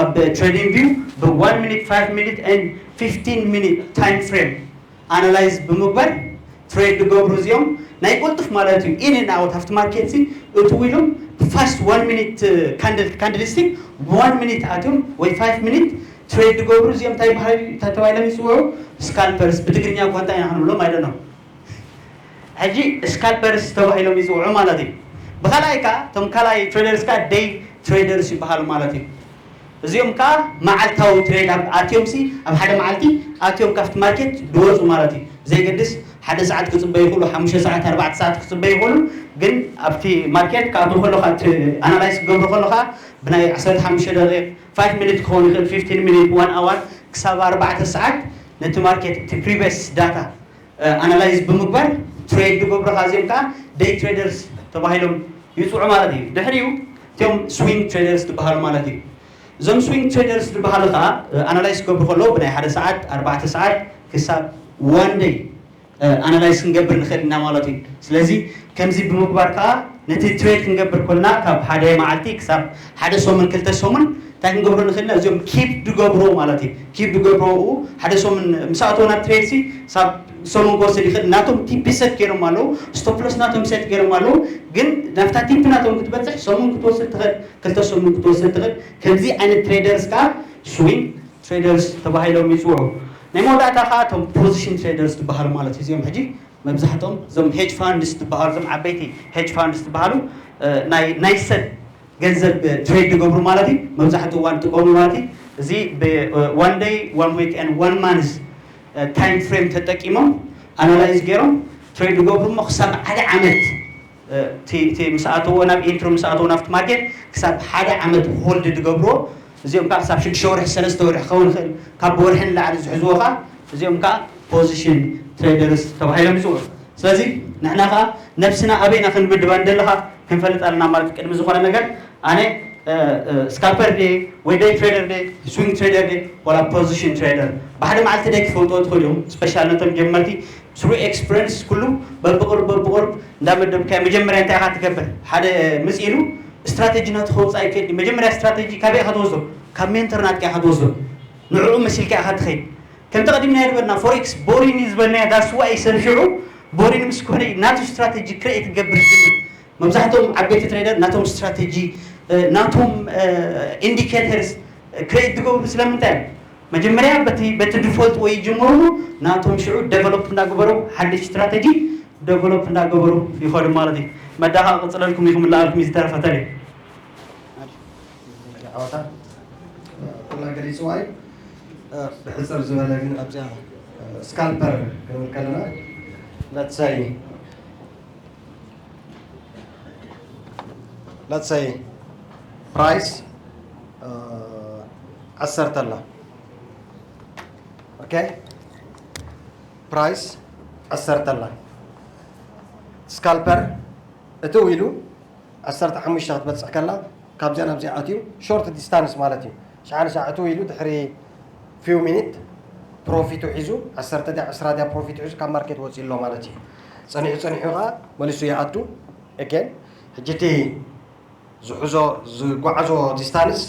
ኣብ ትሬዲንግ ቪው ብ one minute five minute and fifteen minute time frame ኣናላይዝ ብምግባር ትሬድ ዝገብሩ እዚኦም ናይ ቁልጡፍ ማለት እዩ ኢን ኤንድ ኣውት ኣብቲ ማርኬት ሲ እትው ኢሎም ፋስት one minute ካንድል ካንድልስቲክ one minute ኣትዮም ወይ five minute ትሬድ ዝገብሩ እዚኦም እንታይ ተባሂሎም ይፅውዑ? ስካልፐርስ ብትግርኛ እኳ እንታይ ኢና ክንብሎም ኣይደኖም። ሕጂ ስካልፐርስ ተባሂሎም ይፅውዑ ማለት እዩ። ብካልኣይ ከዓ እቶም ካልኣይ ትሬደርስ ከዓ ደይ ትሬደርስ ይበሃሉ ማለት እዩ። እዚኦም ከዓ መዓልታዊ ትሬድ ኣትዮም ሲ ኣብ ሓደ መዓልቲ ኣትዮም ካብቲ ማርኬት ድወፁ ማለት እዩ። ዘይገድስ ሓደ ሰዓት ክፅበዩ ይኽእሉ፣ ሓሙሽተ ሰዓት ኣርባዕተ ሰዓት ክፅበዩ ይኽእሉ። ግን ኣብቲ ማርኬት ክኣትዉ ከለካ ኣናላይስ ክገብሩ ከለካ ብናይ ዓሰርተ ሓሙሽተ ደቂቕ ፋይቭ ሚኒት ክኸውን ይኽእል፣ ፊፍቲን ሚኒት፣ ዋን ኣዋር ክሳብ ኣርባዕተ ሰዓት ነቲ ማርኬት እቲ ፕሪቪየስ ዳታ ኣናላይዝ ብምግባር ትሬድ ዝገብሩ እዚኦም ከዓ ደይ ትሬደርስ ተባሂሎም ይፅውዑ ማለት እዩ። ድሕሪኡ እቲኦም ስዊንግ ትሬደርስ ዝበሃሉ ማለት እዩ። እዞም ስዊንግ ትሬደርስ ዝበሃሉ ከዓ ኣናላይዝ ክገብሩ ከለዉ ብናይ ሓደ ሰዓት ኣርባዕተ ሰዓት ክሳብ ዋን ደይ ኣናላይዝ ክንገብር ንኽእል ኢና ማለት እዩ። ስለዚ ከምዚ ብምግባር ከዓ ነቲ ትሬድ ክንገብር ኮልና ካብ ሓደ መዓልቲ ክሳብ ሓደ ሰሙን ክልተ ሰሙን እንታይ ክንገብሮ ንኽእል ኢና? እዚኦም ኪፕ ዝገብርዎ ማለት እዩ። ኪፕ ዝገብርዎ ሓደ ሰሙን ምስ ኣተወ ናብ ትሬድ ሲ ሳብ ሰሙን ክወስድ ይኽእል። ናቶም ቲፕ ሰት ገይሮም ኣለዉ፣ ስቶፕ ሎስ ናቶም ሰት ገይሮም ኣለዉ። ግን ናብታ ቲፕ ናቶም ክትበፅሕ ሰሙን ክትወስድ ትኽእል፣ ክልተ ሰሙን ክትወስድ ትኽእል። ከምዚ ዓይነት ትሬደርስ ከዓ ስዊንግ ትሬደርስ ተባሂሎም ይፅውዑ። ናይ መወዳእታ ከዓ እቶም ፖዚሽን ትሬደርስ ዝበሃሉ ማለት እዩ። እዚኦም ሕጂ መብዛሕትኦም እዞም ሄጅ ፋንድስ ዝበሃሉ፣ እዞም ዓበይቲ ሄጅ ፋንድስ ዝበሃሉ ናይ ናይ ሰብ ገንዘብ ትሬድ ዝገብሩ ማለት እዩ። መብዛሕትኡ እዋን ዝጥቀሙ ማለት እዩ። እዚ ብዋን ደይ ዋን ዊክ ን ዋን ማንስ ታይም ፍሬም ተጠቂሞም ኣናላይዝ ገይሮም ትሬድ ዝገብሩ እሞ ክሳብ ሓደ ዓመት እቲ ምስኣተዎ ናብ ኢንትሮ ምስኣተዎ ናብቲ ማርኬት ክሳብ ሓደ ዓመት ሆልድ ዝገብርዎ እዚኦም ከዓ ክሳብ ሽዱሽተ ወርሒ ሰለስተ ወርሒ ክኸውን ይኽእል። ካብ ወርሒ ንላዕሊ ዝሕዝዎ ከዓ እዚኦም ከዓ ፖዚሽን ትሬደርስ ተባሂሎም ይፅውዑ። ስለዚ ንሕና ከዓ ነብስና ኣበይና ክንምድባ እንደለኻ ክንፈልጥ ኣለና ማለት ቅድሚ ዝኾነ ነገር ኣነ ስካልፐር ደ ወይ ደይ ትሬደር ደ ስዊንግ ትሬደር ደ ዋላ ፖዚሽን ትሬደር ብሓደ መዓልቲ ደይ ክፈልጥዎ ትኽእሉ እዮም። ስፔሻል ነቶም ጀመርቲ ስሩ ኤክስፐሪንስ ኩሉ በብቕሩብ በብቕሩብ እንዳመደብካዮ መጀመርያ እንታይ ኢኻ ትገብር? ሓደ ምፅ ኢሉ ስትራቴጂ ናቱ ከውፅእ ኣይክእል። መጀመርያ ስትራቴጂ ካበይ ኢኻ ትወስዶ? ካብ ሜንተር ናትካ ኢኻ ትወስዶ። ንዕኡ መሲልካ ኢኻ ትኸይድ። ከምቲ ቀዲምና ዝበልና ፎሬክስ ቦሪን እዩ ዝበልናዮ። ዳስ ዋይ ሰብ ሽዑ ቦሪን ምስ ኮነ እዩ ናቱ ስትራቴጂ ክሬኤት ክገብር ዝብል። መብዛሕትኦም ዓበይቲ ትሬደር ናቶም ስትራቴጂ ናቶም ኢንዲኬተርስ ክሬኤት ዝገብሩ ስለምንታይ እዮም? መጀመርያ በቲ በቲ ዲፎልት ወይ ይጅምሩ ናቶም ሽዑ ደቨሎፕ እንዳገበሩ ሓድሽ ስትራቴጂ ደቨሎፕ እንዳገበሩ ይኸዱ ማለት እዩ። መዳኻ ቅፅለልኩም ኢኹም ላኣልኩም ዝተረፈተለ ዓወታ ኩላ ገሊፅዋ እዩ። ብሕፅር ዝበለ ግን ኣብዚኣ ስካልፐር ክንብል ከለና let's say let's say ፕራይስ ዓሰርተ ኣላ okay ፕራይስ ዓሰርተ ኣላ ስካልፐር እትው ኢሉ ዓሰርተ ሓሙሽተ ክትበፅሕ ከላ ካብዚኣ ናብዚኣ ኣትዩ ሾርት ዲስታንስ ማለት እዩ። ሸሓን ሻዕ እትው ኢሉ ድሕሪ ፊው ሚኒት ፕሮፊቱ ሒዙ ዓሰርተ ድያ ዕስራ ድያ ፕሮፊት ሒዙ ካብ ማርኬት ወፂኡ ኣሎ ማለት እዩ። ፀኒሑ ፀኒሑ ከዓ መሊሱ ይኣቱ። ኤጌን ሕጂ እቲ ዝሕዞ ዝጓዓዞ ዲስታንስ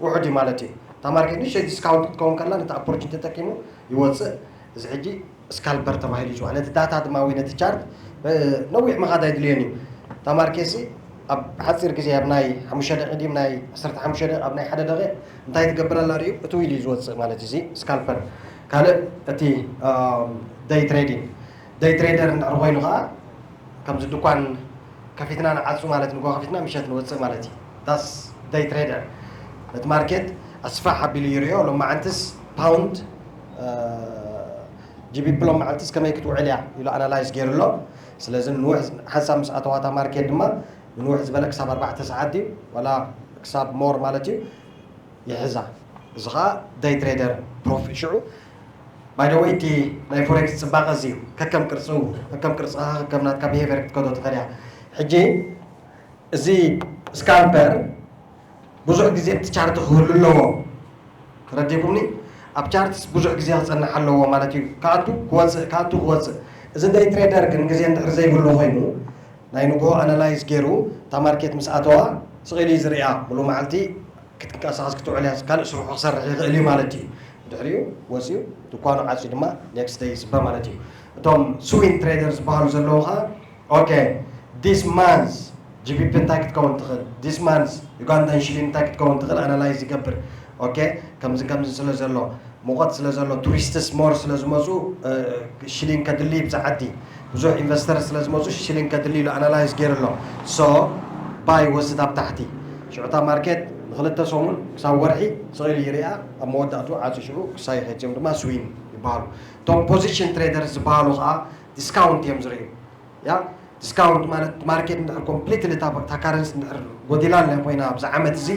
ውሑድ እዩ ማለት እዩ። እታ ማርኬት ንእሽተይ ዲስካውንት ክትከውን ከላ ነቲ ኣፖርቹኒቲ ተጠቂሙ ይወፅእ። እዚ ሕጂ ስካልፐር ተባሂሉ ይፅዋዕ። ነቲ ዳታ ድማ ወይ ነቲ ቻርት ነዊሕ ምኻድ ኣይድልዮን እዩ። እታ ማርኬት ሲ ኣብ ሓፂር ግዜ ኣብ ናይ ሓሙሽተ ደቂ ድም ናይ ዓሰርተ ሓሙሽተ ደቂ ኣብ ናይ ሓደ ደቂ እንታይ ትገብር ኣላ ርእዩ እትው ኢሉ እዩ ዝወፅእ ማለት እዩ። እዚ ስካልፐር ካልእ እቲ ደይ ትሬዲንግ ደይ ትሬደር እንድሕር ኮይኑ ከዓ ከምዚ ድኳን ከፊትና ንዓፁ ማለት ንጎ ከፊትና ምሸት ንወፅእ ማለት እዩ። ዳስ ደይ ትሬደር ነቲ ማርኬት ኣስፋሕ ኣቢሉ ይሪኦ። ሎማዓንትስ ፓውንድ ጂቢፒ ሎማዓንትስ ከመይ ክትውዕል እያ ኢሉ ኣናላይዝ ገይሩ ኣሎ። ስለዚ ንውሕ ሓንሳብ ምስ ኣተዋታ ማርኬት ድማ ንንውሕ ዝበለ ክሳብ ኣርባዕተ ሰዓት ድዩ ዋላ ክሳብ ሞር ማለት እዩ ይሕዛ። እዚ ከዓ ደይ ትሬደር ፕሮፊት ሽዑ ባይደወይ እቲ ናይ ፎሬክስ ፅባቐ እዚ እዩ። ከከም ቅርፁ ከከም ቅርፅኻ ከከም ናትካ ብሄቨር ክትከዶ ትኽእል እያ። ሕጂ እዚ ስካልፐር ብዙሕ ግዜ እቲ ቻርት ክህሉ ኣለዎ። ተረዲኩምኒ? ኣብ ቻርትስ ብዙሕ ግዜ ክፀንሕ ኣለዎ ማለት እዩ። ክኣቱ ክወፅእ ክኣቱ ክወፅእ። እዚ ደይ ትሬደር ግን ግዜ እንድሕር ዘይብሉ ኮይኑ ናይ ንግሆ ኣናላይዝ ገይሩ እታ ማርኬት ምስ ኣተዋ ስቕ ኢሉ እዩ ዝሪኣ። ሙሉ መዓልቲ ክትንቀሳቐስ ክትውዕል እያ፣ ካልእ ስርሑ ክሰርሕ ይኽእል እዩ ማለት እዩ። ድሕሪኡ ወፂኡ ድኳኑ ዓፅዩ ድማ ኔክስት ደይ ይፅበ ማለት እዩ። እቶም ስዊንግ ትሬደር ዝበሃሉ ዘለዉ ከዓ ኦኬ ዲስ ማንስ ጂቢፒ እንታይ ክትከውን ትኽእል፣ ዲስ ማንስ ዩጋንዳን ሽሊን እንታይ ክትከውን ትኽእል ኣናላይዝ ይገብር። ኦኬ ከምዚ ከምዚ ስለ ዘሎ ሙቐት ስለ ዘሎ ቱሪስትስ ሞር ስለ ዝመፁ ሽሊን ከድሊ ይብዛ ዓዲ ብዙሕ ኢንቨስተር ስለ ዝመፁ ሽሊን ከድሊ ኢሉ ኣናላይዝ ገይሩ ኣሎ። ሶ ባይ ወስድ ኣብ ታሕቲ ሽዑታ ማርኬት ንክልተ ሰሙን ክሳብ ወርሒ ስቕ ኢሉ ይሪኣ ኣብ መወዳእቱ ዓፂ ሽዑ ክሳይ ኸይድ እዚኦም ድማ ስዊን ይበሃሉ። እቶም ፖዚሽን ትሬደር ዝበሃሉ ከዓ ዲስካውንት እዮም ዝርእዩ። ያ ዲስካውንት ማለት ማርኬት እንድሕር ኮምፕሊትሊ እታ ካረንሲ እንድሕር ጎዲላ ኣላ ኮይና ኣብዚ ዓመት እዚ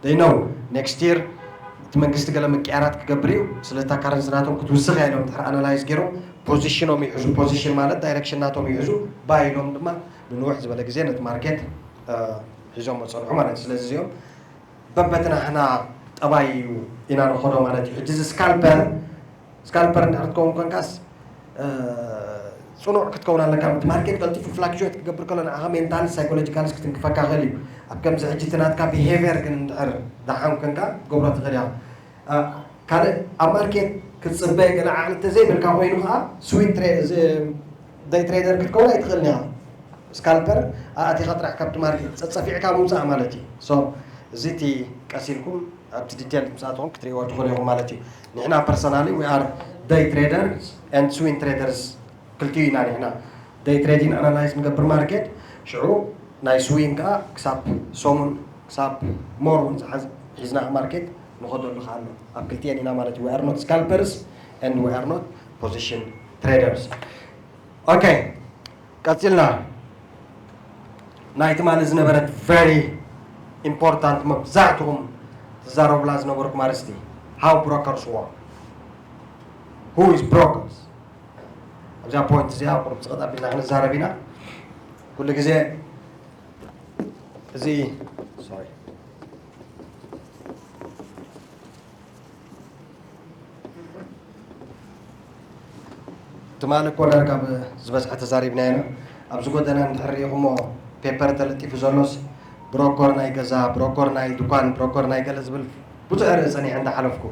they know next year እቲ መንግስቲ ገለ ምቅያራት ክገብር እዩ። ስለታ ካረንሲ ናቶም ክትውስኽ እያ ኢሎም ድሕሪ ኣናላይዝ ገይሮም ፖዚሽኖም ይሕዙ። ፖዚሽን ማለት ዳይሬክሽን ናቶም ይሕዙ። ባይ ኢሎም ድማ ንንውሕ ዝበለ ግዜ ነቲ ማርኬት ሒዞሞ ዝፀንሑ ማለት እዩ። ስለዚ እዚኦም በበትናሕና ጠባይ እዩ ኢና ንኸዶ ማለት እዩ። ሕጂ እዚ ስካልፐር ስካልፐር እንድሕር ትከውን ኮንካስ ፅኑዕ ክትከውን ኣለካ። እቲ ማርኬት ቀልጢፉ ፍላክቹዌት ክገብር ከሎ ንዓኻ ሜንታል ሳይኮሎጂካልስ ክትንክፈካ ክእል እዩ። ኣብ ከምዚ ሕጂ እቲ ናትካ ቢሄቪየር ግን እንድሕር ደሓን ኮንካ ክትገብሮ ትኽእል ኢኻ። ካልእ ኣብ ማርኬት ክትፅበ ገለ ዓቕሊ እንተዘይብልካ ኮይኑ ከዓ ስዊንግ ደይ ትሬደር ክትከውን ኣይትኽእልን ኢኻ። ስካልፐር ኣእቲኻ ጥራሕ ካብቲ ማርኬት ፀፀፊዕካ ምውፃእ ማለት እዩ። ሶ እዚ እቲ ቀስ ኢልኩም ኣብቲ ዲቴል ምስ ኣተኹም ክትርእይዎ ትኽእሉ ኢኹም ማለት እዩ። ንሕና ፐርሰናሊ we are day traders and swing traders ክልቲኡ ኢና ንሕና። ደይ ትሬዲንግ ኣናላይዝ ንገብር ማርኬት፣ ሽዑ ናይ ስዊንግ ከዓ ክሳብ ሰሙን ክሳብ ሞር እውን ዝሓዝ ሒዝና ማርኬት ንኸደሉ ከኣሎ ኣብ ክልቲኤን ኢና ማለት እዩ። We are not scalpers and we are not position traders. ኦኬ፣ ቀፂልና ናይ ትማሊ ዝነበረት very important መብዛሕትኹም ትዛረቡላ ዝነበርኩም ኣርእስቲ how brokers work, who is brokers? ኣብዚኣ ፖይንት እዚኣ ቁሩብ ፅቕጥ ኣቢልና ክንዛረብ ኢና። ኩሉ ግዜ እዚ ሶሪ ትማሊ እኮ ዳርጋ ብ- ዝበዝሐ ተዛሪብና ኢና። ኣብዚ ጎደና እንድሕር ሪኢኹሞ ፔፐር ተለጢፉ ዘሎስ ብሮኮር ናይ ገዛ፣ ብሮኮር ናይ ድኳን፣ ብሮኮር ናይ ገለ ዝብል ብዙሕ ርኢ ፀኒሐ እንዳሓለፍኩ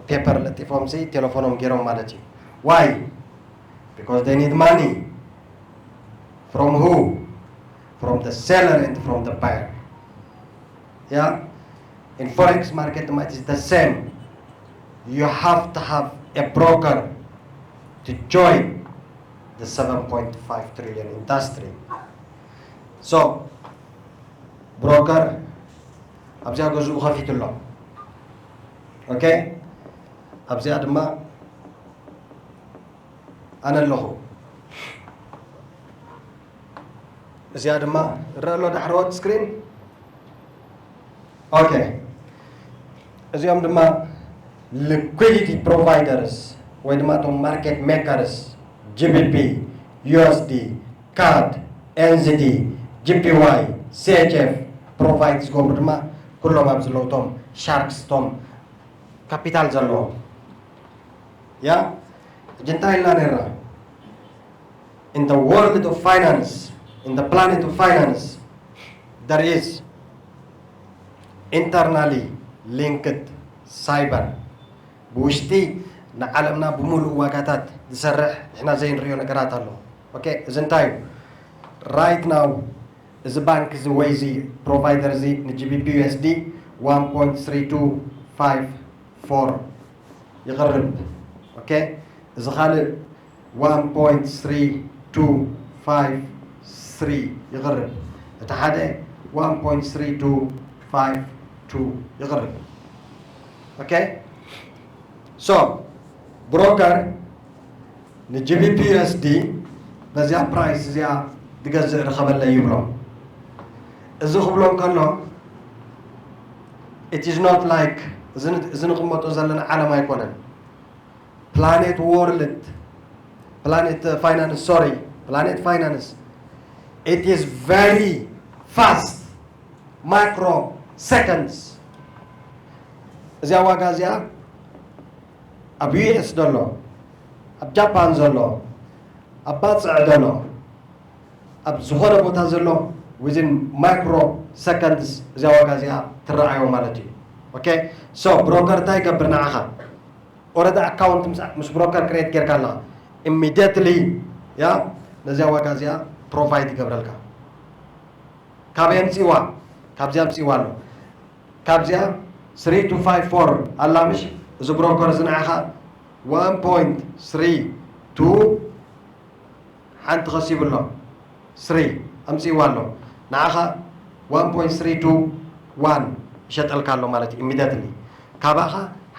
ፔፐር ለጢፎም ሲ ቴሌፎኖም ገይሮም ማለት እዩ። Why? Because they need money. From who? From the seller and from the buyer. Yeah? In forex market ድማ it is the same. You have to have a broker to join the seven point five trillion industry. So broker ኣብዚኣ ገዝኡ ከፊቱ ኣሎ። ኦኬ፣ ኣብዚኣ ድማ ኣነ ኣለኹ። እዚኣ ድማ እረአ ኣሎ ዳሕረዎት ስክሪን። ኦኬ፣ እዚኦም ድማ liquidity providers ወይ ድማ እቶም ማርኬት ሜከርስ፣ ጂ ቢ ፒ፣ ዩ ኤስ ዲ፣ ካድ፣ ኤን ዚ ዲ፣ ጂ ፒ ዋይ፣ ሲ ኤች ኤፍ ፕሮቫይድ ዝገብሩ ድማ ኩሎም ኣብ ዘለዉ እቶም ሻርክስ እቶም ካፒታል ዘለዎም። ያ ሕጂ እንታይ ኢልና ነርና? In the world of finance, in the planet of finance, there is internally linked cyber. ብውሽጢ ንዓለምና ብምሉእ ዋጋታት ዝሰርሕ ንሕና ዘይንሪኦ ነገራት ኣሎ። ኦኬ፣ እዚ እንታይ እዩ? Right now እዚ ባንክ እዚ ወይ እዚ ፕሮቫይደር እዚ ን ጂ ቢ ፒ ዩ ኤስ ዲ one point three two five four ይቕርብ። ኦኬ፣ እዚ ካልእ one point three two five three ይቕርብ። እቲ ሓደ one point three two five two ይቕርብ። ኦኬ፣ ሶ ብሮከር ን ጂ ቢ ፒ ዩ ኤስ ዲ በዚኣ ፕራይስ እዚኣ ዝገዝእ ርኸበለይ ይብሎ። እዚ ክብሎ እንከሎ it is not like እዚ ን- እዚ ንቕመጦ ዘለና ዓለም ኣይኮነን። ፕላኔት ወርልድ ፕላኔት ፋይናንስ ሶሪ ፕላኔት ፋይናንስ it is very fast micro seconds። እዚኣ ዋጋ እዚኣ ኣብ ዩ ኤስ ዘሎ ኣብ ጃፓን ዘሎ ኣብ ባፅዕ ዘሎ ኣብ ዝኾነ ቦታ ዘሎ within micro seconds እዚኣ ዋጋ እዚኣ ትረኣዮ ማለት እዩ። ኦኬ፣ ሶ ብሮከር እንታይ ይገብር ንዓኻ? ኦረዲ ኣካውንት ምስ ብሮከር ክሬት ጌርካ ኣለኻ ኢሚዲየትሊ ያ ነዚኣ ዋጋ እዚኣ ፕሮቫይድ ይገብረልካ። ካበይ ኣምፅእዋ? ካብዚኣ ኣምፅእዋ ኣሎ። ካብዚኣ three two five four ኣላ ምሽ? እዚ ብሮከር እዚ ንዓኻ one point three two ሓንቲ ከሲቡ ኣሎ። ስሪ ኣምፅእዋ ኣሎ። ንዓኻ one point three two one ይሸጠልካ ኣሎ ማለት እዩ። ኢሚዲየትሊ ካባኻ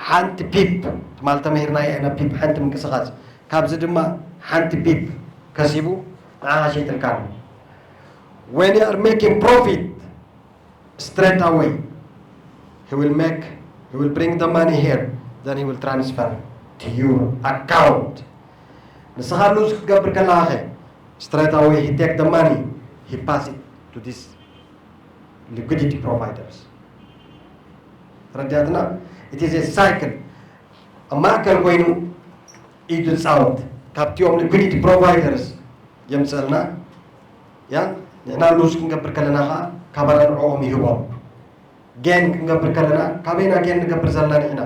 ሓንቲ ፒፕ ትማል ተመሂርናያ ኢና ፒፕ ሓንቲ ምንቅስቃስ ካብዚ ድማ ሓንቲ ፒፕ ከሲቡ ንዓኻ ሸይጥልካ ኣሎ። When you are making profit straight away he will make he will bring the money here, then he will transfer to your account. ንስኻ ሉዝ ክትገብር ከለኻ ኸ straight away he take the money, he pass it to this liquidity providers። ተረዳትና? It is a cycle። ኣብ ማእከል ኮይኑ ኢዱ ዝፃወት ካብቲኦም liquidity providers የምፅእልና። ያ ንሕና lose ክንገብር ከለና ከዓ ካባና ንዕኦም ይህቦም። Gain ክንገብር ከለና ካበይና gain ንገብር ዘለና ንሕና?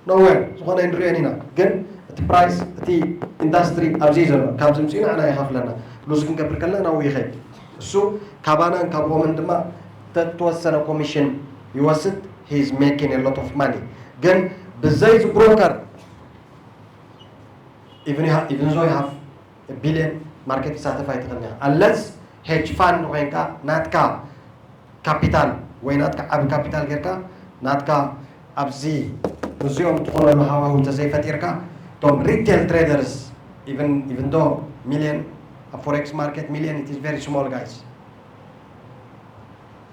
Nowhere። ዝኾነ ኣይንሪኦን ኢና። ግን እቲ price እቲ industry ኣብዚ እዩ ዘሎ። ካብ ዝምፅኡ ንዓና ይኸፍለና። Lose ክንገብር ከለና ናብኡ ይኸይድ። እሱ ካባናን ካብኦምን ድማ ተተወሰነ ኮሚሽን ይወስድ። He is making a lot of money። ግን ብዘይ እዚ broker even you have, even though you have a billion market ይሳተፍ ኣይትኽእልን ኢኻ። Unless hedge fund ኮይንካ ናትካ ካፒታል ወይ ናትካ ዓቢ ካፒታል ጌርካ ናትካ ኣብዚ እዚኦም ትኾነሉ ሃዋሁ እንተዘይፈጢርካ እቶም retail traders even even though million ኣብ forex market million it is very small guys።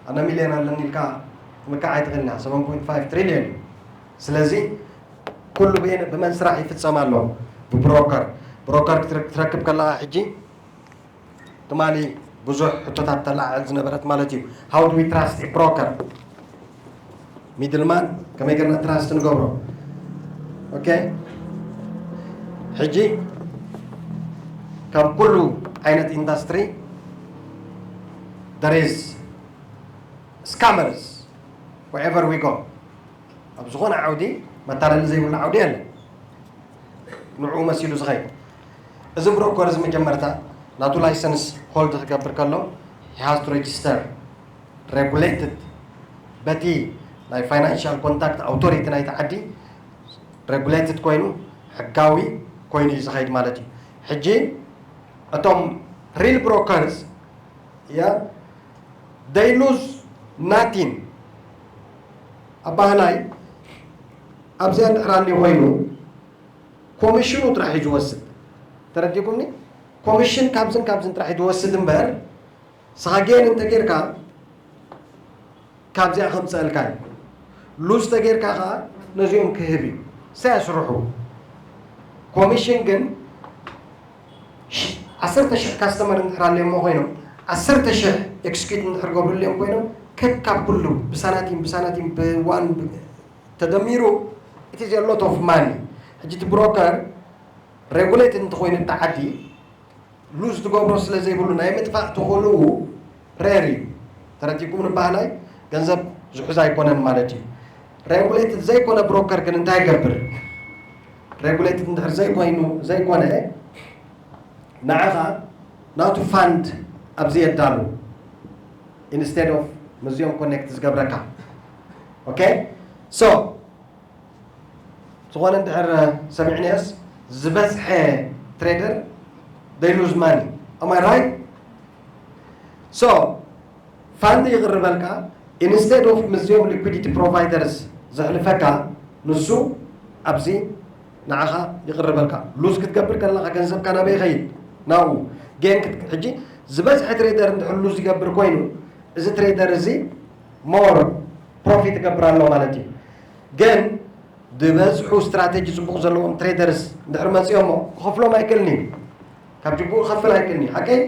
ኣነ ሚልዮን ኣለኒ ኢልካ ምካዕ ኣይትኽእልና። Seven point five trillion እዩ። ስለዚ ኩሉ ብየን- ብመን ስራሕ ይፍጸም ኣሎ? ብብሮከር። ብሮከር ክትረ- ክትረክብ ከለኻ ሕጂ ትማሊ ብዙሕ ሕቶታት ተለዓዕል ዝነበረት ማለት እዩ። How do we trust a broker? Middleman ከመይ ገርና trust ንገብሮ? Okay። ሕጂ ካብ ኩሉ ዓይነት ኢንዳስትሪ there is scammers wherever we go። ኣብ ዝኾነ ዓውዲ መታለሊ ዘይብሉ ዓውዲ የለ። ንዕኡ መሲሉ ዝኸይድ እዚ ብሮከር እዚ መጀመርታ ናቱ license hold ክገብር ከሎ he has to register regulated በቲ ናይ financial conduct authority ናይቲ ዓዲ regulated ኮይኑ ሕጋዊ ኮይኑ እዩ ዝኸይድ ማለት እዩ። ሕጂ እቶም real brokers yeah they lose nothing። ኣባህላይ ኣብዚኣ እንድሕር ኣልዩ ኮይኑ ኮሚሽኑ ጥራሕ እዩ ዝወስድ። ተረዲእኩምኒ? ኮሚሽን ካብዝን ካብዝን ጥራሕ እዩ ዝወስድ እምበር ንስኻ gain እንተጌርካ ካብዚኣ ከምፀእልካ እዩ። Lose ተጌርካ ከዓ ነዚኦም ክህብ እዩ። ሳይ ኣስርሑ። ኮሚሽን ግን ዓሰርተ ሽሕ ካስተመር እንድሕር ኣለዮሞ ኮይኖም ዓሰርተ ሽሕ execute እንድሕር ገብርልዮም ኮይኖም ከካብ ኩሉ ብሳናቲም ብሳናቲም ብዋን ተደሚሩ it is a lot of money። ሕጂ እቲ ብሮከር regulated እንተኮይኑ እቲ ዓዲ lose ትገብሮ ስለ ዘይብሉ ናይ ምጥፋእ ተኽእልኡ rare እዩ። ተረዲእኩም ንባህላይ ገንዘብ ዝሕዝ ኣይኮነን ማለት እዩ። Regulated ዘይኮነ ብሮከር ግን እንታይ ይገብር? Regulated እንድሕር ዘይኮይኑ ዘይኮነ ንዓኻ ናቱ fund ኣብዚ የዳሉ instead of ምስዚኦም connect ዝገብረካ። Okay so ዝኾነ እንድሕር ሰሚዕናዮስ ዝበዝሐ trader they lose money። Am I right? So fund ይቕርበልካ instead of ምስዚኦም liquidity providers ዘሕልፈካ ንሱ ኣብዚ ንዓኻ ይቕርበልካ። Lose ክትገብር ከለኻ ገንዘብካ ናበይ ይኸይድ? ናብኡ። Gain ሕጂ ዝበዝሐ trader እንድሕር lose ይገብር ኮይኑ እዚ trader እዚ more profit ይገብር ኣሎ ማለት እዩ። ግን ዝበዝሑ strategy ፅቡቕ ዘለዎም traders እንድሕር መፂኦሞ ክኸፍሎም ኣይክእልን እዩ። ካብ ጅቡኡ ክኸፍል ኣይክእልን እዩ። ሓቀይ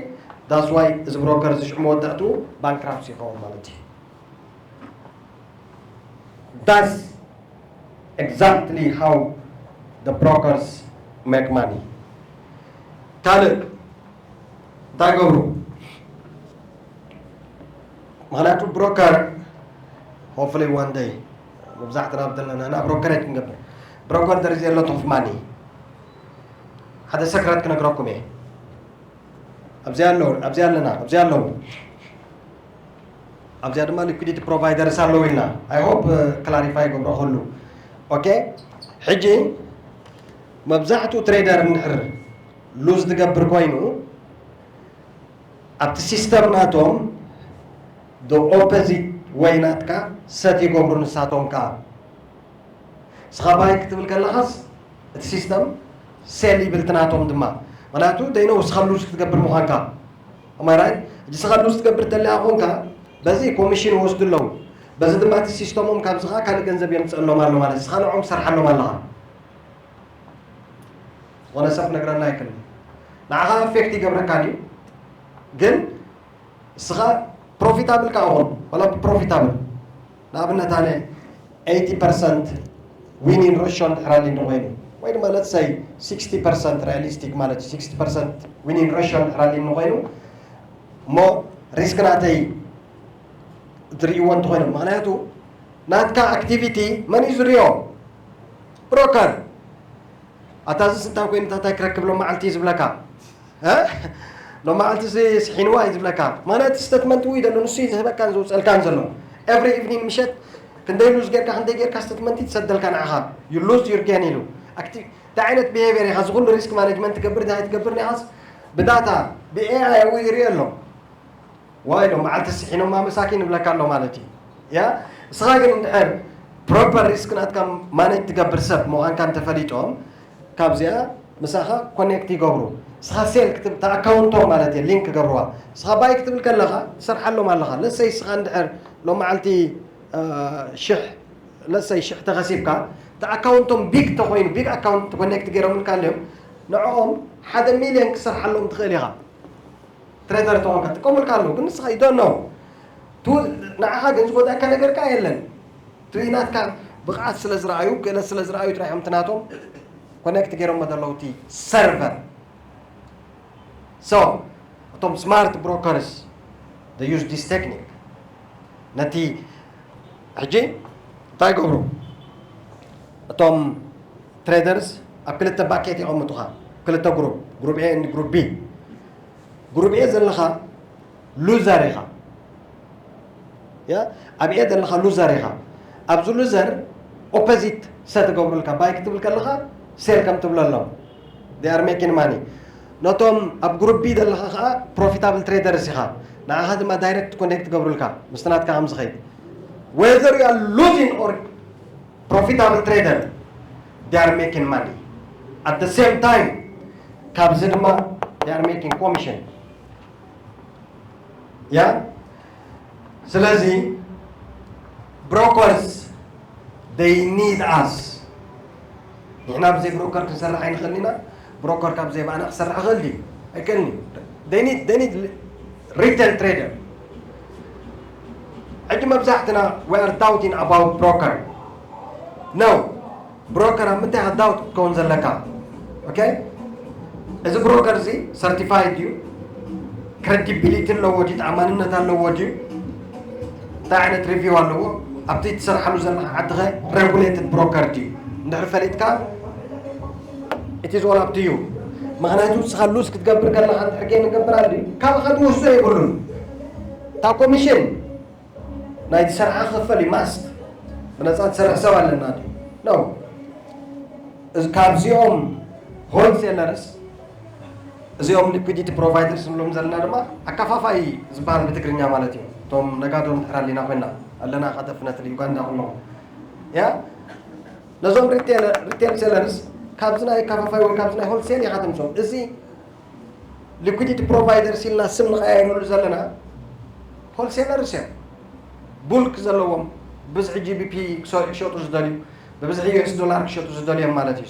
that's why እዚ ብሮከር እዚ ሽዑ መወዳእትኡ bankruptcy ይኸውን ማለት እዩ። That's exactly how the brokers make money። ካልእ እንታይ ገብሩ? ምክንያቱ ብሮከር hopefully one day መብዛሕትና ኣብ ዘለና ና brokerage ክንገብር broker there is a lot of money። ሓደ ሰክረት ክነግረኩም እየ። ኣብዚኣ ኣለዉ ኣብዚኣ ኣለና ኣብዚኣ ኣለዉ ኣብዚኣ ድማ liquidity providers ኣለዉ ኢልና I hope clarify ይገብሮ ኩሉ። Okay ሕጂ መብዛሕትኡ trader እንድሕር lose ዝገብር ኮይኑ ኣብቲ system ናቶም the opposite way ናትካ set ይገብሩ ንሳቶም ከዓ ንስኻ buy ክትብል ከለኻስ እቲ system sell ይብል እቲ ናቶም ድማ ምክንያቱ they know ንስኻ lose ክትገብር ምዃንካ። Am I right? ሕጂ ንስኻ lose ትገብር ተለያ ኮንካ በዚ ኮሚሽን ይወስዱ ኣለዉ። በዚ ድማ እቲ system ኦም ካብዚ ከዓ ካልእ ገንዘብ የምፅእሎም ኣሎ ማለት ንስኻ ንዕኦም ትሰርሓሎም ኣለኻ። ዝኾነ ሰብ ክነግረና ኣይክእልን። ንዓኻ affect ይገብረካ ድዩ? ግን ንስኻ profitable ከዓ ኹን ዋላ profitable ንኣብነት ኣነ eighty percent winning ratio እንድሕር ኣሊ እንተኮይኑ ወይ ድማ let's say sixty percent realistic ማለት sixty percent winning ratio እንድሕር ኣሊ እንተኮይኑ እሞ risk ናተይ ዝርእይዎ እንተኮይኑ ምክንያቱ ናትካ activity መን እዩ ዝርእዮ? Broker ኣታ እዚ ስንታይ ኮይኑ እንታይ ክረክብ ሎም መዓልቲ እዩ ዝብለካ ሎም መዓልቲ እዚ ስሒንዋ እዩ ዝብለካ ማለት statement እዩ ዘሎ ንሱ እዩ ዝህበካን ዝውፀልካን ዘሎ every evening ምሸት ክንደይ lose ጌርካ ክንደይ ጌርካ statement እዩ ትሰደልካ ንዓኻ you lose your gain ኢሉ እንታይ ዓይነት behavior ኢኻ እዚ ኩሉ risk management ትገብር እንታይ ትገብር ኒኻስ ብዳታ ብኤኣይ ኣብኡ ይርኢ ኣሎ ዋይ ሎም መዓልቲ ስሒኖማ መሳኪን ይብለካ ኣሎ ማለት እዩ ያ እስኻ ግን እንድሕር proper risk ናትካ manage ትገብር ሰብ ምዃንካ እንተፈሊጦም ካብዚኣ ምሳኻ connect ይገብሩ እስኻ sell ክትብል ኣካውንቶም ማለት እዩ link ክገብርዋ እስኻ buy ክትብል ከለኻ ትሰርሓሎም ኣለኻ let's say እስኻ እንድሕር ሎም መዓልቲ ሽሕ let's say ሽሕ ተኸሲብካ እቲ ኣካውንቶም big ተኮይኑ big account connect ገይሮምልካ ኣለዮም ንዕኦም ሓደ ሚልዮን ክሰርሓሎም ትኽእል ኢኻ trader ተኾንካ ጥቀሙልካ ኣለዉ ግን ንስኻ you don't know ንዓኻ ግን ዝጎዳእካ ነገር ከዓ የለን እቲ ናትካ ብቕዓት ስለ ዝረኣዩ ክእለት ስለ ዝረኣዩ ጥራሕ እዮም ናቶም connect ገይሮሞ ዘለዉ እቲ server so እቶም smart brokers they use this technique ነቲ ሕጂ እንታይ ይገብሩ እቶም traders ኣብ ክልተ bucket የቐምጡኻ ክልተ group group A and group B group A ዘለኻ loser ኢኻ ያ ኣብ A ዘለኻ loser ኢኻ ኣብዚ loser opposite set ገብሩልካ buy ክትብል ከለኻ sell ከም ትብለሎም they are making money ነቶም ኣብ group B ዘለኻ ከዓ profitable traders ኢኻ ንዓኻ ድማ direct connect ገብሩልካ ምስቲ ናትካ ከም ዝኸይድ whether you are losing or profitable trader they are making money at the same time ካብዚ ድማ they are making commission ያ ስለዚ brokers they need us ንሕና ብዘይ broker ክንሰርሕ ኣይንኽእል ኢና broker ካብ ዘይ ባዕና ክሰርሕ ይኽእል ድዩ ኣይክእልን እዩ they need they need retail trader ሕጂ መብዛሕትና we are doubting about broker no broker ኣብ ምንታይ doubt ክትከውን ዘለካ okay እዚ broker እዚ certified ድዩ credibility ኣለዎ ድዩ ተኣማንነት ኣለዎ ድዩ እንታይ ዓይነት review ኣለዎ ኣብቲ ትሰርሓሉ ዘለካ ዓድኸ regulated broker ድዩ እንድሕር ፈሊጥካ it is all up to you ምክንያቱ ንስኻ lose ክትገብር ከለካ እንድሕር ገይ ንገብር ኣል ካባካ ትወስዶ የብሉን እታ commission ናይ ዝሰርሓ ክፈል እዩ must ብነፃ ትሰርሕ ሰብ ኣለና ድዩ no ካብዚኦም wholesalers እዚኦም liquidity providers ንብሎም ዘለና ድማ ኣካፋፋይ ዝበሃል ብትግርኛ ማለት እዩ እቶም ነጋዶ እንድሕር ኣሊና ኮይና ኣለና ካተፍነት ዩጋንዳ ኩሎም ያ ነዞም retail sellers ካብዚ ናይ ኣካፋፋይ ወይ ካብዚ ናይ wholesale ኢኻ ተምፅኦም እዚ liquidity providers ኢልና ስም ንቀያይረሉ ዘለና wholesalers እዮም bulk ዘለዎም ብዝሒ GBP ክሸጡ ዝደልዩ ብብዝሒ US dollar ክሸጡ ዝደልዮም ማለት እዩ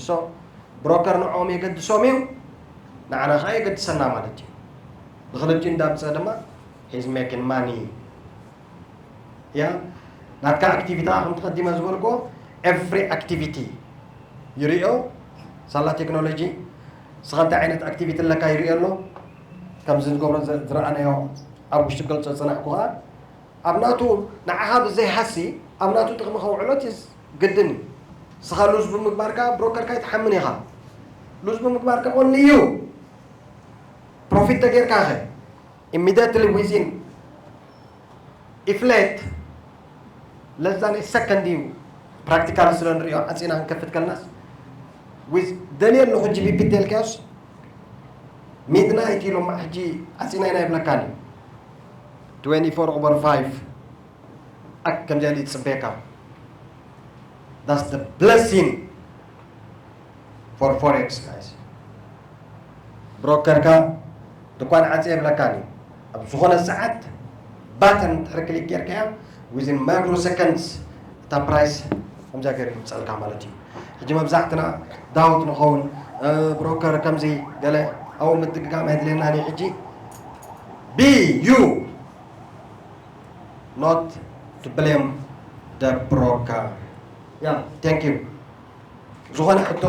broker ንዕኦም የገድሶም እዩ ንዓና ከዓ የገድሰና ማለት እዩ ብክልቲኡ እንዳምፀ ድማ he's making money ያ ናትካ activity ከምቲ ቀዲመ ዝበልኮ every activity ይሪኦ ሳላ technology ስኻ እንታይ ዓይነት activity ኣለካ ይሪኦ ኣሎ ከምዚ ዝገብሮ ዝረኣናዮ ኣብ ውሽጢ ገልፆ ዝፀናሕኩ ከዓ ኣብ ናቱ ንዓኻ ብዘይ ሃሲ ኣብ ናቱ ጥቕሚ ከውዕሎት ግድን እዩ ስኻ lose ብምግባርካ broker ካ ይትሓምን ኢኻ lose ብምግባርካ only you profit ተጌርካ ኸ immediately within if late less than a second እዩ practical ስለ ንሪኦ ዓፂና ክንከፍት ከልናስ with ደልየ ኣለኹ GBP ተልካዮስ midnight ኢሎም ሕጂ ዓፂና ኢና ይብለካኒ twenty-four over five ኣክ ከምዚኣ ኢሉ ይፅበየካ that's the blessing for forex guys broker ካ ድኳን ዓፂ የብለካን እዩ ኣብ ዝኾነ ሰዓት button ድሕሪ click ጌርካያ within micro seconds እታ price ከምዚኣ ገይሩ ይምፀልካ ማለት እዩ ሕጂ መብዛሕትና doubt ንኸውን broker ከምዚ ገለ ኣብኡ ምድግጋም ኣይድልየናን እዩ ሕጂ be you not to blame the broker. Yeah, thank you. ዝኾነ ሕቶ፣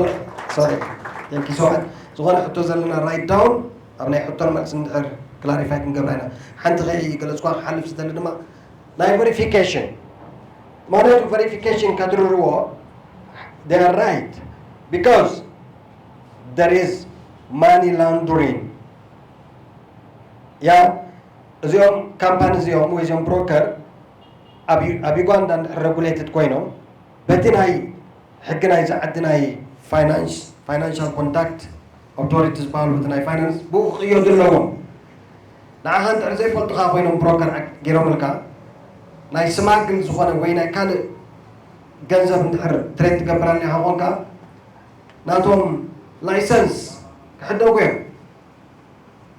sorry, thank you so much። ዝኾነ ሕቶ ዘለና write down፣ ኣብ ናይ ሕቶን መልስን ድሕር clarify ክንገብራ ኢና። ሓንቲ ከይገለፅኳ ክሓልፍ ዝደሊ ድማ ናይ verification፣ ማለት verification ከድርርዎ፣ they are right, because there is money laundering። ያ፣ እዚኦም ካምፓኒ እዚኦም ወይ እዚኦም ብሮከር ኣብ ዩ-፣ ኣብ ዩጋንዳ እንድሕር regulated ኮይኖም፣ በቲ ናይ ሕጊ ናይዚ ዓዲ ናይ ፋይናንስ፣ financial conduct authority ዝበሃሉ፣ በቲ ናይ ፋይናንስ ብኡ ክቕየዱ ኣለዎም። ንዓኻ እንድሕር ዘይፈልጡኻ ኮይኖም ብሮከር ገይሮምልካ፣ ናይ ስማግል ዝኾነ ወይ ናይ ካልእ ገንዘብ እንድሕር ትሬድ ትገብር ኣለኻ ኮንካ፣ ናቶም ላይሰንስ ክሕደጉ እዮም።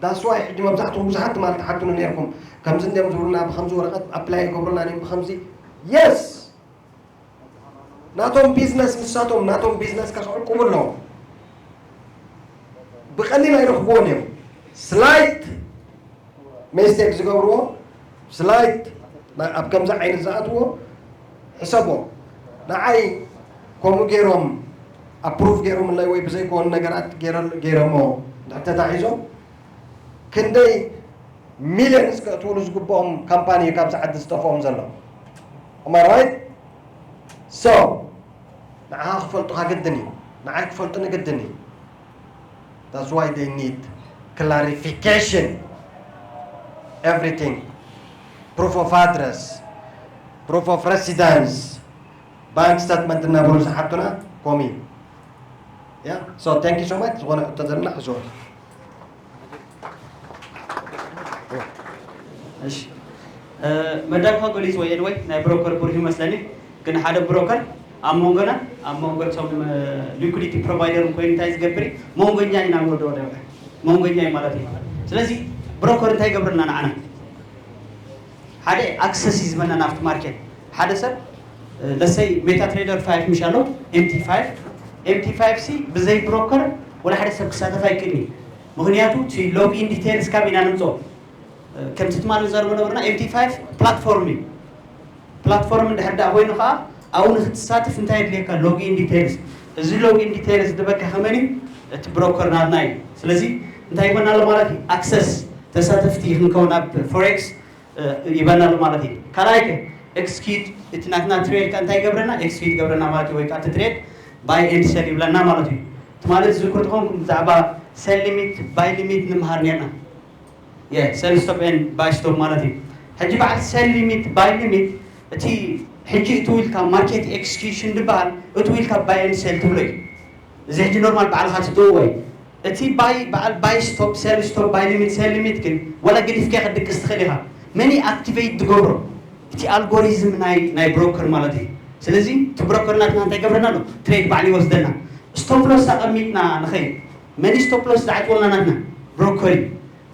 That's why ሕጂ መብዛሕትኹም ብዙሓት ትማል ትሓቱኒ ነይርኩም፣ ከምዚ እንድዮም ዝብሉና፣ ብኸምዚ ወረቐት ኣፕላይ ይገብሩልና እዮም፣ ብኸምዚ። የስ፣ ናቶም ቢዝነስ ንሳቶም፣ ናቶም ቢዝነስ ከስዕቁሙ ኣለዎም። ብቐሊል ኣይረኽብዎን እዮም። ስላይት ሚስቴክ ዝገብርዎ፣ ስላይት ና-፣ ኣብ ከምዚ ዓይነት ዝኣትዎ ሕሰቦ። ንዓይ ከምኡ ገይሮም ኣፕሩቭ ገይሮምለይ ወይ ብዘይኮኑ ነገራት ገይረ-፣ ገይሮሞ እንድሕር ተታሒዞም፣ ክንደይ ሚልዮንስ ከእትውሉ ዝግብኦም ካምፓኒ እዩ ካብዚ ዓዲ ዝጠፍኦም ዘሎ። Am I right? So ንዓኻ ክፈልጡኻ ግድን እዩ፣ ንዓይ ክፈልጡኒ ግድን እዩ። That's why they need clarification. Everything. Proof of address, proof of residence, bank statement እናበሉ ዝሓቱና ኮሚ። Yeah? So thank you so much። ዝኾነ ሕቶ ዘለና ሕዝዎ። እሺ፣ እ፣ መዳርካ ገሊጽ ወይ ኤድወይ ናይ ብሮከር ብሩህ ይመስለኒ። ግን ሓደ ብሮከር ኣብ መንጎና፣ ኣብ መንጎ እቶም፣ እ፣ ሊኩዲቲ ፕሮቫይደር ኮይኑ እንታይ ዝገብር እዩ? መንጎኛ ኢና ንወደወ። መንጎኛ እዩ ማለት እዩ። ስለዚ ብሮከር እንታይ ይገብረና ንዓና? ሓደ ኣክሰስ እዩ ዝበና ናብቲ ማርኬት። ሓደ ሰብ፣ እ፣ ለሰይ ሜታ ትሬደር ፋይቭ ምሽ ኣሎ፣ ኤምቲ ፋይቭ። ኤምቲ ፋይቭ ሲ ብዘይ ብሮከር ወላ ሓደ ሰብ ክሳተፍ ኣይክእልን እዩ። ምኽንያቱ እቲ ሎግ ኢን ዲቴይልስ ካብ ኢና ንምፅኦ። እ፣ ከምቲ ትማሊ ዘርቦ ነበርና፣ ኤምቲ ፋይቭ ፕላትፎርም እዩ። ፕላትፎርም እንድሕር ደኣ ኮይኑ ከዓ ኣብኡ ንክትሳተፍ እንታይ የድልየካ? ሎግ ኢን ዲቴይልስ። እዚ ሎግ ኢን ዲቴይልስ ዝበካ ከመን እዩ? እቲ ብሮከር ናትና እዩ። ስለዚ እንታይ ይበና ኣሎ ማለት እዩ? ኣክሰስ ተሳተፍቲ ክንከውን ኣብ ፎሬክስ፣ እ፣ ይበና ኣሎ ማለት እዩ። ካልኣይ ከ ኤክስኪዩት፣ እቲ ናትና ትሬድ ከ እንታይ ይገብረና? ኤክስኪዩት ይገብረና ማለት እዩ። ወይ ከዓ እቲ ትሬድ ባይ ኤንድ ሰል ይብለና ማለት እዩ። እቲ ማለት ዝዝክር ትኾንኩም ብዛዕባ ሰል ሊሚት ባይ ሊሚት ንምሃር ነርና። የ ሰል ስቶፕ ኤንድ ባይ ስቶፕ ማለት እዩ። ሕጂ በዓል ሰል ሊሚት ባይ ሊሚት፣ እቲ ሕጂ እትው ኢልካ ማርኬት ኤክስኪዩሽን ዝበሃል፣ እትው ኢልካ ባይ ኤንድ ሰል ትብሎ እዩ። እዚ ሕጂ ኖርማል ባዕልኻ ትጥውዎ እዩ። እቲ ባይ፣ በዓል ባይ ስቶፕ፣ ሰል ስቶፕ፣ ባይ ሊሚት፣ ሰል ሊሚት ግን ዋላ ገዲፍካ ክትድቅስ ትኽእል ኢኻ። መን እዩ ኣክቲቬት ዝገብሮ? እቲ ኣልጎሪዝም ናይ፣ ናይ ብሮከር ማለት እዩ። ስለዚ እቲ ብሮከር ናትና እንታይ ይገብረና ኣሎ? ትሬድ ባዕሉ ይወስደና። ስቶፕ ሎስ ኣቐሚጥና ንኸይድ። መን እዩ ስቶፕ ሎስ ዝዓጥወልና ናትና? ብሮከር እዩ።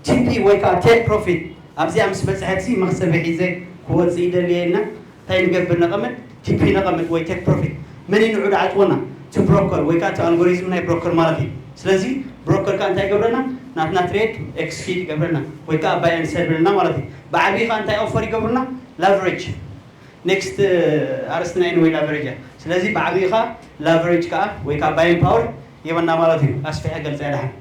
ቲፒ ወይ ከዓ ቴክ ፕሮፊት ኣብዚኣ ምስ በፅሐት ሲ መኽሰቢ ሒዘ ክወፅእ ይደሊ እየ ኢልና እንታይ ንገብር? ነቐምጥ፣ ቲፒ ነቐምጥ ወይ ቴክ ፕሮፊት። መን እዩ ንዑ ዝዓጥወና? እቲ ብሮከር ወይ ከዓ እቲ ኣልጎሪዝም ናይ ብሮከር ማለት እዩ። ስለዚ ብሮከር ከዓ እንታይ ይገብረና? ናትና ትሬድ ኤክስኪዩት ይገብረና ወይ ከዓ ባይ ኤንድ ሰል ይብለና ማለት እዩ። ብዓብዪ ከዓ እንታይ ኦፈር ይገብሩና? ላቨሬጅ። ኔክስት ኣርእስትና ኤኒወይ ላቨሬጅ እያ። ስለዚ ብዓብዪ ከዓ ላቨሬጅ ከዓ ወይ ከዓ ባይንግ ፓወር ይበና ማለት እዩ። ኣስፊሐ ገልፀ እየ ደሓን።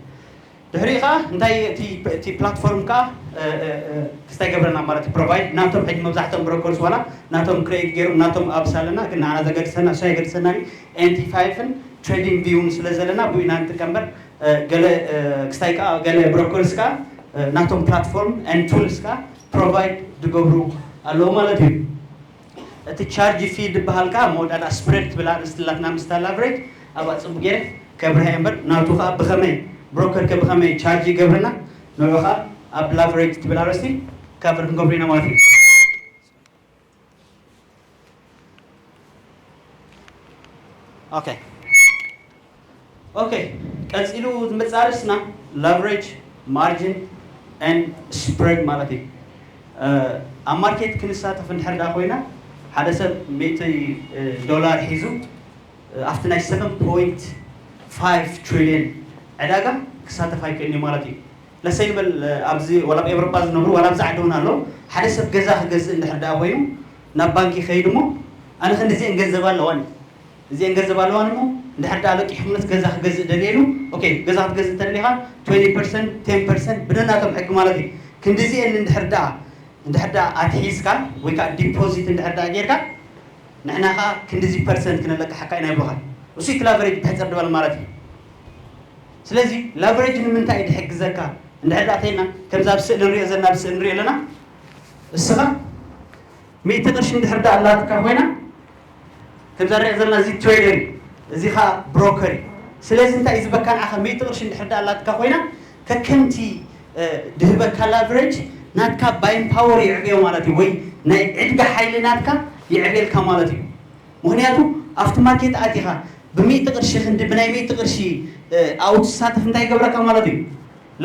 ድሕሪኡ ከዓ እንታይ እቲ፣ እቲ ፕላትፎርም ከዓ፣ እ፣ እ፣ እ፣ ክስታይ ገብረና ማለት እዩ። ፕሮቫይድ ናቶም ሕጂ መብዛሕትኦም ብሮከርስ ዋላ ናቶም ክሬት ገይሮም ናቶም ኣፕስ ኣለና፣ ግን ንዓና ዘገድሰና እሱ ኣይገድሰና እዩ። ኤምቲ ፋይቭን ትሬዲንግ ቪውን ስለ ዘለና ብኡ ኢና ንጥቀም እምበር፣ እ፣ ገለ፣ እ፣ ክስታይ ከዓ ገለ ብሮከርስ ከዓ፣ እ፣ ናቶም ፕላትፎርም ኤንድ ቱልስ ከዓ ፕሮቫይድ ዝገብሩ ኣለዉ ማለት እዩ። እቲ ቻርጅ ፊ ዝበሃል ከዓ መወዳእታ ስፕሬድ ትብል ኣርእስቲ ኣላትና ምስታ ላቨሬጅ ኣብኣ ፅቡቅ ገይረ ከብርሃ እየ እምበር ናቱ ከዓ ብኸመይ ብሮከር ከ ብኸመይ ቻርጅ ይገብረና ንዑ ከዓ ኣብ ላቨሬጅ ትብል ኣርእስቲ ካቨር ክንገብሮ ኢና ማለት እዩ። ኦኬ ኦኬ ቀፂሉ ዝመፅእ ኣርእስትና ላቨሬጅ ማርጅን ኤንድ ስፕሬድ ማለት እዩ። ኣብ ማርኬት ክንሳተፍ እንድሕር ዳ ኮይና ሓደ ሰብ ሚእቲ ዶላር ሒዙ ኣብቲ ናይ ሰቨን ፖይንት ፋይቭ ትሪልየን ዕዳጋ ክሳተፍ ኣይክእልን እዩ ማለት እዩ። ለሰይ ንበል ኣብዚ ዋላ ኣብ ኤውሮጳ ዝነብሩ ዋላ ኣብዚ ዓዲ እውን ኣለዉ። ሓደ ሰብ ገዛ ክገዝእ እንድሕር ደኣ ኮይኑ ናብ ባንክ ይኸይድ እሞ ኣነ ክንዲዚአን ገንዘብ ኣለዋኒ እዚአን ገንዘብ ኣለዋኒ እሞ እንድሕር ደኣ ለቂሕኩምስ ገዛ ክገዝእ ደልየ ኢሉ። ኦኬ፣ ገዛ ክትገዝእ እንተደሊኻ twenty percent, ten percent ብነናቶም ሕጊ ማለት እዩ። ክንዲዚአን እንድሕር ደኣ እንድሕር ደኣ ኣትሒዝካ ወይ ከዓ ዲፖዚት እንድሕር ደኣ ጌርካ ንሕና ከዓ ክንዲዚ ፐርሰንት ክነለቅሓካ ኢና ይብሉኻ። እሱ እቲ ላቨሬጅ ብሕፅር ድበል ማለት እዩ። ስለዚ ላቨሬጅ ንምንታይ እዩ ድሕግዘካ እንድሕር ደኣ ተይልና ከምዚ ኣብ ስእሊ ንሪኦ ዘለና ኣብ ስእሊ ንሪኦ ኣለና። እስኻ ሚእቲ ቅርሺ እንድሕር ደኣ ኣላትካ ኮይና ከምዛ ንሪኦ ዘለና እዚ ትሬደር እዩ። እዚ ከዓ ብሮከር እዩ። ስለዚ እንታይ እዩ ዝበካ ንዓኻ ሚእቲ ቅርሺ እንድሕር ደኣ ኣላትካ ኮይና ከከምቲ ድህበካ ላቨሬጅ ናትካ ባይን ፓወር የዕብዮ ማለት እዩ ወይ ናይ ዕድጋ ሓይሊ ናትካ የዕብየልካ ማለት እዩ። ምክንያቱ ኣብቲ ማርኬት ኣቲኻ ብሚእቲ ቅርሺ ክንዲ ብናይ ሚእቲ ቅርሺ ኣብኡ ትሳተፍ እንታይ ይገብረካ ማለት እዩ።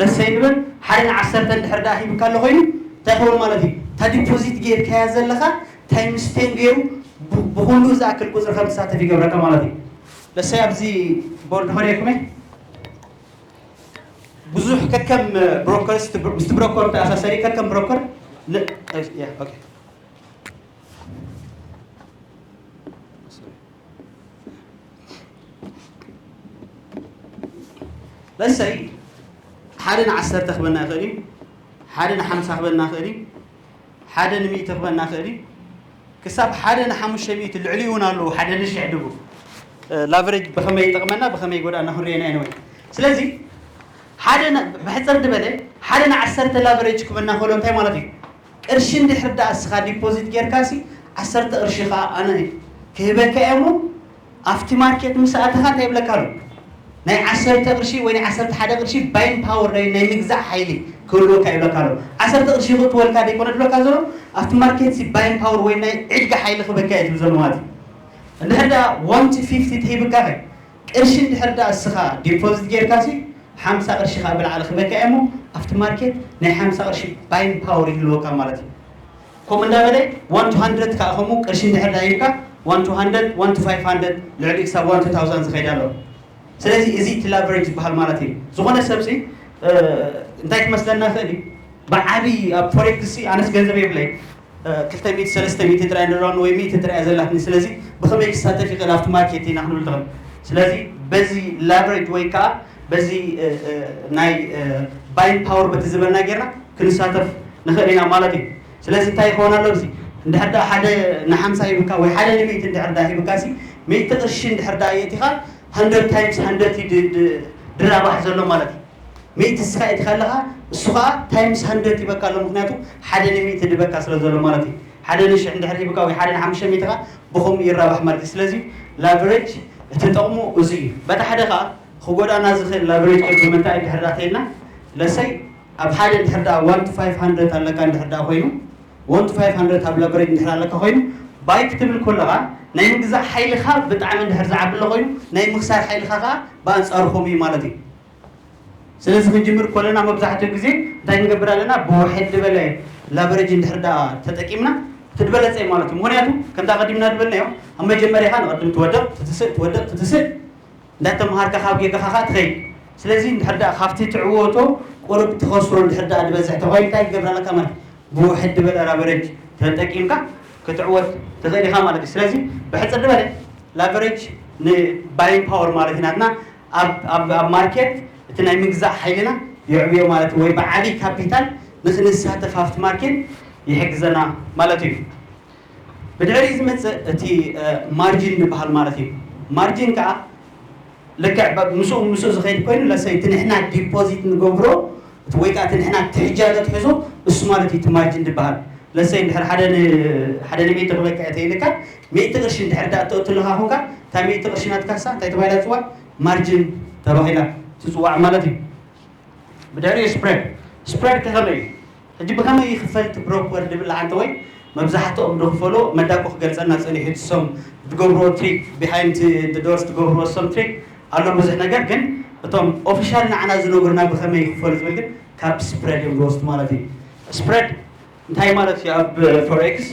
ለሰይ ንበል ሓደ ንዓሰርተ እንድሕር ደኣ ሂብካ ኣሎ ኮይኑ እንታይ ይኸውን ማለት እዩ። እታ ዲፖዚት ጌርካያ ዘለኻ ታይምስ ቴን ገይሩ ብኩሉ ዝኣክል ቁፅሪ ከም ትሳተፍ ይገብረካ ማለት እዩ። ለሰይ ኣብዚ ቦርድ ኾነ ይኩመ ብዙሕ ከከም ብሮከርስ ምስቲ ብሮከር ተኣሳሰሪ ከከም ብሮከር ለሰይ ሓደ ንዓሰርተ ክበና ይኽእል እዩ፣ ሓደ ንሓምሳ ክበና ይኽእል እዩ፣ ሓደ ንሚእቲ ክበና ይኽእል እዩ። ክሳብ ሓደ ንሓሙሽተ ሚእቲ ልዕሊ እውን ኣለዉ ሓደ ንሽሕ ድቡ ላቨሬጅ ብኸመይ ይጠቕመና ብኸመይ ይጎዳና ክንሪኦ ኢና። ስለዚ ሓደ ብሕፅር ዝበለ ሓደ ንዓሰርተ ላቨሬጅ ክበና ከሎ እንታይ ማለት እዩ? ቅርሺ እንድሕር ደኣ እስኻ ዲፖዚት ጌርካ ሲ ዓሰርተ ቅርሺ ከዓ ኣነ ክህበካ እየ እሞ ኣብቲ ማርኬት ምስ ኣተኻ እንታይ ይብለካ ኣሎ? ናይ ዓሰርተ ቅርሺ ወይ ናይ ዓሰርተ ሓደ ቅርሺ ባይን ፓወር ናይ ናይ ምግዛእ ሓይሊ ክህልወካ ይብለካ ኣሎ። ዓሰርተ ቅርሺ ክእትወልካ ደይኮነ ዝብለካ ዘሎ ኣብቲ ማርኬት ሲ ባይን ፓወር ወይ ናይ ዕድጋ ሓይሊ ክህበካ እዩ ዝብል ዘሎ ማለት እዩ። እንድሕር ደኣ one to fifty ተሂብካ ኸ ቅርሺ እንድሕር ደኣ እስኻ ዲፖዚት ጌርካ ሲ ሓምሳ ቅርሺ ከዓ ብላዕሊ ክበካ እሞ ኣብቲ ማርኬት ናይ ሓምሳ ቅርሺ ባይን ፓወር ይህልወካ ማለት እዩ። ከምኡ እንዳበለ one to hundred ከዓ ከምኡ ቅርሺ እንድሕር ደኣ ሂብካ one to hundred one to five hundred ልዕሊ ክሳብ one to thousand ዝኸይድ ኣሎ። ስለዚ እዚ እቲ ላቨሬጅ ዝበሃል ማለት እዩ። ዝኾነ ሰብ ሲ እንታይ ክመስለና ይኽእል እዩ? ብዓብዪ ኣብ ፎሬክስ ሲ ኣነስ ገንዘብ የብለይ ክልተ ሚእቲ ሰለስተ ሚእቲ ጥራይ ዘለዋኒ ወይ ሚእቲ ጥራይ ዘለትኒ ስለዚ ብኸመይ ክሳተፍ ይኽእል ኣብቲ ማርኬት ኢና ክንብል ንኽእል። ስለዚ በዚ ላቨሬጅ ወይ ከዓ በዚ ናይ ባይን ፓወር በቲ ዝበልና ጌርና ክንሳተፍ ንኽእል ኢና ማለት እዩ። ስለዚ እንታይ ይኸውን ኣሎ እዚ እንድሕር ደኣ ሓደ ንሓምሳ ሂብካ ወይ ሓደ ንሚእቲ እንድሕር ደኣ ሂብካ ሲ ሚእቲ ቅርሺ እንድሕር ደኣ የእቲኻ hundred times hundred ድራባሕ ዘሎ ማለት እዩ። ሚእቲ እስኻ ኢትካ ኣለኻ እሱ ከዓ ታይምስ ሃንድረድ ይበካ ኣሎ ምክንያቱ ሓደ ንሚእቲ ድበካ ስለ ዘሎ ማለት እዩ። ሓደ ንሽሕ እንድሕር ሂብካ ወይ ሓደ ንሓሙሽተ ሚእቲ ከዓ ብኸምኡ ይራባሕ ማለት እዩ። ስለዚ ላቨሬጅ እቲ ጠቕሙ እዚ እዩ። በቲ ሓደ ከዓ ክጎዳና ዝኽእል ላቨሬጅ ግን ብምንታይ እንድሕር ዳ ተይልና ለሰይ ኣብ ሓደ እንድሕር ዳ one to five hundred ኣለካ እንድሕር ዳ ኮይኑ one to five hundred ኣብ ላቨሬጅ እንድሕር ኣለካ ኮይኑ ባይ ክትብል ከለኻ ናይ ምግዛእ ሓይልኻ ብጣዕሚ እንድሕር ዝዓቢ ኣሎ ኮይኑ ናይ ምኽሳር ሓይልኻ ከዓ ብኣንፃሩ ከምኡ እዩ ማለት እዩ። ስለዚ ክንጅምር ከለና መብዛሕትኡ ግዜ እንታይ ክንገብር ኣለና ብውሕድ ዝበለ ላቨሬጅ እንድሕር ዳ ተጠቂምና እቲ ዝበለፀ እዩ ማለት እዩ። ምክንያቱ ከምታ ቀዲምና ዝበልናዮ ኣብ መጀመርያኻ ንቐድም ትወድቕ ትትስእ ትወድቕ ትትስእ እንዳተምሃርካ ካብ ጌጋኻ ከዓ ትኸይድ። ስለዚ እንድሕር ዳ ካብቲ ትዕወቶ ቁሩብ ትኸስሮ እንድሕር ዳ ዝበዝሕ ተኾይኑ እንታይ ክትገብር ኣለካ ማለት ብውሕድ ዝበለ ላቨሬጅ ተጠቂምካ ክትዕወት ትኽእል ኢኻ ማለት እዩ። ስለዚ ብሕፅር ዝበለ ላቨሬጅ ንባይንግ ፓወር ማለት እዩ ናትና ኣብ ማርኬት እቲ ናይ ምግዛእ ሓይልና የዕብዮ ማለት እዩ ወይ ብዓብይ ካፒታል ንክንሳተፍ ኣብቲ ማርኬት ይሕግዘና ማለት እዩ። ብድሕሪ ዝመፅእ እቲ ማርጂን ዝበሃል ማለት እዩ። ማርጂን ከዓ ልክዕ ምስኡ ምስኡ ዝኸይድ ኮይኑ ለሰይ እቲ ንሕና ዲፖዚት ንገብሮ ወይ ከዓ እቲ ንሕና ትሕጃ ዘትሕዞ እሱ ማለት እዩ እቲ ማርጂን ዝበሃል። ለሰይ እንድሕር ሓደ ሓደ ንሚእቲ ክበካ እየ ተይልካ ሚእቲ ቅርሺ እንድሕር ዳ እተእቱ ኣለካ ኮንካ እታ ሚእቲ ቅርሺ ናትካሳ እንታይ ተባሂላ ትፅዋዕ? ማርጂን ተባሂላ ትፅዋዕ ማለት እዩ። ብድሕሪኡ ስፕሬድ ስፕሬድ ከከመይ እዩ? ሕጂ ብኸመይ ይኽፈል እቲ ብሮከር ድብል ዓንተ ወይ መብዛሕትኦም ዝኽፈሎ መዳቆ ክገልፀልና ፀኒሑ እሶም ዝገብርዎ ትሪክ ቢሃይንድ ዶርስ ዝገብርዎ እሶም ትሪክ ኣሎ ብዙሕ ነገር ግን እቶም ኦፊሻል ንዓና ዝነግሩና ብኸመይ ይኽፈሉ ዝብል ግን ካብ ስፕሬድ እዮም ዝወስዱ ማለት እዩ። ስፕሬድ እንታይ ማለት እዩ ኣብ ፎሬክስ?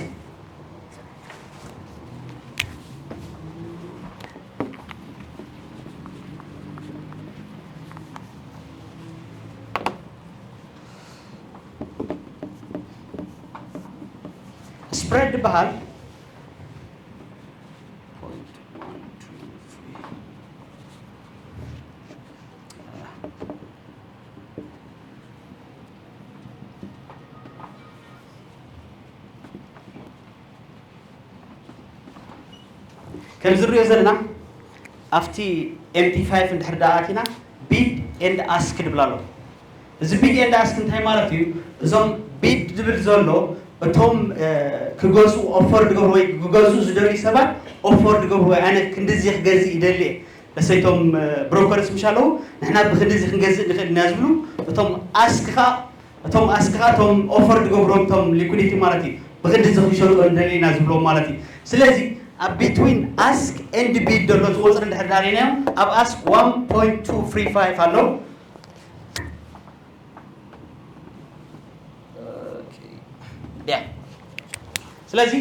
ይበሃል። ከም ዝሪኦ ዘለና ኣብቲ M T five እንድሕር ደኣ ኣቲና bid and ask ድብል ኣሎ። እዚ bid and ask እንታይ ማለት እዩ? እዞም bid ዝብል ዘሎ እቶም ክገዝኡ offer ዝገብሩ ወይ ክገዝኡ ዝደልዩ ሰባት offer ዝገብሩ ወይ ኣነ ክንድዚ ክገዝእ ይደሊ እየ ለሰይቶም ብሮከርስ ምሽ ኣለዉ ንሕና ብክንድዚ ክንገዝእ ንኽእል ኢና ዝብሉ እቶም ask ኻ እቶም ask ኻ እቶም offer ዝገብሮም እቶም liquidity ማለት እዩ ብክንድዚ ክንሸጦ ንደሊ ኢና ዝብሎም ማለት እዩ ስለዚ ኣብ between ask and bid ዘሎ ዝቆፅር እንድሕር ዳሪናዮ ኣብ ask one point two three five ኣለዉ ስለዚ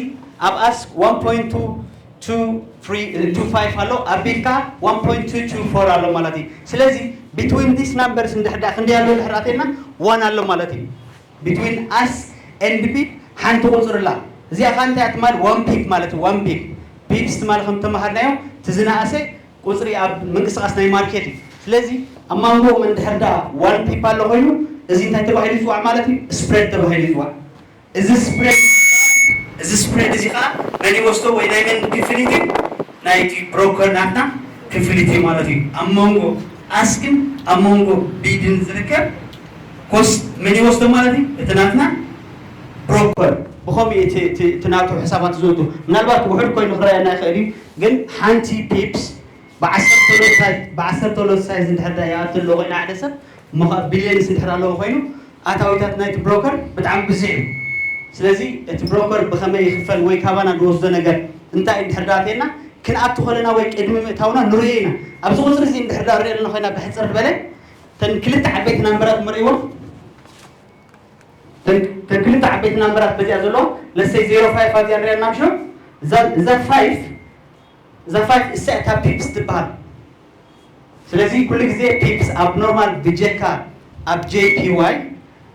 ኣብ ask one point two two three two five ኣሎ ኣብ bid ካ one point two two four ኣሎ ማለት እዩ ስለዚ between this numbers እንድሕዳ ክንደይ ኣሎ ድሕር ኣተና one ኣሎ ማለት እዩ between ask and bid ሓንቲ ቁፅር ኣላ እዚኣ ካ እንታይ ትማል one pip ማለት እዩ one pip pips ትማል ከም ተመሃርናዮ ትዝናኣሰ ቁፅሪ ኣብ ምንቅስቃስ ናይ ማርኬት እዩ ስለዚ ኣብ ማንጎኦም እንድሕር ዳ one pip ኣሎ ኮይኑ እዚ እንታይ ተባሂሉ ይፅዋዕ ማለት እዩ spread ተባሂሉ ይፅዋዕ እዚ spread እዚ spread እዚ ከዓ መን ይወስዶ ወይ ናይ መን ክፍሊት እዩ ናይቲ broker ናትና ክፍሊት እዩ ማለት እዩ ኣብ መንጎ ask ን ኣብ መንጎ bid ን ዝርከብ cost መን ይወስዶ ማለት እዩ እቲ ናትና broker ብኸምኡ እቲ ናቱ ሕሳባት ዝወቱ ምናልባት ውሕድ ኮይኑ ክረኣየና ይኽእል እዩ ግን ሓንቲ pips ብዓሰርተ ሎት ሳይዝ እንድሕር ዳ ይኣቱ ኣለዎ ኮይና ሓደ ሰብ እሞ ከዓ billions እንድሕር ኣለዎ ኮይኑ ኣታዊታት ናይቲ broker ብጣዕሚ ብዙሕ እዩ ስለዚ እቲ broker ብኸመይ ይኽፈል ወይ ካባና ዝወስዶ ነገር እንታይ እንድሕር ዳ ኣትየና ክንኣቱ ከለና ወይ ቅድሚ ምእታውና ንርእዮ ኢና ኣብዚ ቁፅሪ እዚ እንድሕር ዳ ርእዮ ኣለና ኮይና ብሕፅር ዝበለ ተን ክልተ ዓበይቲ ናምበራት ምርእዎ ተን ክልተ ዓበይቲ ናምበራት በዚኣ ዘለዎ ለሰይ zero five ኣብዚኣ ንሪኣ ናምሾ እዛ five እዛ ፋይፍ እሳ እታ ፒፕስ ትበሃል። ስለዚ ኩሉ ግዜ ፒፕስ ኣብ ኖርማል ብጀካ ኣብ ጄፒዋይ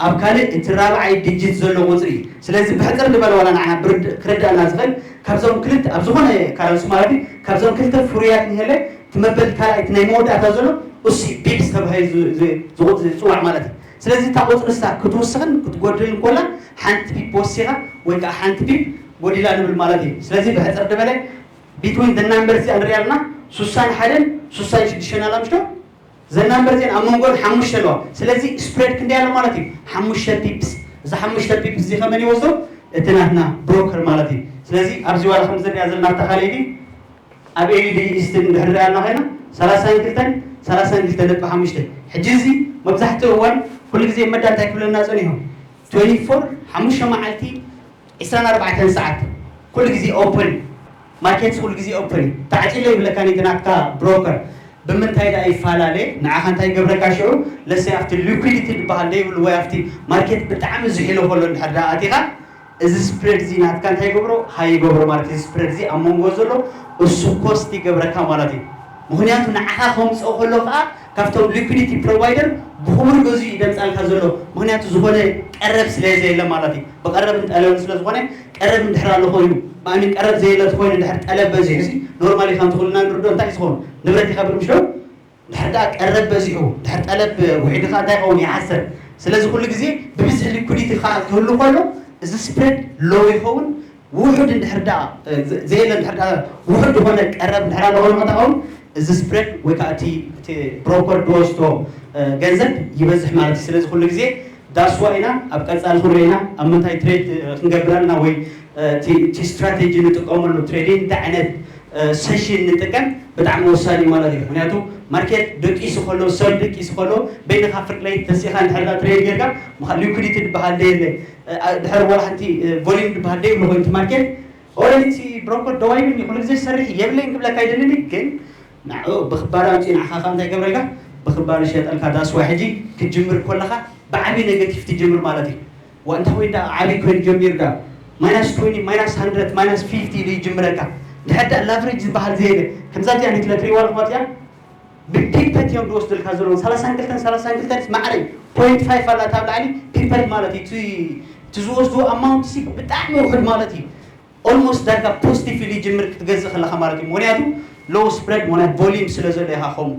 ኣብ ካልእ እቲ ራብዓይ ዲጂት ዘሎ ቁፅሪ እዩ። ስለዚ ብሕፅር ንበል ዋላ ንዓና ብርድ- ክርድኣና ዝኽእል ካብዞም ክልተ ኣብ ዝኾነ ካረንሲ ማለት እዩ ካብዞም ክልተ ፍሩያት ንሄለ እቲ መበል ካልኣይ እቲ ናይ መወዳእታ ዘሎ እሱ ፒፕስ ተባሂሉ ዝ- ዝ- ዝቑፅ- ዝፅዋዕ ማለት እዩ። ስለዚ እታ ቁፅሪ እሳ ክትውስኽን ክትጎድልን ኮላ ሓንቲ ፒፕ ወሲኻ ወይ ከዓ ሓንቲ ፒፕ ጎዲላ ንብል ማለት እዩ። ስለዚ ብሕፅር ዝበለ ቢትዊን ደ ናምበር እዚኣ ንሪኣ ኣለና ሱሳን ሓደን ሱሳን ሽዱሽተን ኣላ ምሽቶ ዘን ናምበር እዚኣን ኣብ መንጎን ሓሙሽተ ኣለዋ ስለዚ ስፕሬድ ክንደይ ኣሎ ማለት እዩ ሓሙሽተ ፒፕስ እዛ ሓሙሽተ ፒፕስ እዚ ከመን ይወስዶ እቲ ናትና ብሮከር ማለት እዩ ስለዚ ኣብዚ ዋላ ከም ዝሪኣ ዘለና ተኻሊዲ ኣብ ኤልዲ ኢስት እንድሕር ሪኣ ኣለና ኮይና ሰላሳን ክልተን ሰላሳን ክልተ ነጥቢ ሓሙሽተ ሕጂ እዚ መብዛሕትኡ እዋን ኩሉ ግዜ መዳ እንታይ ክብለና ፀኒሑ ትዌንቲ ፎር ሓሙሽተ መዓልቲ ዕስራን ኣርባዕተን ሰዓት ኩሉ ግዜ ኦፕን ማርኬት ኩሉ ግዜ ኦፕን እዩ ተዓፂሎ ይብለካ ነቲ ናትካ ብሮከር ብምንታይ ደኣ ይፈላለ ንዓኻ እንታይ ይገብረካ ሽዑ ለሰይ ኣብቲ ሊኩዲቲ ዝበሃል ደይብሉ ወይ ኣብቲ ማርኬት ብጣዕሚ ዝሒሎ ከሎ እንድሕር ደኣ ኣቲኻ እዚ ስፕሬድ እዚ ናትካ እንታይ ይገብሮ ሃይ ይገብሮ ማለት እዩ ስፕሬድ እዚ ኣብ መንጎ ዘሎ እሱ ኮስት ይገብረካ ማለት እዩ ምክንያቱ ንዓኻ ከምፅኦ ከሎ ከዓ ካብቶም ሊኩዲቲ ፕሮቫይደር ብክቡር ገዙ እዩ ደምፃልካ ዘሎ ምክንያቱ ዝኾነ ቀረብ ስለ ዘየለ ማለት እዩ ብቀረብን ጠለብን ስለ ዝኾነ ቀረብ እንድሕር ኣሎ ኮይኑ ብኣሚን ቀረብ ዘየለ ተኮይኑ እንድሕር ጠለብ በዚሑ ሲ ኖርማሊ ከም ትኽእሉና ንርዶ እንታይ ዝኸውን ንብረት ይኸብር ምሽ ድሕር ደኣ ቀረብ በዚሑ ድሕር ጠለብ ውሒዱ ከዓ እንታይ ይኸውን ይሓሰር ስለዚ ኩሉ ግዜ ብብዝሒ ሊኩዲቲ ከዓ ክህሉ ከሎ እዚ ስፕሬድ ሎው ይኸውን ውሑድ እንድሕር ደኣ ዘየለ እንድሕር ደኣ ውሑድ ዝኾነ ቀረብ እንድሕር ኣሎ ኮይኑ ከታኸውን እዚ ስፕሬድ ወይ ከዓ እቲ ብሮከር ዝወስዶ ገንዘብ ይበዝሕ ማለት እዩ ስለዚ ኩሉ ግዜ ዳስዋ ኢና ኣብ ቀፃሊ ክንሪኦ ኢና ኣብ ምንታይ ትሬድ ክንገብር ኣለና ወይ እቲ ስትራቴጂ ንጥቀመሉ ትሬዲንግ እንታይ ዓይነት ሰሽን ንጥቀም ብጣዕሚ ወሳኒ ማለት እዩ ምክንያቱ ማርኬት ደቂሱ ከሎ ሰብ ደቂሱ ከሎ በይንካ ፍርቅለይ ተሲኻ እንድሕር ትሬድ ጌርካ ሊኩዲቲ ዝበሃል ደየለ ድሕር ወላ ሓንቲ ቮሊም ዝበሃል ደይብሉ ኮይኑ ማርኬት ኦረዲ እቲ ብሮከር ደዋይብኒ ኩሉ ግዜ ዝሰርሕ የብለይን ክብለካ ይደልኒ ግን ንዕኡ ብክባር ኣምፂኡ ንዓኻ ከ እንታይ ገብረልካ ብክባር ይሸጠልካ ዳስዋ ሕጂ ክትጅምር ከለካ ብዓብዪ ኔጋቲቭ ትጅምር ማለት እዩ ዋ እንታይ ወይ ዳ ዓብዪ ኮይኑ ጀሚሩ ዳ ማይናስ ትወንቲ ማይናስ ሃንድረድ ማይናስ ፊፍቲ ኢሉ ይጅምረካ ድሕር ዳ ላቨሬጅ ዝበሃል ዘየለ ከምዛ እዚኣ ኒትለ ትሪዋ ኣለኹም እዚኣ ብፒፐት እዮም ዝወስዱልካ ዘለዉ ሰላሳን ክልተን ሰላሳን ክልተን ማዕረ ፖይንት ፋይፍ ኣላ ታብ ላዕሊ ፒፐት ማለት እዩ እቲ ዝወስድዎ ኣማውንት ሲ ብጣዕሚ ውሑድ ማለት እዩ Almost ዳርጋ ፖዚቲቭሊ ይጅምር ክትገዝእ ከለኻ ማለት እዩ። ምክንያቱ ሎው ስፕረድ ሞናት ቮሊዩም ስለ ዘሎ ኢኻ ከምኡ።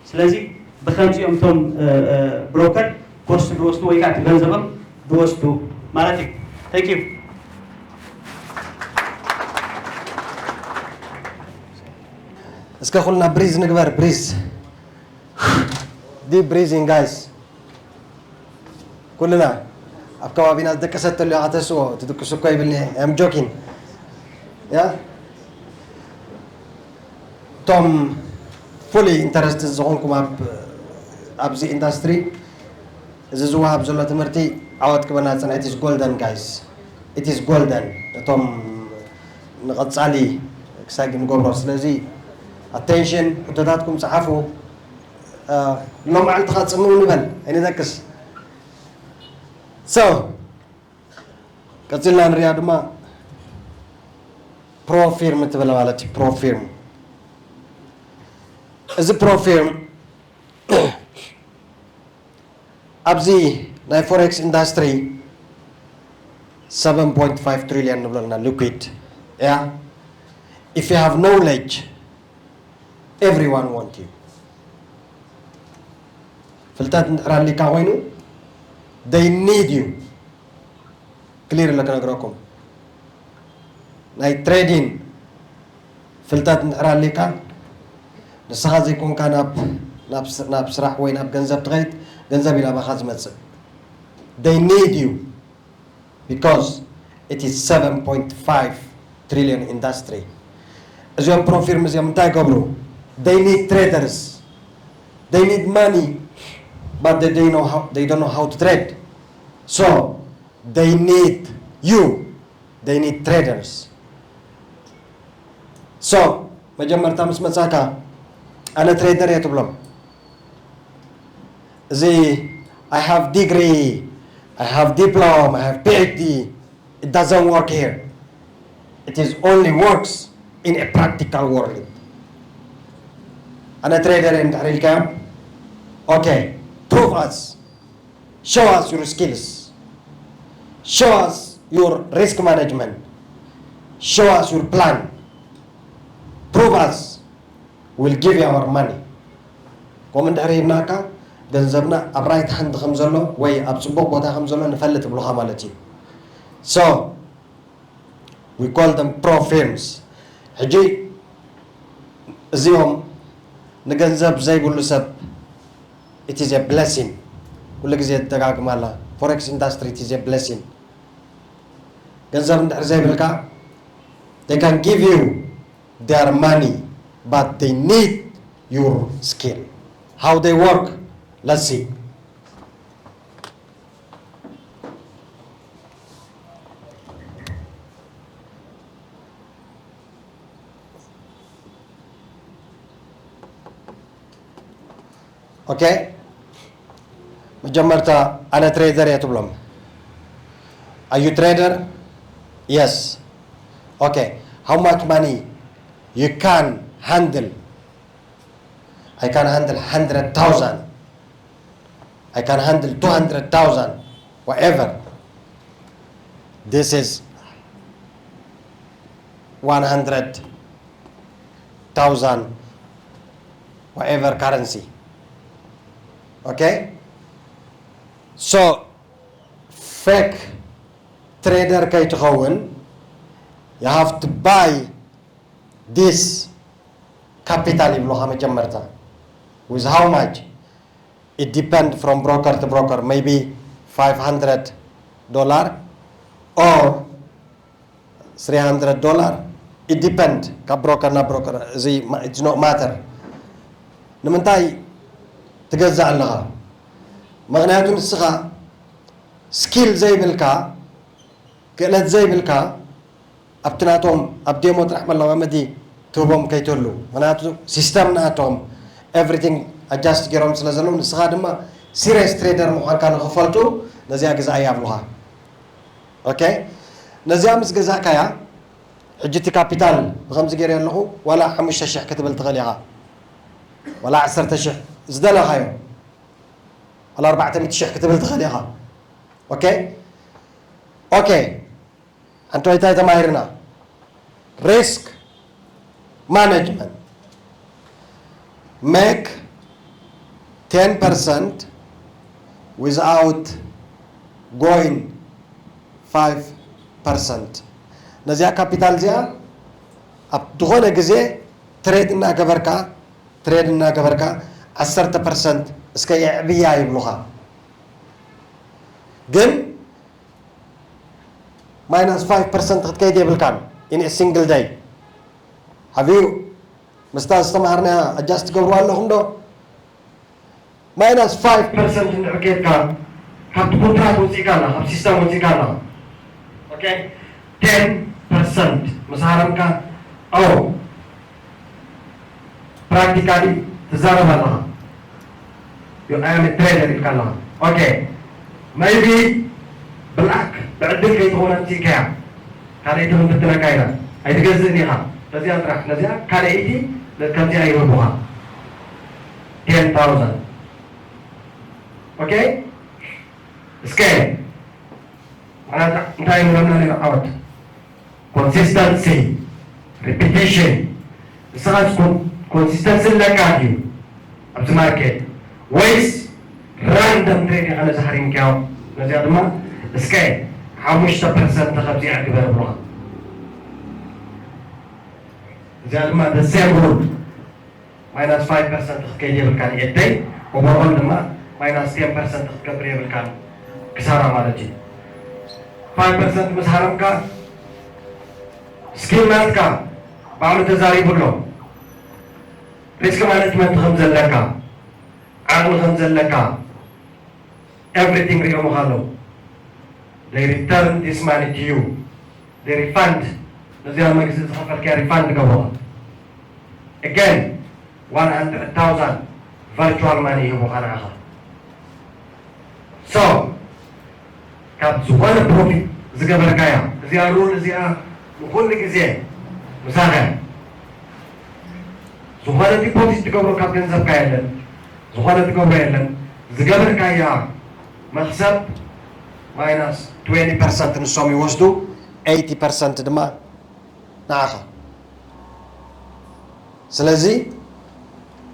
ስለዚ ብከምዚኦም እቶም ብሮከር ኮስት ዝወስዱ ወይ ከዓ እቲ ገንዘቦም ዝወስዱ ማለት እዩ። Thank you። እስከ ኩልና ብሪዝ ንግበር፣ ብሪዝ፣ ዲፕ ብሪዚንግ ጋይስ። ኩልና ኣብ ከባቢና ዝደቀሰት ተልዮ ኣተስዎ ትድቅሱ እኮ ይብልኒ። I'm joking። ያ እቶም fully interested ዝኾንኩም ኣብ ኣብዚ ኢንዳስትሪ፣ እዚ ዝወሃብ ዘሎ ትምህርቲ ዓወት ክበና ጽንዕት is golden guys። It is golden። እቶም ንቐጻሊ ክሳይ ክንገብሮ። ስለዚ ኣቴንሽን፣ ሕቶታትኩም ጸሓፉ። ሎም መዓልቲ ኸጽምው ንበል ኣይንደቅስ። So ቀጺልና ንሪኣ ድማ ፕሮፊርም ትብል ማለት እዩ። ፕሮፊርም፣ እዚ ፕሮፊርም ኣብዚ ናይ ፎሬክስ ኢንዳስትሪ seven point five trillion ንብለልና ሊኩዊድ እያ። If you have knowledge, everyone want you። ፍልጠት እንድሕር ኣሊካ ኮይኑ they need you። ክሊር ኢለ ክነግረኩም፣ ናይ ትሬዲን ፍልጠት እንድሕር ኣሊካ፣ ንስኻ ዘይኮንካ ናብ ናብ ስ- ናብ ስራሕ ወይ ናብ ገንዘብ ትኸይድ፣ ገንዘብ ኢላ ባኻ ዝመጽእ። They need you because it is seven point five trillion industry። እዚኦም ፕሮፊርም እዚኦም እንታይ ይገብሩ? They need traders, they need money, but they, they know how they don't know how to trade. So they need you, they need traders. So መጀመርታ ምስ መጻካ ኣነ ትሬደር እየ ትብሎም። እዚ I have degree, I have diploma, I have PhD, it doesn't work here. It is only works in a practical world. ኣነ ትሬደር እየ እንድሕር ኢልካዮም፣ okay, prove us. Show us your skills. Show us your risk management. Show us your plan. Prove us. We'll give you our money. ከምኡ እንድሕር ሂብናካ ገንዘብና ኣብ right hand ከም ዘሎ ወይ ኣብ ፅቡቕ ቦታ ከም ዘሎ ንፈልጥ ይብሉኻ ማለት እዩ። So we call them pro firms. ሕጂ እዚኦም ንገንዘብ ዘይብሉ ሰብ it is a blessing። ኩሉ ግዜ ትደጋግማ ኣላ፣ ፎሬክስ ኢንዳስትሪ it is a blessing። ገንዘብ እንድሕር ዘይብልካ they can give you their money, but they need your skill. How they work? Let's see. Okay? መጀመርታ ኣነ ትሬደር እየ ትብሎም። Are you trader? Yes. Okay. How much money you can handle? I can handle hundred thousand. I can handle two hundred thousand. Whatever. This is one hundred thousand, whatever currency. Okay? So fake trader ከይትኸውን you have to buy this capital ይብሉኻ መጀመርታ። With how much? It depend from broker to broker, maybe five hundred dollar or three hundred dollar. It depend ካብ ብሮከር ናብ ብሮከር። እዚ it's not matter። ንምንታይ ትገዛእ ኣለኻ? ምክንያቱ ንስኻ ስኪል ዘይብልካ፣ ክእለት ዘይብልካ፣ ኣብቲ ናቶም ኣብ ዴሞ ጥራሕ መለማመዲ ትህቦም ከይትህሉ። ምክንያቱ ሲስተም ናቶም everything adjust ገይሮም ስለ ዘለዉ፣ ንስኻ ድማ ሲሪየስ ትሬደር ምዃንካ ንክፈልጡ ነዚኣ ግዛኣ ይብሉኻ። ኦኬ፣ ነዚኣ ምስ ገዛእካያ፣ ሕጂ እቲ ካፒታል ብኸምዚ ገይረ ኣለኹ፣ ዋላ ሓሙሽተ ሽሕ ክትብል ትኽእል ኢኻ፣ ዋላ ዓሰርተ ሽሕ ዝደለኻዮ፣ ዋላ ኣርባዕተ ሚእቲ ሽሕ ክትብል ትኽእል ኢኻ። ኦኬ፣ ኦኬ። ሓንቲ እንታይ ተማሂርና? risk management make ten percent without going five percent። ነዚኣ ካፒታል እዚኣ ኣብ ዝኾነ ግዜ ትሬድ እናገበርካ ትሬድ እናገበርካ ዓሰርተ ፐርሰንት እስከ የዕብያ ይብሉኻ። ግን ማይናስ ፋይቭ ፐርሰንት ክትከይድ የብልካን in a single day። Have you ምስታ ዝተምሃርና ኣጃስት ትገብሩ ኣለኹም ዶ? ማይናስ ፋይቭ ፐርሰንት እንድሕር ኬድካ ካብቲ ኮንትራት ወፂእካ ኣላ፣ ካብ ሲስተም ወፂእካ ኣላ። ኦኬ፣ ቴን ፐርሰንት ምስ ሃረምካ፣ ኦ፣ ፕራክቲካሊ ትዛረብ ኣለኻ። ዩ ኣይ ኣም ትሬደር ኢልካ ኣለኻ። ኦኬ፣ ሜይቢ ብላክ ብዕድል ከይትኾን ኣምፂእካያ። ካልኣይቲ ክንፍትነካ ኢና። ኣይትገዝእን ኢኻ። ነዚኣ ጥራሕ፣ ነዚኣ ካልኣይቲ፣ ነ-፣ ከምዚኣ ይህቡኻ። ቴን ታውዘንድ። ኦኬ? እስከ፣ ምኽንያቱ እንታይ ይብለና ነይሩ ዓወት? ኮንሲስተንሲ፣ ሪፒቲሽን። ንስኻስ ኮን-፣ ኮንሲስተንሲ ኣለካ ድዩ ኣብዚ ማርኬት? ወይስ ራንደም ትሬድ ኢኻ ነዚ ሓሪምካዮ? ነዚኣ ድማ እስከ ሓሙሽተ ፐርሰንት ካብዚኣ ግበር ብሎኻ። እዚኣ ድማ the same rule። ማይናስ ፋይቭ ፐርሰንት ክትከይድ የብልካን ኤደይ፣ ኦቨርኦል ድማ ማይናስ ቴን ፐርሰንት ክትገብር የብልካን፣ ክሳራ ማለት እዩ። ፋይቭ ፐርሰንት ምስ ሃረምካ፣ ስኪል ናትካ ባዕሉ ተዛሪቡ ኣሎ። ሪስክ ማኔጅመንት ከም ዘለካ፣ ዓቕሚ ከም ዘለካ፣ ኤቭሪቲንግ ሪኦምኻ ኣለዉ። They return this money to you. They refund። ነዚኣ መንግስቲ ዝኸፈልክያ ሪፋንድ ገብሩኻ። Again, one hundred thousand ቨርቹዋል ማኒ ይህቡኻ ንዓኻ። So፣ ካብ ዝኾነ ፕሮፊት ዝገበርካያ፣ እዚኣ ሩል እዚኣ ንኹሉ ግዜ ምሳኻ እያ። ዝኾነ ዲፖዚት ትገብሮ ካብ ገንዘብካ የለን፣ ዝኾነ ትገብሮ የለን። ዝገበርካያ መኽሰብ ማይናስ ትዌንቲ ፐርሰንት ንሶም ይወስዱ፣ ኤይቲ ፐርሰንት ድማ ንዓኻ። ስለዚ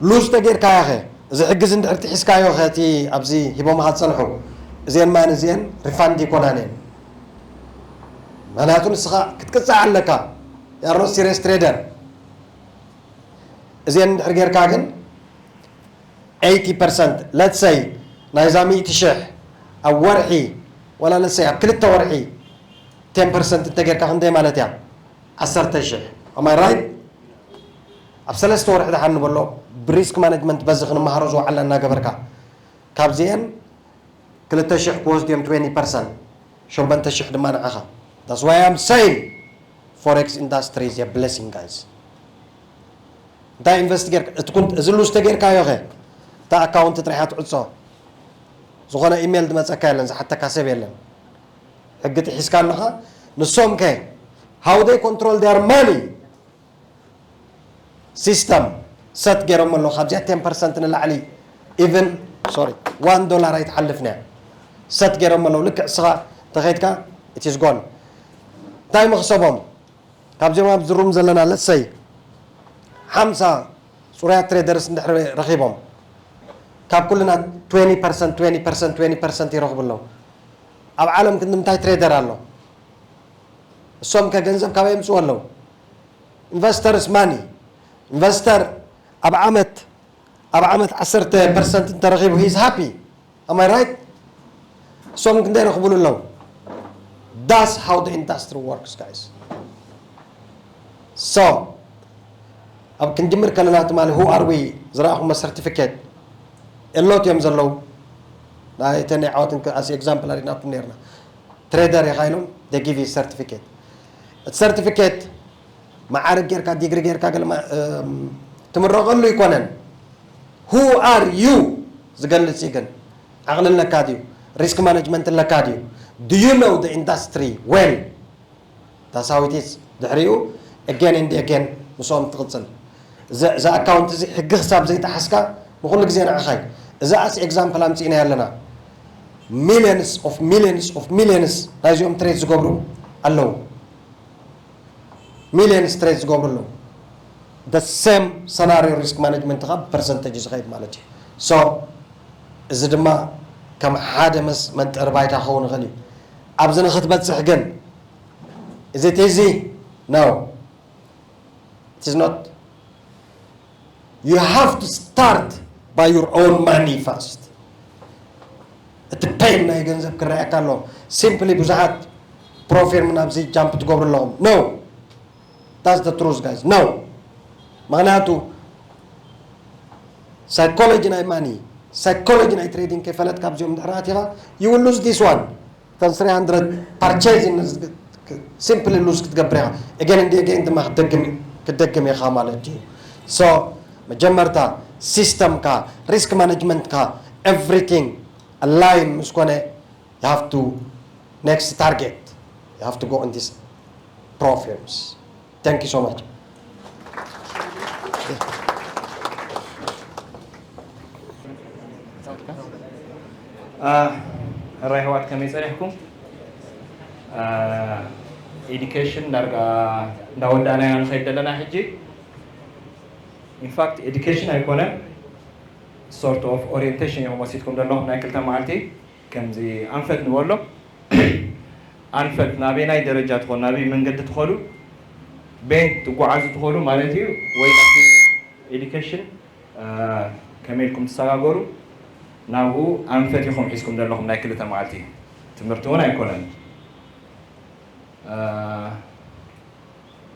ሉዝ ተጌርካያ ኸ፣ እዚ ሕግዚ እንድሕር ጥሒስካዮ ኸ፣ እቲ ኣብዚ ሂቦምኻ ዝጸንሑ፣ እዚአን ማን እዚአን ሪፋንድ ይኮናን እየን። ምኽንያቱ ንስኻ ክትቅጻዕ ኣለካ። You are not serious trader። እዚአን እንድሕር ጌርካ ግን ኤይቲ ፐርሰንት፣ let's say፣ ናይዛ ሚእቲ ሽሕ ኣብ ወርሒ፣ ወላ let's say ኣብ ክልተ ወርሒ ቴን ፐርሰንት እንተጌርካ ክንደይ ማለት እያ? ዓሰርተ ሽሕ። Am I right? ኣብ ሰለስተ ወርሒ ደሓን ንበሎ፣ ብሪስክ ማኔጅመንት በዚ ክንመሃሮ ዝወዓልና እናገበርካ፣ ካብዚአን ክልተ ሽሕ ክወስዱ እዮም ትዌንቲ ፐርሰንት፣ ሸሞንተ ሽሕ ድማ ንዓኻ። That's why I'm saying forex industry is a blessing, guys። እንታይ ኢንቨስት ጌርካ፣ እቲ ኩን-፣ እዚ ሉዝ ተጌርካዮ ኸ፣ እታ ኣካውንት ጥራሕ እያ ትዕጾ። ዝኾነ ኢሜል ዝመጸካ የለን፣ ዝሓተካ ሰብ የለን። ሕጊ ጥሒስካ ኣለኻ። ንሶም ከ፣ how they control their money system set ገይሮም ኣለዉ። ካብዚኣ ቴን ፐርሰንት ንላዕሊ፣ even፣ ሶሪ፣ ዋን ዶላር ኣይትሓልፍን እያ። ሰት ገይሮም ኣለዉ። ልክዕ እስኻ እንተኸይድካ፣ it is gone። እንታይ መኽሰቦም? ካብዚኦም ኣብዚ ሩም ዘለና፣ let's say፣ ሓምሳ ጽሩያት ትሬደርስ እንድሕር ረኺቦም፣ ካብ ኩልና ትዌንቲ ፐርሰንት፣ ትዌንቲ ፐርሰንት፣ ትዌንቲ ፐርሰንት ይረኽቡ ኣለዉ። ኣብ ዓለም ክንዲ ምንታይ ትሬደር ኣሎ? እሶም ከ ገንዘብ ካበይ የምጽኡ ኣለዉ? ኢንቨስተርስ ማኒ። ኢንቨስተር ኣብ ዓመት፣ ኣብ ዓመት ዓሰርተ ፐርሰንት እንተረኺቡ፣ he is happy። Am I right? እሶም ክንደይ ረኽቡሉ ኣለዉ? That's how the industry works, guys. So፣ ኣብ ክንጅምር ከለና ትማሊ፣ who are we? ዝረኣኹሞ ሰርቲፊኬት፣ a lot እዮም ዘለዉ። ናይ ተን ዓወትን ከ-፣ as example ኣሪእናኩም ነርና። ትሬደር ኢኻ ኢሎም፣ they give you certificate። እቲ ሰርቲፊኬት መዓርግ ጌርካ፣ ዲግሪ ጌርካ፣ ገለ ማ-፣ እም፣ ትምረቐሉ ኣይኮነን። Who are you ዝገልጽ እዩ። ግን ዓቕሊ ኣለካ ድዩ? ሪስክ ማኔጅመንት ኣለካ ድዩ? Do you know the industry well? That's how it is። ድሕሪኡ again and again ምስኦም ትቕጽል። እዚ፣ እዚ ኣካውንት እዚ ሕጊ ክሳብ ዘይጠሓስካ ንኹሉ ግዜ ንዓኻ እዩ። እዚ as example ኣምጺእናዮ ኣለና። ሚልዮንስ of ሚልዮንስ of ሚልዮንስ ናይዚኦም ትሬድ ዝገብሩ ኣለዉ። ሚሊዮን ስትሬት ዝገብሩ ኣለዉ። The same scenario risk management ኻ ብፐርሰንቴጅ ዝኸይድ ማለት እዩ። So እዚ ድማ ከም ሓደ መስ መንጠሪ ባይታ ክኸውን ይኽእል እዩ። ኣብዚ ንክትበፅሕ ግን is it easy? No, it is not. You have to start by your own money first. እቲ ፔን ናይ ገንዘብ ክረኣየካ ኣሎ። ሲምፕሊ ብዙሓት ፕሮፊርም ናብዚ ጃምፕ ትገብሩ ኣለኹም። No, that's the truth, guys. No, ምክንያቱ ሳይኮሎጂ ናይ ማኒ፣ ሳይኮሎጂ ናይ ትሬዲንግ ከይፈለጥካ ኣብዚኦም ድሕሪ ኣቲኻ you will lose this one. እተን three hundred ፐርቼዝ ሲምፕሊ ሉዝ ክትገብር ኢኻ። ኤገን እንዲ ኤገን ድማ ክትደግም ክትደግም ኢኻ ማለት እዩ። So መጀመርታ ሲስተምካ፣ ሪስክ ማኔጅመንትካ፣ everything align ምስ ኮነ you have to next target, you have to go in this pro firms. Thank you so much. ሕራይ ኣሕዋት፣ ከመይ ጸኒሕኩም? ኤዱኬሽን ዳርጋ እንዳወዳእናዮ ንኸይድ ዘለና ሕጂ። ኢንፋክት ኤዱኬሽን ኣይኮነን፣ ሶርት ኦፍ ኦሪየንቴሽን ኢኹም ወሲድኩም ዘለኹም ናይ ክልተ መዓልቲ። ከምዚ ኣንፈት ንበሎ፣ ኣንፈት ናበይ ናይ ደረጃ ትኾኑ፣ ናበይ መንገዲ ትኸዱ፣ ቤን ትጓዓዙ ትኸዱ ማለት እዩ። ወይ ናብቲ ኤዱኬሽን ከመይ ኢልኩም ትሰጋገሩ፣ ናብኡ ኣንፈት ኢኹም ሒዝኩም ዘለኹም ናይ ክልተ መዓልቲ። ትምህርቲ እውን ኣይኮነን።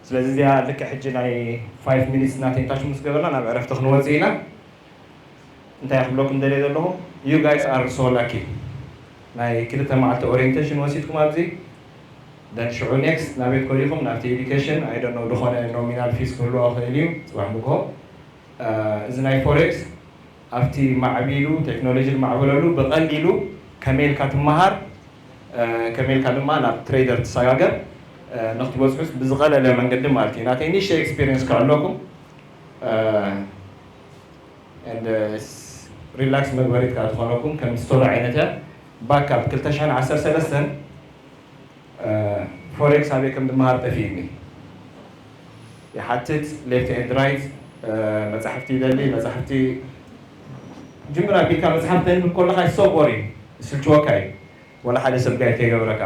ስለዚ እዚኣ ልክዕ ሕጂ ናይ ፋይቭ ሚኒትስ ናተይ ታች ምስ ገበርና ናብ ዕረፍቲ ክንወፅእ ኢና። እንታይ ክብለኩም ደልየ ዘለኹ፣ you guys are so lucky። ናይ ክልተ መዓልቲ ኦሪየንቴሽን ወሲድኩም ኣብዚ፣ then ሽዑ ኔክስት ናበይ ትኸዱ ኢኹም? ናብቲ ኤዱኬሽን፣ I don't know፣ ዝኾነ ኖሚናል ፊስ ክህልዎ ይኽእል እዩ ጽባሕ ንግሆ። እዚ ናይ ፎሬክስ ኣብቲ ማዕቢሉ፣ ቴክኖሎጂ ዝማዕበለሉ፣ ብቐሊሉ ከመይ ኢልካ ትመሃር፣ ከመይ ኢልካ ድማ ናብ ትሬደር ትሰጋገር ንክትበፅሑስ ብዝቐለለ መንገዲ ማለት እዩ። ናተይ ንእሽተይ ኤክስፒሪየንስ ክዕለኩም፣ ሪላክስ መግበሪት ከዓ ዝኾነኩም ከም ስቶሪ ዓይነት እያ። ባካፕ ክልተ ሽሕን ዓሰርተ ሰለስተን ፎሬክስ ኣበይ ከም ዝመሃር ጠፊእኒ። ይሓትት ሌፍት ኤንድ ራይት፣ መፃሕፍቲ ይደሊ፣ መፃሕፍቲ ጅምር ኣቢልካ መፅሓፍ ተንብብ ከለኻ so boring፣ ይስልችወካ እዩ። ወላ ሓደ ሰብ ጋይድ ከይገበረካ።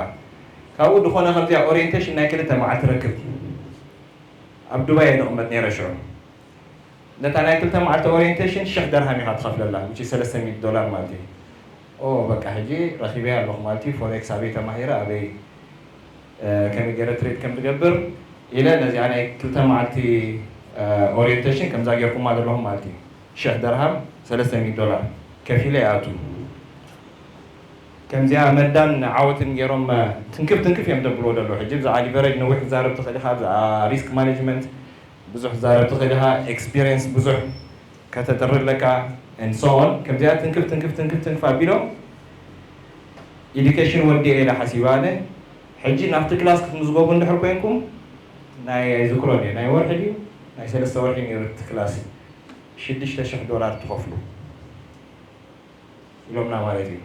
ካብኡ ዝኾነ ከምዚኣ ኦሪየንቴሽን ናይ ክልተ መዓልቲ ረክብ። ኣብ ዱባይ እየ ዝቕመጥ ነይረ ሽዑ። ነታ ናይ ክልተ መዓልቲ ኦሪየንቴሽን ሽሕ ደርሃም ኢኻ ትኸፍለላ፣ which is ሰለስተ ሚእቲ ዶላር ማለት እዩ። ኦ በቃ ሕጂ ረኺበያ ኣለኹ ማለት እዩ፣ ፎሬክስ ኣበይ ተማሂረ፣ ኣበይ ከመይ ገይረ ትሬድ ከም ዝገብር ኢለ ነዚኣ ናይ ክልተ መዓልቲ ኦሪየንቴሽን ከምዛ ጌርኩማ ዘለኹም ማለት እዩ። ሽሕ ደርሃም ሰለስተ ሚእቲ ዶላር ከፊለ ይኣቱ። ከምዚኣ መዳን ዓወትን ገይሮም ትንክፍ ትንክፍ እዮም ዘብልዎ ዘለዉ። ሕጂ ብዛዕባ ሊቨሬጅ ነዊሕ ክትዛረብ ትኽእል ኢኻ፣ ብዛዕባ ሪስክ ማኔጅመንት ብዙሕ ክትዛረብ ትኽእል ኢኻ፣ ኤክስፒሪየንስ ብዙሕ ከተጥሪ ኣለካ and so on። ከምዚኣ ትንክፍ ትንክፍ ትንክፍ ትንክፍ ኣቢሎም ኢዱኬሽን ወዲኤ ኢለ ሓሲበ ኣነ። ሕጂ ናብቲ ክላስ ክትምዝገቡ እንድሕር ኮይንኩም ናይ ኣይዝክሮን እየ፣ ናይ ወርሒ ድዩ ናይ ሰለስተ ወርሒ ነይሩ እቲ ክላስ፣ ሽዱሽተ ሽሕ ዶላር ትኸፍሉ ኢሎምና ማለት እዩ።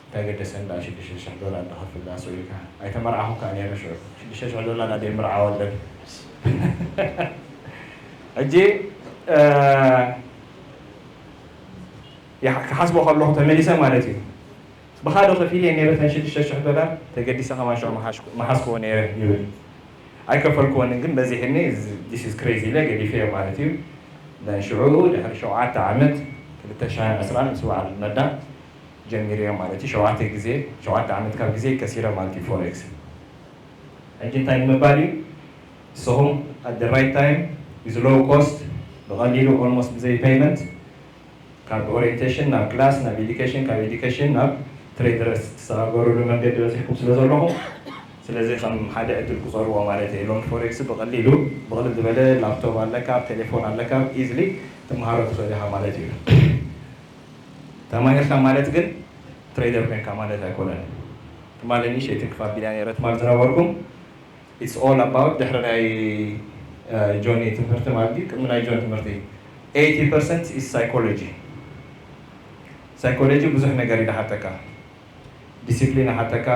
እንታይ ገደሰኒ ደኣ ሽዱሽተ ሽሕ ዶላር ዝኸፍል ደኣ ሰው ኢልካ። ኣይተመርዓኹን ከኣ ነይረ ሽዑ። ሽዱሽተ ሽሕ ዶላር ኣደይ ምርዓወለን። ሕጂ ክሓስቦ ከለኹ ተመሊሰ ማለት እዩ። ብኻዶ ከፊለ ነይረ እተን ሽዱሽተ ሽሕ ዶላር ተገዲሰ ከማን ሽዑ ምሓዝክዎ ነይረ ይብል። ኣይከፈልክወንን ግን በዚሕኒ፣ this is crazy ኢለ ገዲፈዮ ማለት እዩ። ሽዑ ድሕሪ ሸውዓተ ዓመት ክልተ ሽሕን ዕስራን ምስ በዓል መዳ ጀሚረዮ ማለት እዩ። ሸውዓተ ግዜ፣ ሸውዓተ ዓመት ካብ ግዜ ከሲረ ማለት እዩ ፎሬክስ። ሕጂ እንታይ ንምባል እዩ? ንስኹም at the right time with low cost ብቐሊሉ ኦልሞስት ብዘይ ፔይመንት ካብ ኦሪየንቴሽን ናብ ክላስ፣ ናብ ኤዱኬሽን፣ ካብ ኤዱኬሽን ናብ ትሬደርስ ትሰጋገሩሉ መንገዲ በፂሕኩም ስለ ዘለኹም፣ ስለዚ ከም ሓደ ዕድል ቁፀርዎ ማለት እዩ። ሎሚ ፎሬክስ ብቐሊሉ ብቕልል ዝበለ ላፕቶፕ ኣለካ፣ ኣብ ቴሌፎን ኣለካ፣ ኢዝሊ ትመሃሮ ትኽእል ኢኻ ማለት እዩ። ተማሂርካ ማለት ግን ትሬደር ኮይንካ ማለት ኣይኮነን። ትማሊ ንእሽተይ ትንክፍ ኣቢላ ነይረ ትማል ዝነበርኩም። It's all about ድሕሪ ናይ ጆኒ ትምህርቲ ማለት እዩ፣ ቅድሚ ናይ ጆን ትምህርቲ eighty percent is psychology። ሳይኮሎጂ ብዙሕ ነገር እዩ ዝሓተካ። ዲሲፕሊን ይሓተካ፣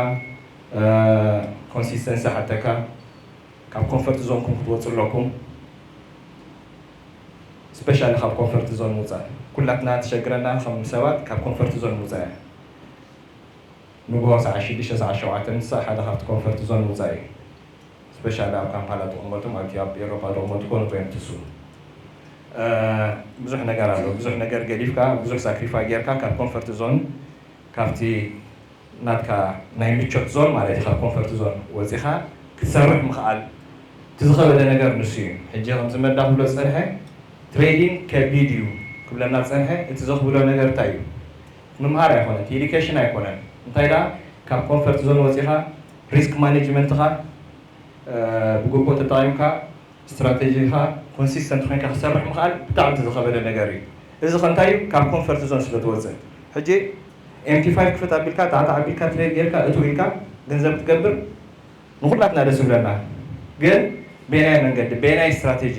ኮንሲስተንሲ ይሓተካ። ካብ ኮንፈርት ዞንኩም ክትወፁ ኣለኩም። ስፔሻሊ ካብ ኮንፈርት ዞን ምውፃእ ኩላትና ትሸግረና ከም ሰባት ካብ ኮንፈርት ዞን ምውፃእ እያ። ንግሆ ሰዓ ሽዱሽተ ሰዓ ሸውዓተ ምሳእ ሓደ ካብቲ ኮንፈርት ዞን ምውፃእ እዩ። ስፔሻሊ ኣብ ካምፓላ ተቐመጡም ኣብቲ ኣብ ኤሮፓ ተቐመጡ ኮኑ ኮይኖም ትስኡ። ብዙሕ ነገር ኣሎ። ብዙሕ ነገር ገዲፍካ ብዙሕ ሳክሪፋይ ጌርካ ካብ ኮንፈርት ዞን ካብቲ ናትካ ናይ ምቾት ዞን ማለት እዩ። ካብ ኮንፈርት ዞን ወፂኻ ክትሰርሕ ምኽኣል እቲ ዝኸበደ ነገር ንሱ እዩ። ሕጂ ከምዚ መዳ ክብሎ ዝፀንሐ ትሬዲንግ ከቢድ እዩ ክብለና ዝፀንሐ እቲ ዘኽብዶ ነገር እንታይ እዩ? ምምሃር ኣይኮነን፣ እቲ ኤዱኬሽን ኣይኮነን። እንታይ ደኣ ካብ ኮንፈርት ዞን ወፂኻ ሪስክ ማኔጅመንትኻ ብግቡእ ተጠቒምካ ስትራቴጂኻ ኮንሲስተንት ኮይንካ ክሰርሕ ምኽኣል ብጣዕሚ ዝኸበደ ነገር እዩ። እዚ ከ እንታይ እዩ? ካብ ኮንፈርት ዞን ስለ ትወፅእ። ሕጂ ኤምቲ ፋይቭ ክፍት ኣቢልካ ታዕታ ኣቢልካ ትሬድ ጌርካ እቱ ኢልካ ገንዘብ ትገብር ንኩላትና ደስ ይብለና። ግን ቤናይ መንገዲ፣ ቤናይ ስትራቴጂ፣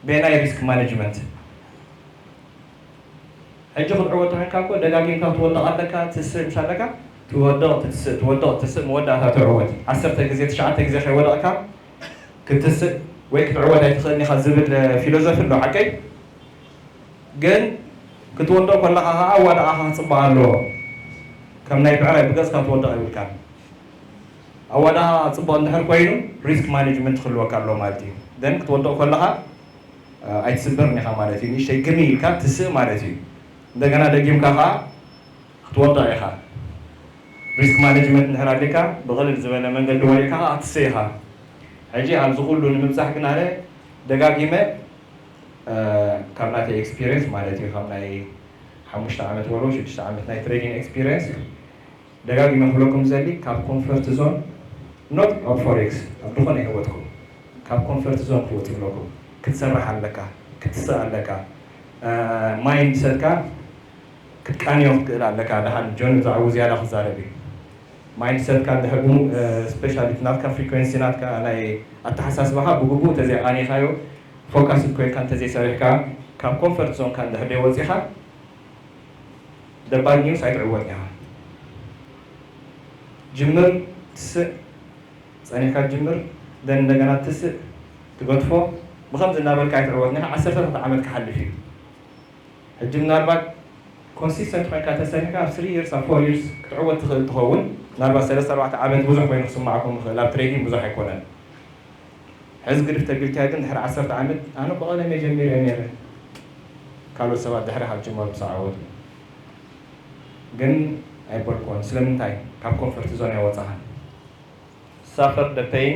ቤናይ ሪስክ ማኔጅመንት ሕጂ ክትዕወት ተኮንካ እኮ ደጋጊምካ ክትወድቕ ኣለካ። ትስእ ምስ ኣለካ ትወድቕ ትስእ ትወድቕ ትስእ መወዳእታ ትዕወት። ዓሰርተ ግዜ ትሽዓተ ግዜ ከይወደቕካ ክትስእ ወይ ክትዕወት ኣይትኽእልን ኢኻ ዝብል ፊሎዞፊ ኣሎ ሓቀይ። ግን ክትወድቕ ከለኻ ከዓ ኣዋድቓኻ ክፅባቕ ኣለዎ። ከም ናይ ብዕራይ ብገፅካ ክትወድቕ የብልካን። ኣዋድቓኻ ፅቡቕ እንድሕር ኮይኑ ሪስክ ማኔጅመንት ክህልወካ ኣለዎ ማለት እዩ። ግን ክትወድቕ ከለኻ ኣይትስበርን ኢኻ ማለት እዩ። ንእሽተይ ግሚ ኢልካ ትስእ ማለት እዩ። እንደገና ደጊምካ ከዓ ክትወድቕ ኢኻ። ሪስክ ማኔጅመንት እንድሕር ኣሊካ ብቕልል ዝበለ መንገዲ ወዲቕካ ከዓ ትስእ ኢኻ። ሕጂ ኣብዚ ኩሉ ንምብፃሕ ግን ኣነ ደጋጊመ ካብ ናተይ ኤክስፒሪየንስ ማለት እዩ ካብ ናይ ሓሙሽተ ዓመት ወሎ ሽዱሽተ ዓመት ናይ ትሬዲንግ ኤክስፒሪየንስ ደጋጊመ ክብለኩም ዘሊ ካብ ኮንፈርት ዞን ኖት ኣብ ፎሬክስ ኣብ ዝኾነ ህይወትኩም ካብ ኮንፈርት ዞን ክወፅ ብለኩም ክትሰርሕ ኣለካ ክትስእ ኣለካ ማይንድ ሰትካ ክትቃንዮ ክትክእል ኣለካ። ደሓን ጆን ብዛዕባኡ ዝያዳ ክዛረብ እዩ። ማይንድ ሰትካ እንድሕር ብሙ ስፔሻሊ ናትካ ፍሪኩዌንሲ ናትካ ናይ ኣተሓሳስባኻ ብግቡእ እንተዘይቃኒኻዮ ፎካስ ኮይንካ እንተዘይሰሪሕካ ካብ ኮንፈርት ዞንካ እንድሕር ደይወፂኻ ደባል ኒውስ ኣይትዕወት ኢኻ። ጅምር ትስእ ፀኒሕካ ጅምር ደን እንደገና ትስእ ትገድፎ ብከምዚ እናበልካ ኣይትዕወት ኢኻ። ዓሰርተታት ዓመት ክሓልፍ እዩ። ሕጂ ምናልባት ኮንሲስተንት ኮይንካ ተሰሪሕካ ኣብ ስሪ ይርስ ኣብ ፎር ይርስ ክትዕወት ትኽእል ትኸውን። ምናልባት ሰለስተ ኣርባዕተ ዓመት ብዙሕ ኮይኑ ክስማዕኩም ይኽእል። ኣብ ትሬዲንግ ብዙሕ ኣይኮነን። ሕዚ ግድፍ ተቢልካዮ ግን ድሕሪ ዓሰርተ ዓመት ኣነ እኮ ቀደም እየ ጀሚረ ነይረ ካልኦት ሰባት ድሕሪ ካብ ጀመሩ ምስ ዓወቱ ግን ኣይበልኩዎን። ስለምንታይ ካብ ኮንፈርት ዞን ኣይወፃኻን። Suffer the pain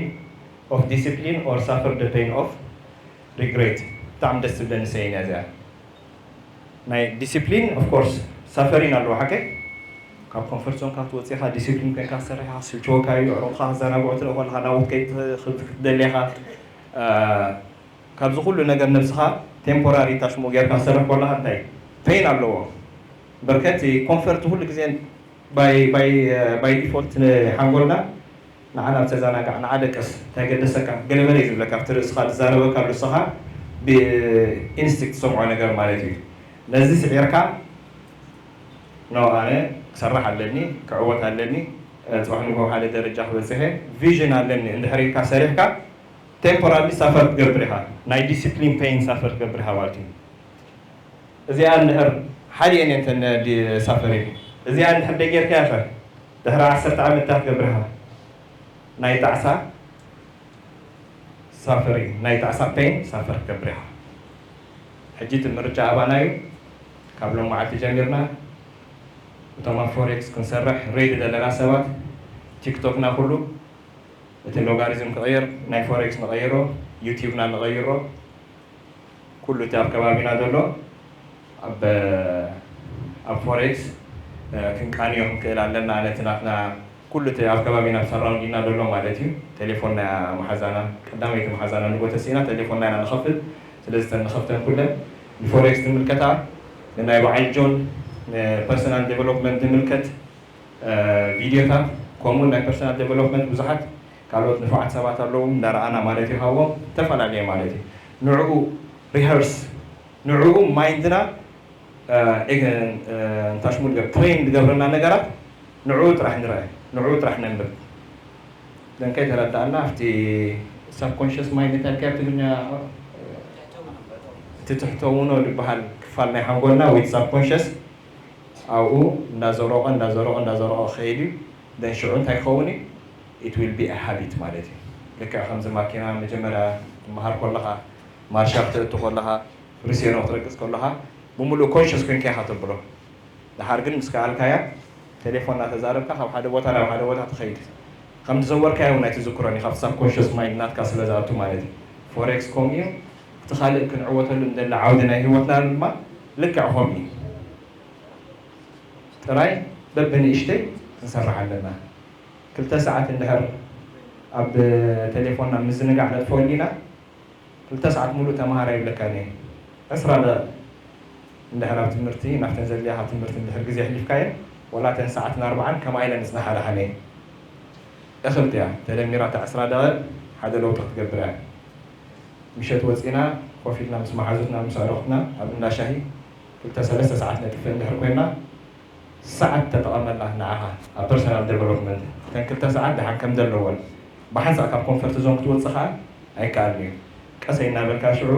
of discipline or suffer the pain of regret። ብጣዕሚ ደስ ትብለኒ ሰይን እያ እዚኣ። ናይ ዲሲፕሊን ኦፍኮርስ ሳፈሪን ኣለዎ ሓቀይ ካብ ኮንፈርት ዞንካ ክትወፅእ ኢኻ። ዲሲፕሊን ኮይንካ ክትሰርሕ ኢኻ። ክስልችወካ እዩ። ኣዕሩኽካ ክዘናግዑ ትርኢ ከለኻ ናብኡ ክትከይድ ክትደሊ ኢኻ። ካብዚ ኩሉ ነገር ነብስኻ ቴምፖራሪ ታሽሙ ጌርካ ክትሰርሕ ከለኻ እንታይ ፔን ኣለዎ። በርከት ኮንፈርት ኩሉ ግዜ ባይ ዲፎልት ንሓንጎልና ንዓ ናብ ተዘናጋዕ ንዓ ደቅስ እንታይ ገደሰካ ገለመለ እዩ ዝብለካ ኣብቲ ርእስኻ ዝዛረበካ ንስኻ ብኢንስቲንክት ትሰምዖ ነገር ማለት እዩ። ነዚ ስዒርካ ኖ ኣነ ክሰርሕ ኣለኒ ክዕወት ኣለኒ ፅባሕ ንግሆ ሓደ ደረጃ ክበፅሕ እየ ቪዥን ኣለኒ እንድሕር ኢልካ ሰሪሕካ ቴምፖራሪ ሳፈር ትገብር ኢኻ። ናይ ዲስፕሊን ፔን ሳፈር ትገብር ኢኻ ማለት እዩ። እዚኣ እንድሕር ሓዲኤን እየን እተን ሳፈሪን እዚኣ እንድሕር ደይጌርካያ ኸ ድሕሪ ዓሰርተ ዓመት እንታይ ክትገብር ኢኻ? ናይ ጣዕሳ ሳፈሪን ናይ ጣዕሳ ፔን ሳፈር ክትገብር ኢኻ። ሕጂ እቲ ምርጫ ኣባና እዩ። ካብ ሎም መዓልቲ ጀሚርና እቶም ኣብ ፎሬክስ ክንሰርሕ ሬዲ ዘለና ሰባት ቲክቶክና ኩሉ እቲ ሎጋሪዝም ክቕየር ናይ ፎሬክስ ንቐይሮ ዩቲብና ንቐይሮ ኩሉ እቲ ኣብ ከባቢና ዘሎ ኣብ ኣብ ፎሬክስ ክንቃንዮ ክንክእል ኣለና። ነቲ ናትና ኩሉ እቲ ኣብ ከባቢና ኣብ ሰራውንዲና ዘሎ ማለት እዩ። ቴሌፎን ናይ መሓዛና ቀዳመይቲ መሓዛና ንጎ ተሲእና ቴሌፎን ናይና ንኸፍት። ስለዚ ተን ንኸፍተን ኩለን ንፎሬክስ ዝምልከታ ንናይ በዓል ጆን ንፐርሰናል ዴቨሎፕመንት ዝምልከት ቪድዮታት ከምኡ ናይ ፐርሰናል ዴቨሎፕመንት ብዙሓት ካልኦት ንፉዓት ሰባት ኣለዉ እንዳረኣና ማለት እዩ። ካብዎም ዝተፈላለየ ማለት እዩ። ንዕኡ ሪሀርስ ንዕኡ ማይንድና እንታይ ሽሙ ትሬን ዝገብረና ነገራት ንዕኡ ጥራሕ ንርአ ንዕኡ ጥራሕ ነንብብ። ደን ከይተረዳእና ኣብቲ ሳብኮንሽስ ማይንድ እንታይ ኢልካ ትግርኛ? እቲ ትሕተ ውኖ ዝበሃል ክፋል ናይ ሓንጎልና ወይ ሳብኮንሽስ ኣብኡ እንዳዘረቐ እንዳዘረቐ እንዳዘረቐ ክኸይድ እዩ። ደን ሽዑ እንታይ ክኸውን እዩ? It will be a habit ማለት እዩ። ልክዕ ከምዚ ማኪና መጀመርያ ትመሃር ከለኻ፣ ማርሻ ክትእቱ ከለኻ፣ ፍሪሲዮን ክትረግጽ ከለኻ፣ ብምሉእ ኮንሽስ ኮንካ ኢኻ ተብሎ። ድሓር ግን ምስ ከኣልካያ፣ ቴሌፎን እናተዛረብካ ካብ ሓደ ቦታ ናብ ሓደ ቦታ ትኸይድ። ከም ዝዘወርካዮ እውን ኣይትዝክሮን ኢኻ፣ ኣብቲ ሳብኮንሽስ ማይንድ ናትካ ስለ ዝኣቱ ማለት እዩ። ፎሬክስ ከምኡ እዩ። እቲ ካልእ ክንዕወተሉ እንደለ ዓውዲ ናይ ህይወትና ድማ ልክዕ ከምኡ እዩ። ጥራይ በብንእሽተይ ክንሰርሕ ኣለና። ክልተ ሰዓት እንድሕር ኣብ ቴሌፎንና ምዝንጋዕ ነጥፈወሉ ኢና፣ ክልተ ሰዓት ሙሉእ ተምሃር ኣይብለካን እየ። ዕስራ ደቂቕ እንድሕር ኣብ ትምህርቲ ናብተን ዘድልያኻ ትምህርቲ እንድሕር ግዜ ኣሕሊፍካየን፣ ወላ እተን ሰዓትን ኣርብዓን ከምኣ ኢለን ዝጽንሓ ደሓን እየን። እኽልቲ እያ ተደሚራ፣ እታ ዕስራ ደቂቕ ሓደ ለውጢ ክትገብር እያ። ምሸት ወጺና ኮፍ ኢልና ምስ መሓዙትና ምስ ኣዕሩኽትና ኣብ እንዳ ሻሂ ክልተ ሰለስተ ሰዓት ነጥፍእ እንድሕር ኮይና፣ ሰዓት ተጠቐመላ ንዓኻ ኣብ ፐርሰናል ዴቨሎፕመንት። እተን ክልተ ሰዓት ደሓን ከም ዘለወን፣ ብሓንሳእ ካብ ኮንፈርት ዞን ክትወጽእ ከኣ ኣይከኣልን እዩ። ቀሰይ እናበልካ ሽዑ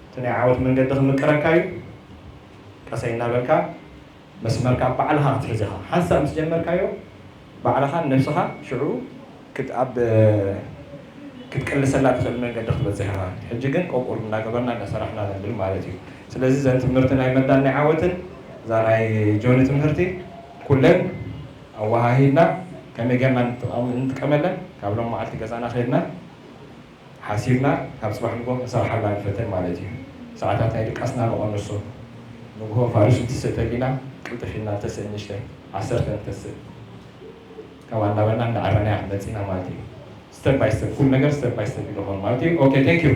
እቲ ናይ ዓወት መንገዲ ክምቅረካ እዩ። ቀሰይ እናበልካ መስመርካ ባዕልኻ ክትሕዝ ኢኻ። ሓንሳእ ምስ ጀመርካዮ ባዕልኻን ነብስኻ ሽዑ ክት-፣ ኣብ ክትቅልሰላ ትኽእል መንገዲ ክትበጽሕ ኢኻ። ሕጂ ግን ቆቁር እናገበርና እናሰራሕና ነብል ማለት እዩ። ስለዚ እዘን ትምህርቲ ናይ መዳን ናይ ዓወትን እዛ ናይ ጆኒ ትምህርቲ ኩለን ኣወሃሂድና ከመይ ጌርና ንጥቀም-፣ ንጥቀመለን፣ ካብ ሎም መዓልቲ ገዛና ከይድና ሓሲብና ካብ ጽባሕ ንጎ ክንሰርሓላ ንፈትን ማለት እዩ። ሰዓታት ናይ ድቃስና ንቐንሶ። ንግሆ ፋሪሱ ንትስእ ተሊና ቅልጥፍ ኢልና ንተስእ፣ ንእሽተይ ዓሰርተ ንተስእ። ካብ ኣናበልና እንዳዓረና ኢና መጺና ማለት እዩ። ስተፕ ባይ ስተፕ፣ ኩሉ ነገር ስተፕ ባይ ስተፕ ይኸውን ማለት እዩ። ኦኬ፣ ቴንክ ዩ።